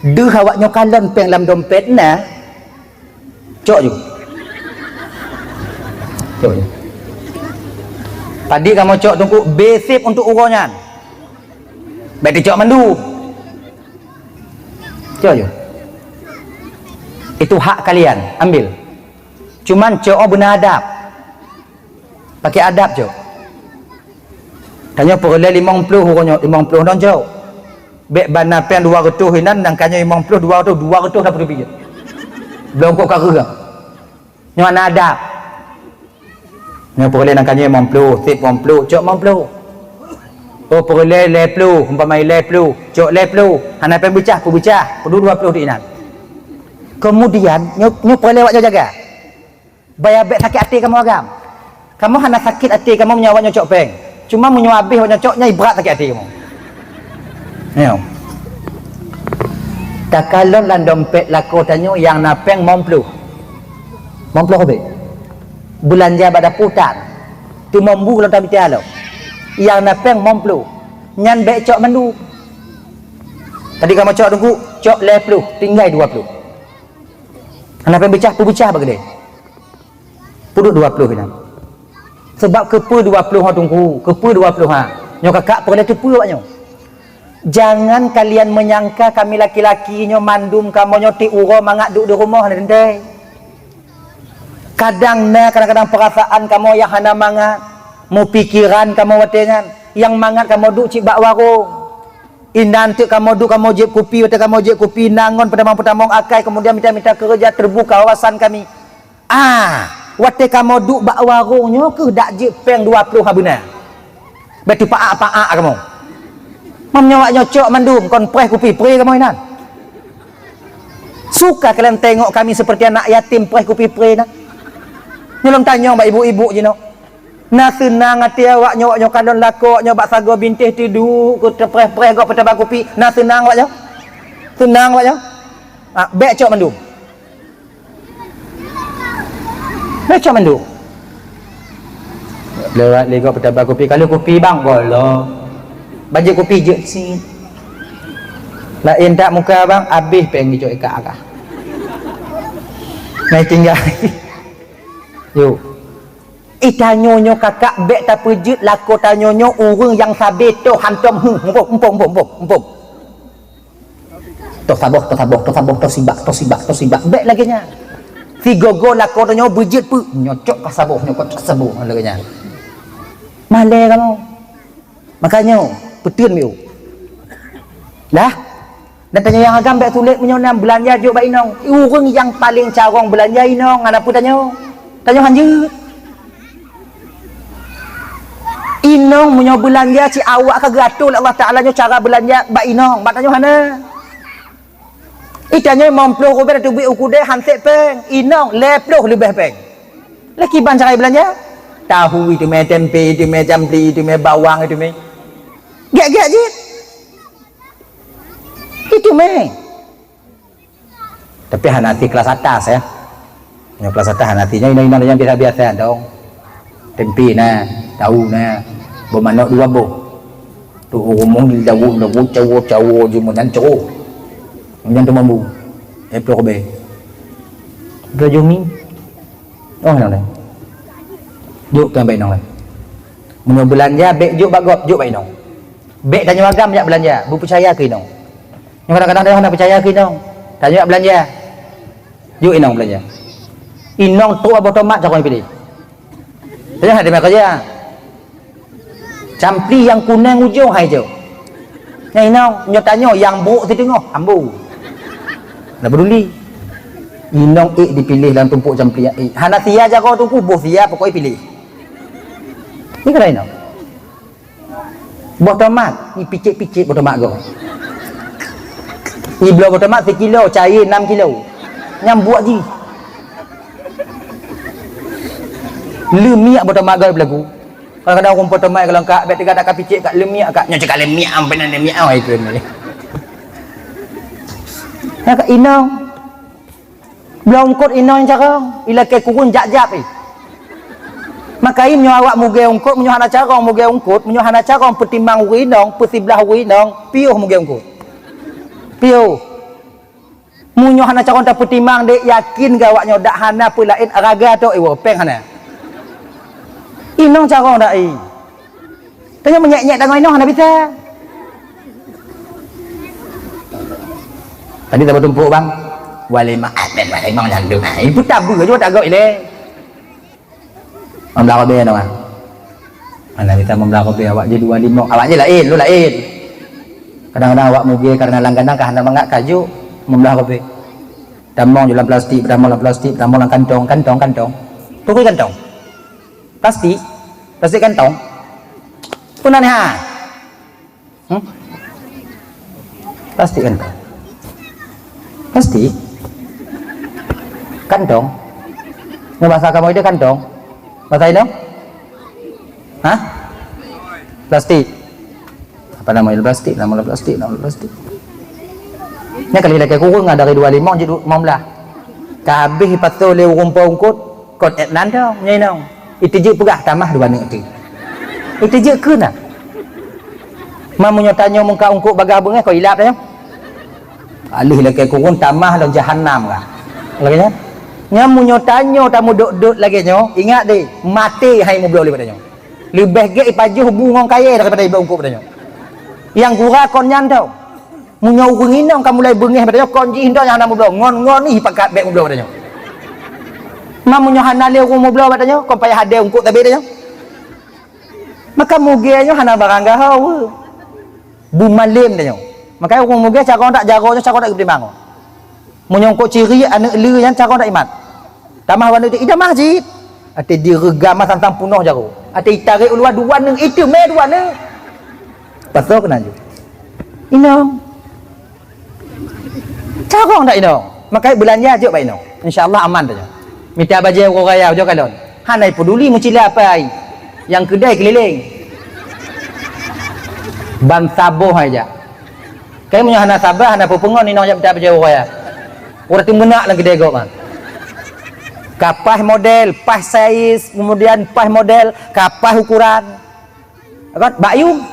deuh awak nyoe kalon péng lam dompet na, cok ju. Cok ju. Tadi kamoe cok teungku, besip untuk uroe nyan. Bèk teucok mandum. Cok ju. Itu hak kalian, ambil. Cuman cok beuna adab. Pakai adab cok. Tanyoe peureulèe limong ploh uroe nyoe, limong ploh nyoe cok. Bèk bana péng dua reutôh inan, nang ka nyoe limong ploh, dua reutôh, dua reutôh dapeuet pih. Bloe kok ka reuga. Nyoe hana adab. Nyoe peureulèe nang ka nyoe limong ploh, sép limong ploh, cok limong ploh. Oh, peureulèe lhèe ploh, umpama lhèe ploh, cok lhèe ploh. Hana péng beucah, peubeucah, peuduek dua ploh di inan. Kemudian, nyoe, nyoe peureulèe awak nyoe jaga. Baya bèk sakét até kamoe agam. Kamoe hana sakét até kamoe meunyoe awak nyoe cok péng. Cuma meunyoe habéh awak nyoe cok, nyan brat sakét até kamoe. Nyoe. Takalon lam dompet lakoe tanyoe nyang na péng limong ploh. Limong ploh ubé. Beulanja bak dapur tan. Teuma bu lom tamita lom. Nyang na péng limong ploh. Nyan bèk cok mandum. Tadi kamoe cok teungku, cok lhèe ploh, tinggai dua ploh. Hana péng beucah, peubeucah bak keudè. Peuduek dua ploh inan. Sabab keupeue dua ploh ha teungku, keupeue dua ploh ha? Nyoe kakak peureulèe teupeue awak nyoe. Jangan kalian menyangka kami laki-laki nyoe mandum kamoe nyoe tiep uroe mangat duek di rumoh, hana teuntèe. Kadang na kadang-kadang peurasaan kamoe nyang hana mangat, meupikeran kamoe watèe nyan, nyang mangat kamoe duek cit bak warong. Inan teuk kamoe duek kamoe jieb kupi, watée kamoe jieb kupi, na ngon peutamong-peutamong akai, kemudian mita-mita keureuja teubuka wawasan kami. Ah, watée kamoe duek bak warong nyoe keuh dak jeuet péng dua ploh ha beuna. Bèk teupaak-paak kamoe. Meunyoe awak nyoe cok mandum, kon preh kupi, preh kamoe inan. Suka kalian tengok kami seperti anak yatim preh kupi preh na. Nyoe lôn tanyong bak ibu-ibu jinoe. Na seunang até awak nyoe, awak nyoe kalon lakoe nyoe bak sagoe bintéh teuduek keu teupreh-preh gob peutaba kupi. Na seunang awak nyoe? Seunang awak nyoe? Ah, bèk cok mandum. Bèk cok mandum. Lewat lé gob peutaba kupi, kalau kupi bang golo. Bajèe kupi jeuet sit. Laén that muka bang, abéh péng jicok ikat akah. Nai tinggai. Yuk. Eh, tanyoe nyoe kakak bèk tapeujeuet lakoe tanyoe nyoe ureueng nyang sabe toh hantom heuh. Muphom, muphom, muphom, muphom, muphom. Toh saboh, toh saboh, toh saboh, toh sibak, toh sibak, toh sibak. Bèk lagèe nyan. Sigoe-goe lakoe tanyoe beujeuet peue? Nyoe cok ka saboh, nyoe cok ka saboh lagèe nyan. Malèe kamoe. Makajih, peuteun miu. Lah, dan tanyoe nyang agam bèk sulet meunyoe na beulanja jok bak inong. Ureueng nyang paleng carông beulanja inong, hana peue tanyoe. Tanyoe hanjeuet. Inong meunyoe beulanja cit awak ka geuatoe lé Allah Taala nyoe cara beulanja bak inong, bak tanyoe hana. Ih, tanyoe limong ploh rubèe teubiet u keudè han sép péng, inong lhèe ploh leubeh péng. Lé kiban cara beulanja? Tahu iteumèe, tempe iteumèe, campli iteumèe, bawang iteumèe. Gèt-gèt jih. Iteumèe. Tapi hana ti kelas atas, ya. Nyang kelas atas hana ti, nyang inong-inong nyang biasa-biasa dong. Tempe na, tahu na, boh manok dua boh. Tu ureueng di Dawu, Dawu cawo, cawo jeuet meunan cero. Nyan tu mambu. Eh, ploh rubèe. Dua jumi. Oh, inong deh. Jok keu bak inong deh. Meunyoe beulanja bèk jok bak gob, jok bak inong. Bèk tanyoe agam jak beulanja, beupeucaya keu inong. Nyoe kadang-kadang tanyoe hana peucaya keu inong. Tanyoe jak beulanja. Jok inong beulanja. Inong trok boh tomat cakong piléh. Tanyoe hana teuma keureuja. Campli nyang kuneng ujong hai jok. Nyan inong, nyoe tanyoe nyang brok siteungoh, ambo. Hana peuduli. Inong ék dipiléh lam tumpok campli nyang ék. Hana sia jaroe teungku, boh sia pokok piléh. Nyan keuh inong. Boh tomat, ni picit-picit boh tomat goe. Ni bloe boh tomat sikilo, cayée nam kilo. Nyan buet jih. Leumiak boh tomat goe beulagu. Kadang-kadang ureueng boh tomat kalau ka bèk teuga ka picit ka leumiak ka. Nyoe cit ka leumiak, ampai nan leumiak, oh, itu ni. Nah, ka inong. Bloe eungkôt inong carông, ilakèe kureueng jak-jak pih. Maka meunyoe awak mugée eungkôt, meunyoe hana carông mugée eungkôt, meunyoe hana carông peutimang ureueng inong, peusiblah ureueng inong, piôh mugée eungkôt. Piôh. Meunyoe hana carông tapeutimang dek yakin gawak nyoe dak hana peulaén raga tok iwoe, péng hana. Inong carông dak i. Tanyoe meunyét-nyét tangoe inong hana bisa. Tadi tabeutumpok bang. Walimah, ah, ben walimah nyang deuh. Ibu tabu aja tak gok ile. Mamlah robe nama. Mana bisa mamlah robe awak je dua lima, awak je lain, lu lain. Kadang-kadang awak mugé karena langganan ka hana mangat kaju mamlah robe. Tamong dalam plastik, tamong dalam plastik, tamong dalam kantong, kantong, kantong. Pokok kantong. Plastik. Plastik kantong. Pernah ni ha? Hmm? Plastik kantong. Plastik. Kantong. Nyoe bahasa kamoe itu kantong. Bahasa inong? Hah? Plastik. Apa nama itu plastik? Nama plastik, nama plastik. Nyan kali lakée kureueng dari dua lima jeuet lima belas. Ka habéh ipasoe lé ureueng po eungkôt, kon ék nan dong, nyoe inong. Iteujeuet peugah tamah dua neuk teuh. Iteujeuet keu na. Ma meunyoe tanyoe meuka eungkôt bagaih beungéh, kon ilap tanyoe. Aleuh lakée kureueng tamah lam jahanam kah. Lagée nyan. Nyan meunyoe tanyoe tameudot-dot lagée nyoe, ingat deh, maté hai meubloe lé bak tanyoe. Leubeh gét ipajoh bu ngon kayée daripada ibloe eungkôt bak tanyoe. Nyang gura kon nyan tau. Meunyoe ureueng inong ka mulai beungéh bak tanyoe, kon jih inong nyang hana meubloe, ngon-ngon ih pakat bèk meubloe bak tanyoe. Ma meunyoe hana lé ureueng meubloe bak tanyoe, kon payah adé eungkôt tabé tanyoe. Maka mugée nyoe hana barang gaho. Bu malem tanyoe. Makanya ureuëng mugée carông that jaroe nyoe carông that geupeutimang. Meunyoe kok ciri aneuëk le nyan carông that imat. Tamah wan di idamah jih. Até direugam masa tang punoh jaroe. Até itarek uluwa dua neuk, itu mé dua neuk. Pasoe keunan ju. Inong. Carông that inong. Makanya beulanja jok bak inong. Insya Allah aman tanyoe. Mita bajée uroe raya ujoe kalon. Hana peduli meucila apai. Nyang keudai keulileng. Ban saboh hai jak. Kai meunyoe hana saba, hana peupeungon inong jak mita bajée uroe raya. Uroe teuh meunak lam keudai gob, ha. Ka paih model, paih saiz, kemudian paih model, ka paih ukuran. Kan? Bak yum.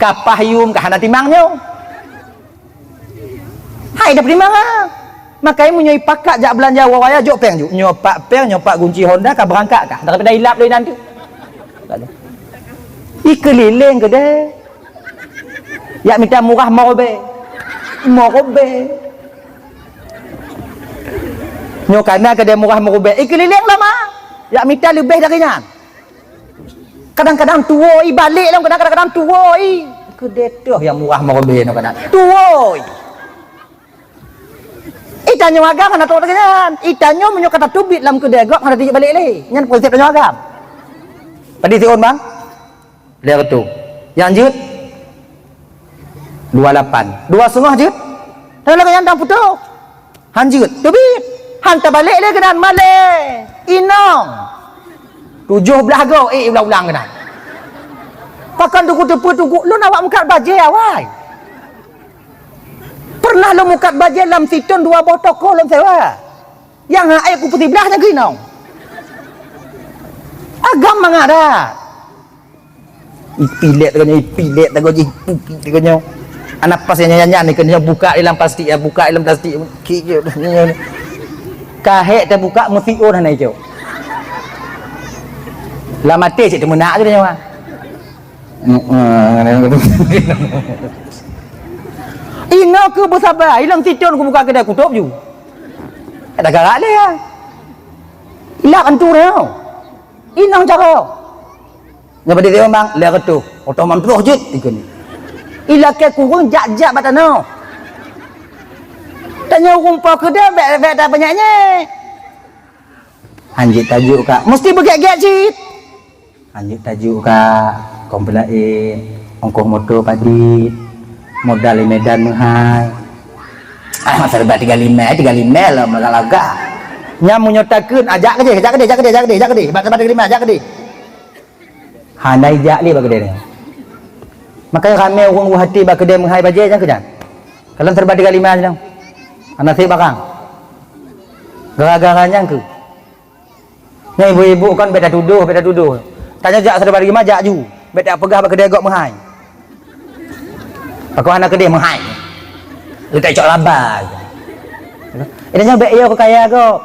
Ka paih yum, ka hana timang nyoe. Hai dah peudimang ah. Makanya meunyoe ipakat jak beulanja uroe raya jok péng ju. Nyoe pak péng, nyoe pak gunci Honda ka beurangkat kah. Daripada ilap lé nanti. Ikeulileng keudeh. Yak mita murah meurobée. Meurobée. Nyoe kana keudeh murah meurobée. Ikeulileng lama. Yak mita leubeh dari nyan. Kadang-kadang tuwoe balek lom, kadang-kadang tuwoe. Keudeh toh nyang murah meurobée nyoe kadang. Tuwoe. Itanyoe agam hana trok lagée nyan. Itanyoe meunyoe ka tateubiet lam keudeh gob hana tijak balek lé. Nyan prinsip tanyoe agam. Padum siôn bang? Lhée reutôh. Nyang jeuet? Dua lapan. Dua seungoh jeuet? Hana lagée nyan dang putôh. Han jeuet, teubiet. Han tabalek lé keunan malée. Inong. Tujoh blaih goe, eh, ulang-ulang keunan. Pakon teungku teupeu teungku lôn awak mukat bajée awai. Pernah lôn mukat bajée lam sithon dua boh toko lôn sewa. Nyang hai ku peusiblaih nyang keuinong. Agam mangat dah. Ipilet tanyoe, ipilet tanyoe, ipilet tanyoe. Anak pas nyan nyan ni keunoe buka dalam plastik ya, buka dalam plastik. Ki-, ki-, ka hék tabuka meusiôn hana icok. Lam até cit teumeunak je nyawa. Inoe keu beusaba, ilang sithon ku buka keudai kutôb ju. Ada garak lé ya. Ilak antu nyoe. Inong cara. Nyoe badi dia memang lhée reutôh, otoman troh jeuet ikeu ni. Ilakée kureueng jak-jak bak tanoh. Tanyoe ureuëng po keudeh bék bék tapeunyak nyek. Hanjeuet tajuk kak, mesti beugét-gét cit. Hanjeuet tajuk kak, kompeni laén, ongkoh moto padit, modal di Medan meuhai. Ah, masa lebat tiga lima, tiga lima lah, malah lagak. Nyang meunyoe takheun, ah, jak keudeh, jak keudeh, jak keudeh, jak keudeh, jak keudeh. Bak lebat tiga lima, jak keudeh. Hana ijak lé bak keudè nyoe. Makanya ramé ureuëng u hati bak keudè meuhai bajèe nyang keu nyan. Kalon serba tiga lima nyoe. Hana sép barang. Gara-gara nyan keuh. Nyan ibu-ibu kon bèk tatudoh, bèk tatudoh. Tanyoe jak serba tiga lima jak ju. Bèk tapeugah bak keudè gob meuhai. Pakon hana keudè meuhai. Utai cok laba. Ingat nyoe bèk yo keu kaya gob.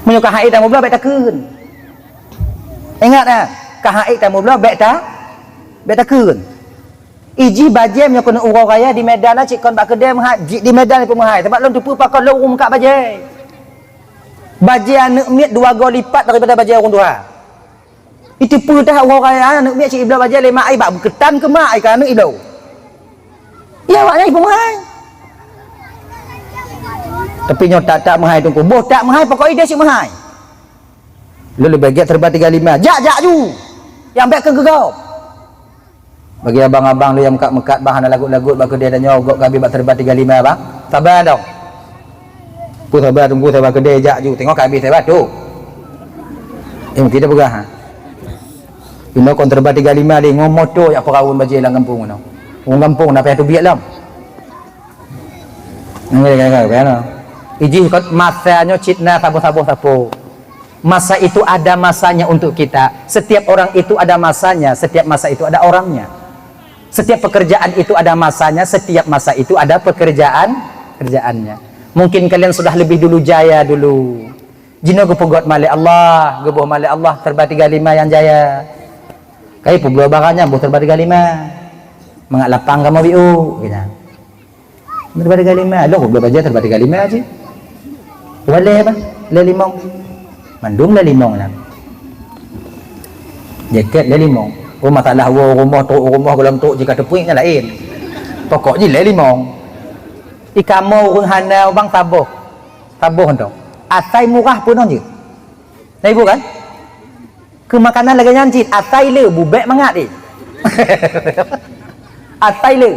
Meunyoe ka hai tamubloe bèk takheun. Ingat, eh, ka hai tamubloe bèk ta-, bèk takheun. Iji bajèe meunyoe keuneuk uroe raya di Medan na cit kon bak keudè meuhai, jeuet di Medan pun meuhai. Sabab lôn teupeu pakon lôn ureuëng meukat bajèe. Bajèe aneuëk miet dua goe lipat daripada bajèe ureuëng tuha. Itu peue tah uroe raya aneuëk miet cit ibloe bajèe lé mak ai bak beukeutan keu mak ai ka aneuëk ibloe. Ya awak nyan ipeumeuhai. Tapi nyoe tak-tak meuhai teungku. Boh tak meuhai pokok idéh cit meuhai. Lôn leubeh gèt serba tiga lima. Jak, jak ju. Nyang bèk keu geugob. Bagi abang-abang lôn nyang meukat-meukat bang hana lagot-lagot bak keudè tanyoe gob ka abéh bak serba tiga lima bang. Saba dong. Ku saba teungku saba keudè jak ju. Teungoh ka abéh saba tu. Eh, mungkin dah peugah ha. Inoe kon serba tiga lima lé ngon moto jak peuraun bajèe lam gampông inoe. Ureuëng gampông na payah teubiet lom. Ijih kon masa nyoe cit na saboh-saboh sapo. Masa itu ada masanya untuk kita. Setiap orang itu ada masanya, setiap masa itu ada orangnya. Setiap pekerjaan itu ada masanya, setiap masa itu ada pekerjaan kerjaannya. Mungkin kalian sudah lebih dulu jaya dulu. Jinoe geupeugöt malèe Allah, geuboh malèe Allah serba tiga lima nyang jaya. Kai peubloe barang nyan boh serba tiga lima. Mangat lapang kamoe biu, keu nyan. Serba tiga lima, lôn peubloe bajèe serba tiga lima cit. Walèe bah, lhèe limong. Mandum lhèe limong nyan. Jakét lhèe limong. Oh, masalah woe rumoh, trok rumoh, gohlom trok jih ka teupeue nyan laén. Pokok jih lé limong. Di kamoe ureuëng hana ubang saboh. Saboh tu. Asai murah peunoh jeuet. Nah, ibu kan? Keu makanan lagée nyan cit, asai le, bubek mangat deh. Asai le.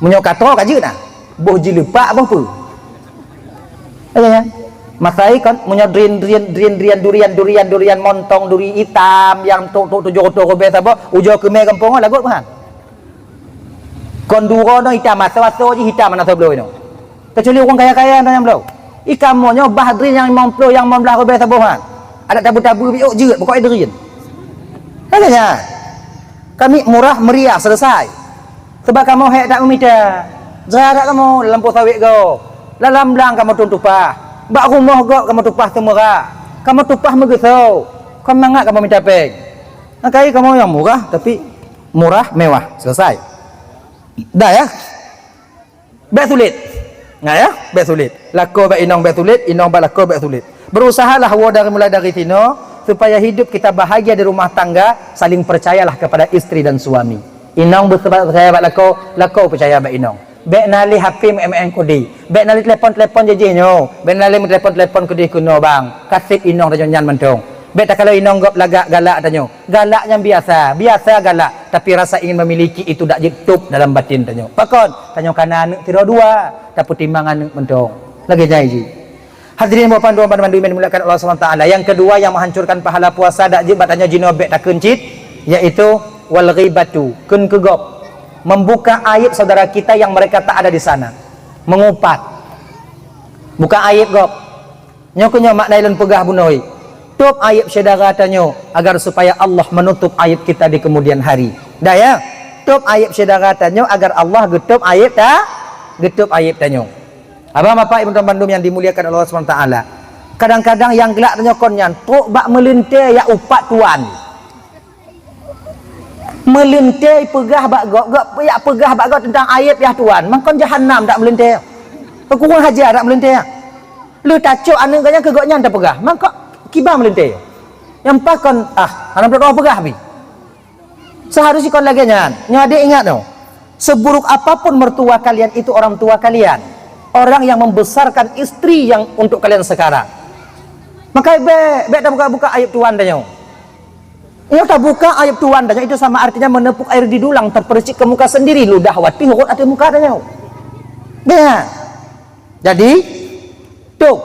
Meunyoe ka troe ka jeuet na. Boh jileupak boh peue. Lagée nyan. Masai kon meunyoe durian, durian, durian, durian, durian, durian montong, duri itam nyang tok-tok tujoh reutôh ribée saboh, ujoe keumè gampông lagot meuhan. Kon duro nyoe itam, asoe-asoe jih itam hana soe bloe nyoe. Kecuali ureuëng kaya-kaya nyang bloe. I kamoe nyoe bah drin nyang limong ploh, nyang limong blaih ribée saboh nyan. Adak tabu-tabu biôk jeuet pokok drin. Lagée nyan. Kami murah meriah selesai. Sebab kamoe hék that meumita. Jra that kamoe lam lampôh sawét gob. Lam blang kamoe tupah. Bak rumoh gob kamoe tupah seumeurah. Kamoe tupah meugeusoe. Kon mangat kamoe mita péng. Maka kamoe nyang murah, tapi murah, mewah. Selesai. Dah ya? Bék sulet. Nah ya, bék sulet. Lakoe bak inong bék sulet, inong bak lakoe bék sulet. Berusahalah woe dari, mulai dari sinoe, supaya hidup kita bahagia di rumah tangga, saling percayalah kepada istri dan suami. Inong beuseubat percaya bak lakoe, lakoe percaya bak inong. Bék na lé H P meu'en-meu'en keudeh. Bék na lé telepon-telepon jih-jih nyoe. Bék na lé meutelepon-telepon keudeh keunoe bang. Ka sép inong tanyoe nyan mantong. Bék takalon inong gob lagak galak tanyoe. Galak nyang biasa, biasa galak, tapi rasa ingin memiliki itu dak jeuet tôb dalam batin tanyoe. Pakon? Tanyoe kana aneuëk sidroe dua, tapeutimang aneuëk mantong. Lagée nyan jih. Hadirin buah panduan banmandum yang dimuliakan Allah Subhanahu wa taala. Yang kedua yang menghancurkan pahala puasa dak jeuet bak tanyoe jinoe bék takheun cit, yaitu wal ghibatu, kheun keu gob. Membuka aib saudara kita yang mereka tak ada di sana. Mengupat. Buka aib gob. Nyoe keuh nyoe makna lôn peugah bunoe. Tôb aib syedara tanyoe agar supaya Allah menutup aib kita di kemudian hari. Dah ya? Tôb aib syedara tanyoe agar Allah geutôb aib ta, geutôb aib tanyoe. Abang bapak ibu tuan bandum yang dimuliakan Allah Subhanahu wa taala. Kadang-kadang nyang glak tanyoe kon nyan, trok bak meulintée jak upat tuan. Meulintée peugah bak gob, gob jak peugah bak gob teuntang aib yah tuan. Mangkon jahanam dak meulintée. Peukureueng haja dak meulintée. Lheueh tacok aneuëk gobnyan keu gobnyan tapeugah. Mangkok kiban meulintée. Nyang paih kon, ah, hana droe peugah bih. Seharusnya kon lagée nyan. Nyoe adék ingat nyoe. Seburuk apapun mertua kalian itu orang tua kalian. Orang yang membesarkan istri yang untuk kalian sekarang. Maka bék, bék tabuka-buka aib tuan tanyoe. Nyoe tabuka aib tuan tanyoe itu sama artinya menepuk air di dulang, terpercik ke muka sendiri, ludah watih rhot ateueh muka tanyoe. Ya. Jadi, tôb.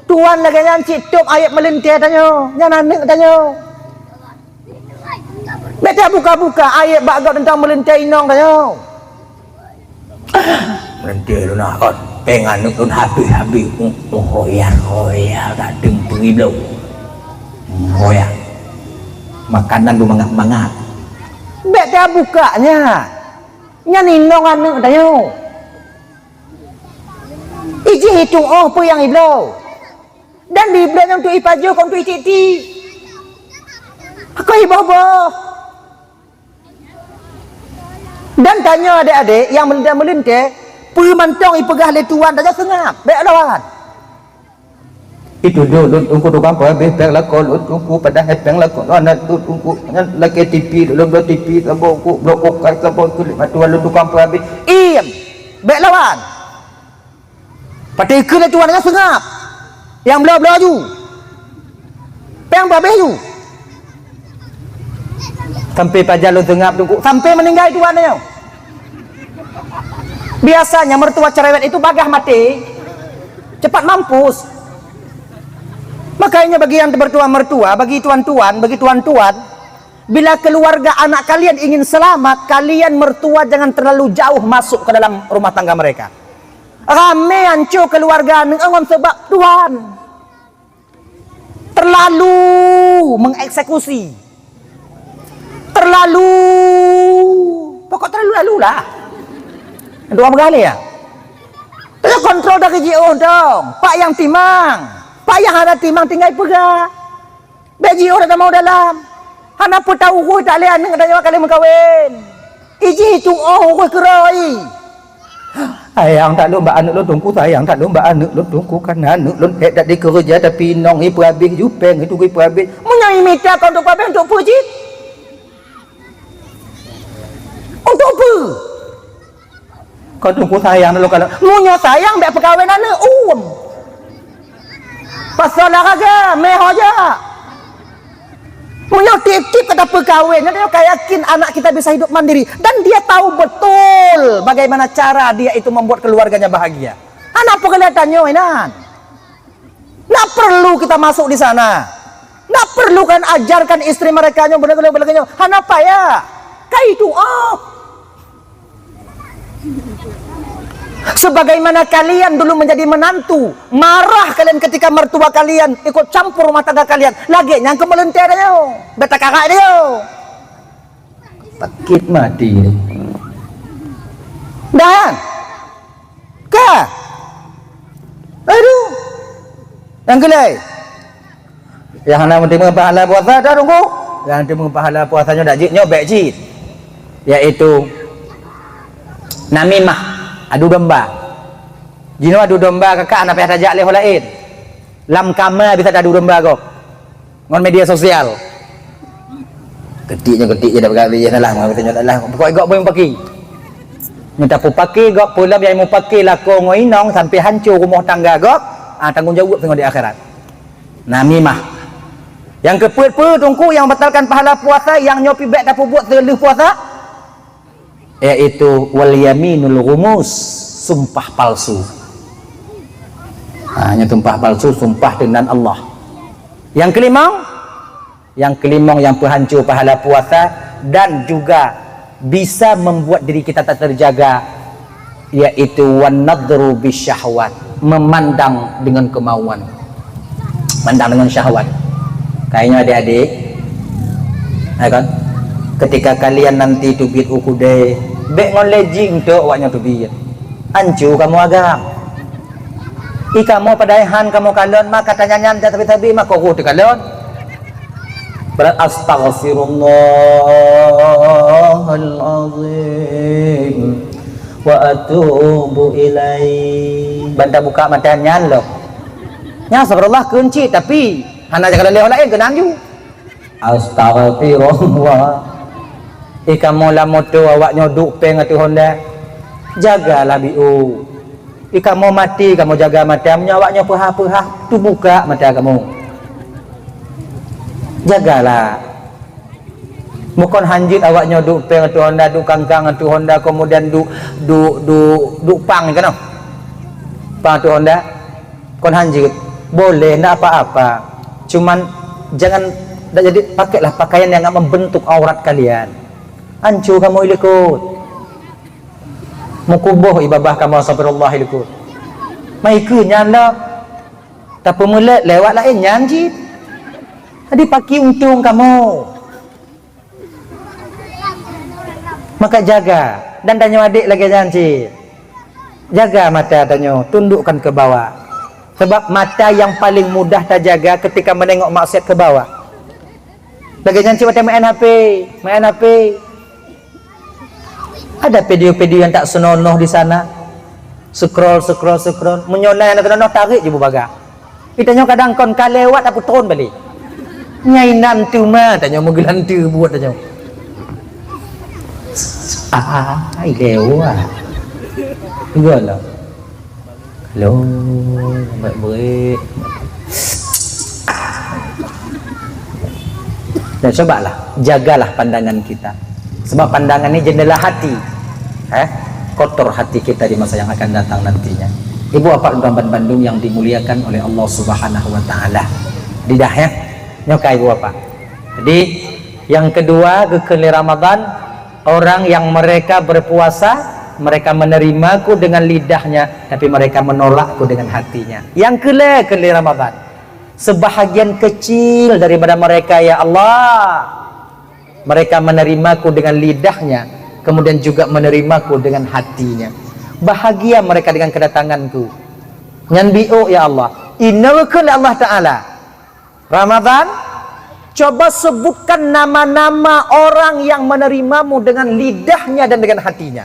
Tuan lagée nyan cit tôb aib meulintée tanyoe, nyan aneuëk tanyoe. Bék tabuka-buka aib bak gob teuntang meulintée inong tanyoe. Meulintée lôn kon, péng aneuëk lôn habéh-habéh, hoya-hoya gadeng peuribloe. Hoya. Makanan lôn mangat-mangat. Bék tabuka nyan. Nyan inong aneuëk tanyoe. Ijih itong óh peue nyang ibloe. Dan di ibloe nyang tu ipajoh kon tu icik-cik. Kon iboh-boh. Dan tanyoe adék-adék nyang meulintée-meulintée, peue mantong ipeugah lé tuan tanyoe seungab, bék lawan. Itu dulu lôn tungku tukang peuhabéh péng lakoe lôn tungku padahai péng lakoe lôn hana lôn tungku nyan lakée tipi lôn bloe tipi saboh ku bloe ukai saboh kulit mata lôn tukang peuhabéh. Iem, bék lawan. Patéh keu lé tuan nyan seungab. Nyang bloe-bloe ju. Péng babéh ju. Sampai pajan lôn seungab tungku, sampai meuninggai tuan nyoe. Biasanya mertua cerewet itu bagah maté, cepat mampus. Makanya bagi yang mertua-mertua, bagi tuan-tuan, bagi tuan-tuan, bila keluarga anak kalian ingin selamat, kalian mertua jangan terlalu jauh masuk ke dalam rumah tangga mereka. Ramé anco keluarga aneuëk ngon sebab tuan. Terlalu mengeksekusi. Terlalu, pokok terlalu-lalu lah. Dua beuralée ya. Teukontrol dari jiôh dong. Pak nyang timang. Pak nyang hana timang tinggai peugah. Bék jiôh dak tamong dalam. Hana peue tahu ureuëng tak lé aneuëk tanyoe ka lheueh meukawen. Ijih itong óh ureuëng keuroi. Sayang that lôn bak aneuëk lôn tungku, sayang that lôn bak aneuëk lôn tungku, kana aneuëk lôn hék that dikeureuja tapi inong ipeuhabéh ju péng itu ipeuhabéh. Meunyoe imita kon untuk peuhabéh untuk peue jih? Kon teungku sayang lôn kalon. Meunyoe sayang, bèk peukawen aneuk, uem. Pasal olahraga, meuho jak. Meunyoe tiep-tiep ka tapeukawen, nyan ka yakin anak kita bisa hidup mandiri. Dan dia tahu betul bagaimana cara dia itu membuat keluarganya bahagia. Hana peureulèe tanyoe inan. Ndak perlu kita masuk di sana. Ndak perlu kan ajarkan istri mereka nyoe, beuna-beuna nyoe. Hana payah. Kai doa. Sebagaimana kalian dulu menjadi menantu, marah kalian ketika mertua kalian ikut campur rumah tangga kalian. Lagèe nyan keu meuleuntèe tanyoe. Bèk takarak tanyoe. Sakét maté. Dan Ka. Aduh. Nyang keulhèe. Nyang hana meuteumé pahala puasa dah tunggu. Nyang teumé pahala puasa nyoe dak jeuet nyoe bèk cit. Yaitu namimah, adu domba. Jinoe adu domba kakak hana payah tajak lé ho laén. Lam kama bisa tadu domba gob. Ngon media sosial. Ketik nyoe ketik je dah peugah lé salah, ngon kata nyoe salah. Pokok gob boh mupaki. Nyoe tapupaki gob peulom nyang mupaki lakoe ngon inong sampai hanco rumoh tangga gob, ah, tanggong jaweueb singoh di akhirat. Namimah. Nyang keupeuet peue teungku nyang batalkan pahala puasa nyang nyoe pih bèk tapeubuet seuleuh puasa? Yaitu wal yaminul ghumus, sumpah palsu. Ha, nyan sumpah palsu, sumpah dengan Allah. Yang kelima, yang kelima yang peuhanco pahala puasa dan juga bisa membuat diri kita tak terjaga, yaitu wan nadru bisyahwat, memandang dengan kemauan. Mandang dengan syahwat. Kayaknya adik-adik, ya kan? Ketika kalian nanti teubiet u keudè, bèk ngon lé jih untuk awaknyan teubiet. Hanco kamoe agam. I kamoe padahai han kamoe kalon, maka tanyan-nyan sabe-sabe maka roh teukalon. Berat astaghfirullahalazim wa atubu ilaih. Ban tabuka mata nyan lom. Nya astagfirullah keuncit tapi hana jaga lé laén keunan ju. Astagfirullah. Eh kamoe lam moto awaknyoe duek péng ateueh honda. Jagalah biôh. Eh kamoe maté kamoe jaga mata meunyoe awaknyoe peuhah-peuhah teubuka mata kamoe. Jagalah. Bukon hanjeuet awaknyoe duek péng ateueh honda, duek kangkang ateueh honda, kemudian duek, duek, duek, duek pang keunoe. Pang ateueh honda. Kon hanjeuet. Boleh, ndak apa-apa. Cuman jangan, ndak jadi, pakailah pakaian yang membentuk aurat kalian. Hanco kamoe ilikot. Meukuboh ié babah kamoe astagfirullah ilikot. Mai keu nyan lah. Tapeumeulet lewat laén nyan cit. Jadi paki untông kamoe. Maka jaga, dan tanyoe adék lagée nyan cit. Jaga mata tanyoe, tundukkan ke bawah. Sebab mata yang paling mudah tajaga ketika menengok maksiat ke bawah. Lagée nyan cit watée main H P, main H P. Ada video-video yang tak senonoh di sana. Scroll, scroll, scroll. Meunyoe na nyang senonoh, tarék jih bubagah. Di tanyoe kadang kon ka lewat, tapeutrôn balek. Nyang inan teuma tanyoe meugeulante buet tanyoe. Ah, ai lewat. Geulah. Lo, baik-baik. Dan cobalah, jagalah pandangan kita. Sebab pandangan ini jendela hati. Eh, kotor hati kita di masa yang akan datang nantinya. Ibu Bapak dan Bandung yang dimuliakan oleh Allah Subhanahu wa Taala. Didah ya. Nyokai Ibu Bapak. Jadi, yang kedua, geukheun lé Ramadan, orang yang mereka berpuasa, mereka menerimaku dengan lidahnya, tapi mereka menolakku dengan hatinya. Yang keulhèe kheun lé Ramadan, sebahagian kecil daripada mereka, ya Allah, mereka menerimaku dengan lidahnya, kemudian juga menerimaku dengan hatinya. Bahagia mereka dengan kedatanganku. Nyan biôh, ya Allah. Inoe kheun lé Allah Taala. Ramadan, coba sebutkan nama-nama orang yang menerimamu dengan lidahnya dan dengan hatinya.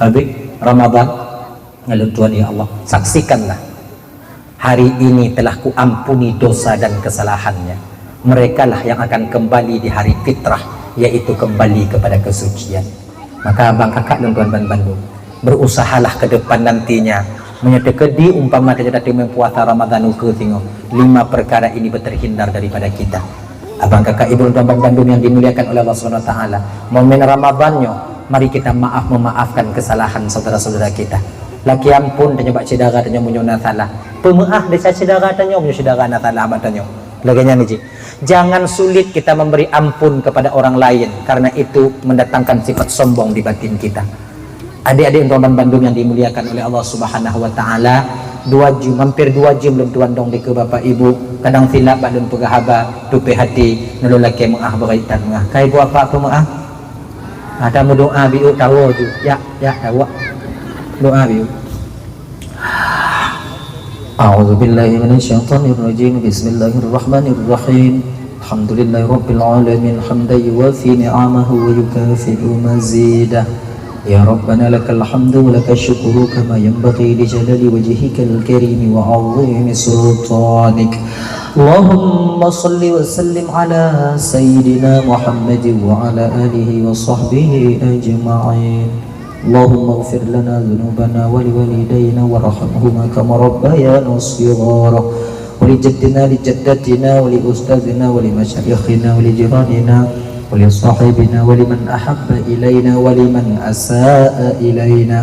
Habis Ramadan, ngon lôn tuan, ya Allah, saksikanlah, hari ini telah kuampuni dosa dan kesalahannya. Merekalah yang akan kembali di hari fitrah, yaitu kembali kepada kesucian. Maka abang kakak lôn tuan ban bandum, berusahalah ke depan nantinya. Meunyoe teukeudi umpama tanyoe tateumé puasa Ramadan ukeue singoh, lima perkara ini beuterhindar daripada kita. Abang kakak ibu lôn tuan ban bandum yang dimuliakan oleh Allah Subhanahu Wa Taala, momen Ramadan nyoe, mari kita maaf memaafkan kesalahan saudara-saudara kita. Lakée ampôn tanyoe bak syedara tanyoe meunyoe na salah. Peumeu'ah desya syedara tanyoe meunyoe syedara na salah bak tanyoe. Lagée nyan jih. Jangan sulit kita memberi ampun kepada orang lain, karena itu mendatangkan sifat sombong di batin kita. Adik-adik dan bandum yang dimuliakan oleh Allah Subhanahu Wa Taala, dua jam, hampir dua jam lôn tuan dong dikeue bapak ibu, kadang silap bak lôn peugah haba, tupéh hati, nulôn lakée meu'ah beuraitan meu'ah. Kai buah apa peumeu'ah? Ada meudoa biu tawa ju, ya, ya tawa. Doa biu. أعوذ بالله من الشيطان الرجيم. بسم الله الرحمن الرحيم. الحمد لله رب العالمين، حمدا يوافي نعمه ويكافئ مزيده. يا ربنا لك الحمد ولك الشكر كما ينبغي لجلال وجهك الكريم وعظيم سلطانك. اللهم صل وسلم على سيدنا محمد وعلى آله وصحبه أجمعين. اللهم اغفر لنا ذنوبنا ولوالدينا وارحمهما كما ربيانا صغارا، ولجدنا لجدتنا ولأستاذنا ولمشايخنا ولجيراننا ولصاحبنا ولمن أحب إلينا ولمن أساء إلينا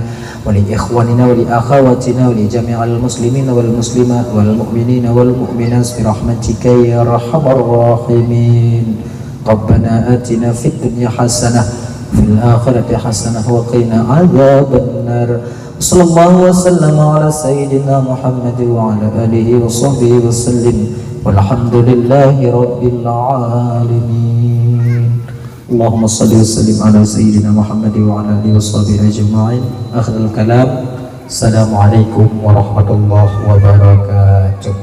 ولإخواننا ولأخواتنا ولجميع المسلمين والمسلمات والمؤمنين والمؤمنات برحمتك يا أرحم الراحمين. ربنا آتنا في الدنيا حسنة وفي الآخرة حسنة وقنا عذاب النار. وصلى الله وسلم على سيدنا محمد وعلى آله وصحبه وسلم. والحمد لله رب العالمين. اللهم صل وسلم على سيدنا محمد وعلى آله وصحبه أجمعين. آخر الكلام. السلام عليكم ورحمة الله وبركاته.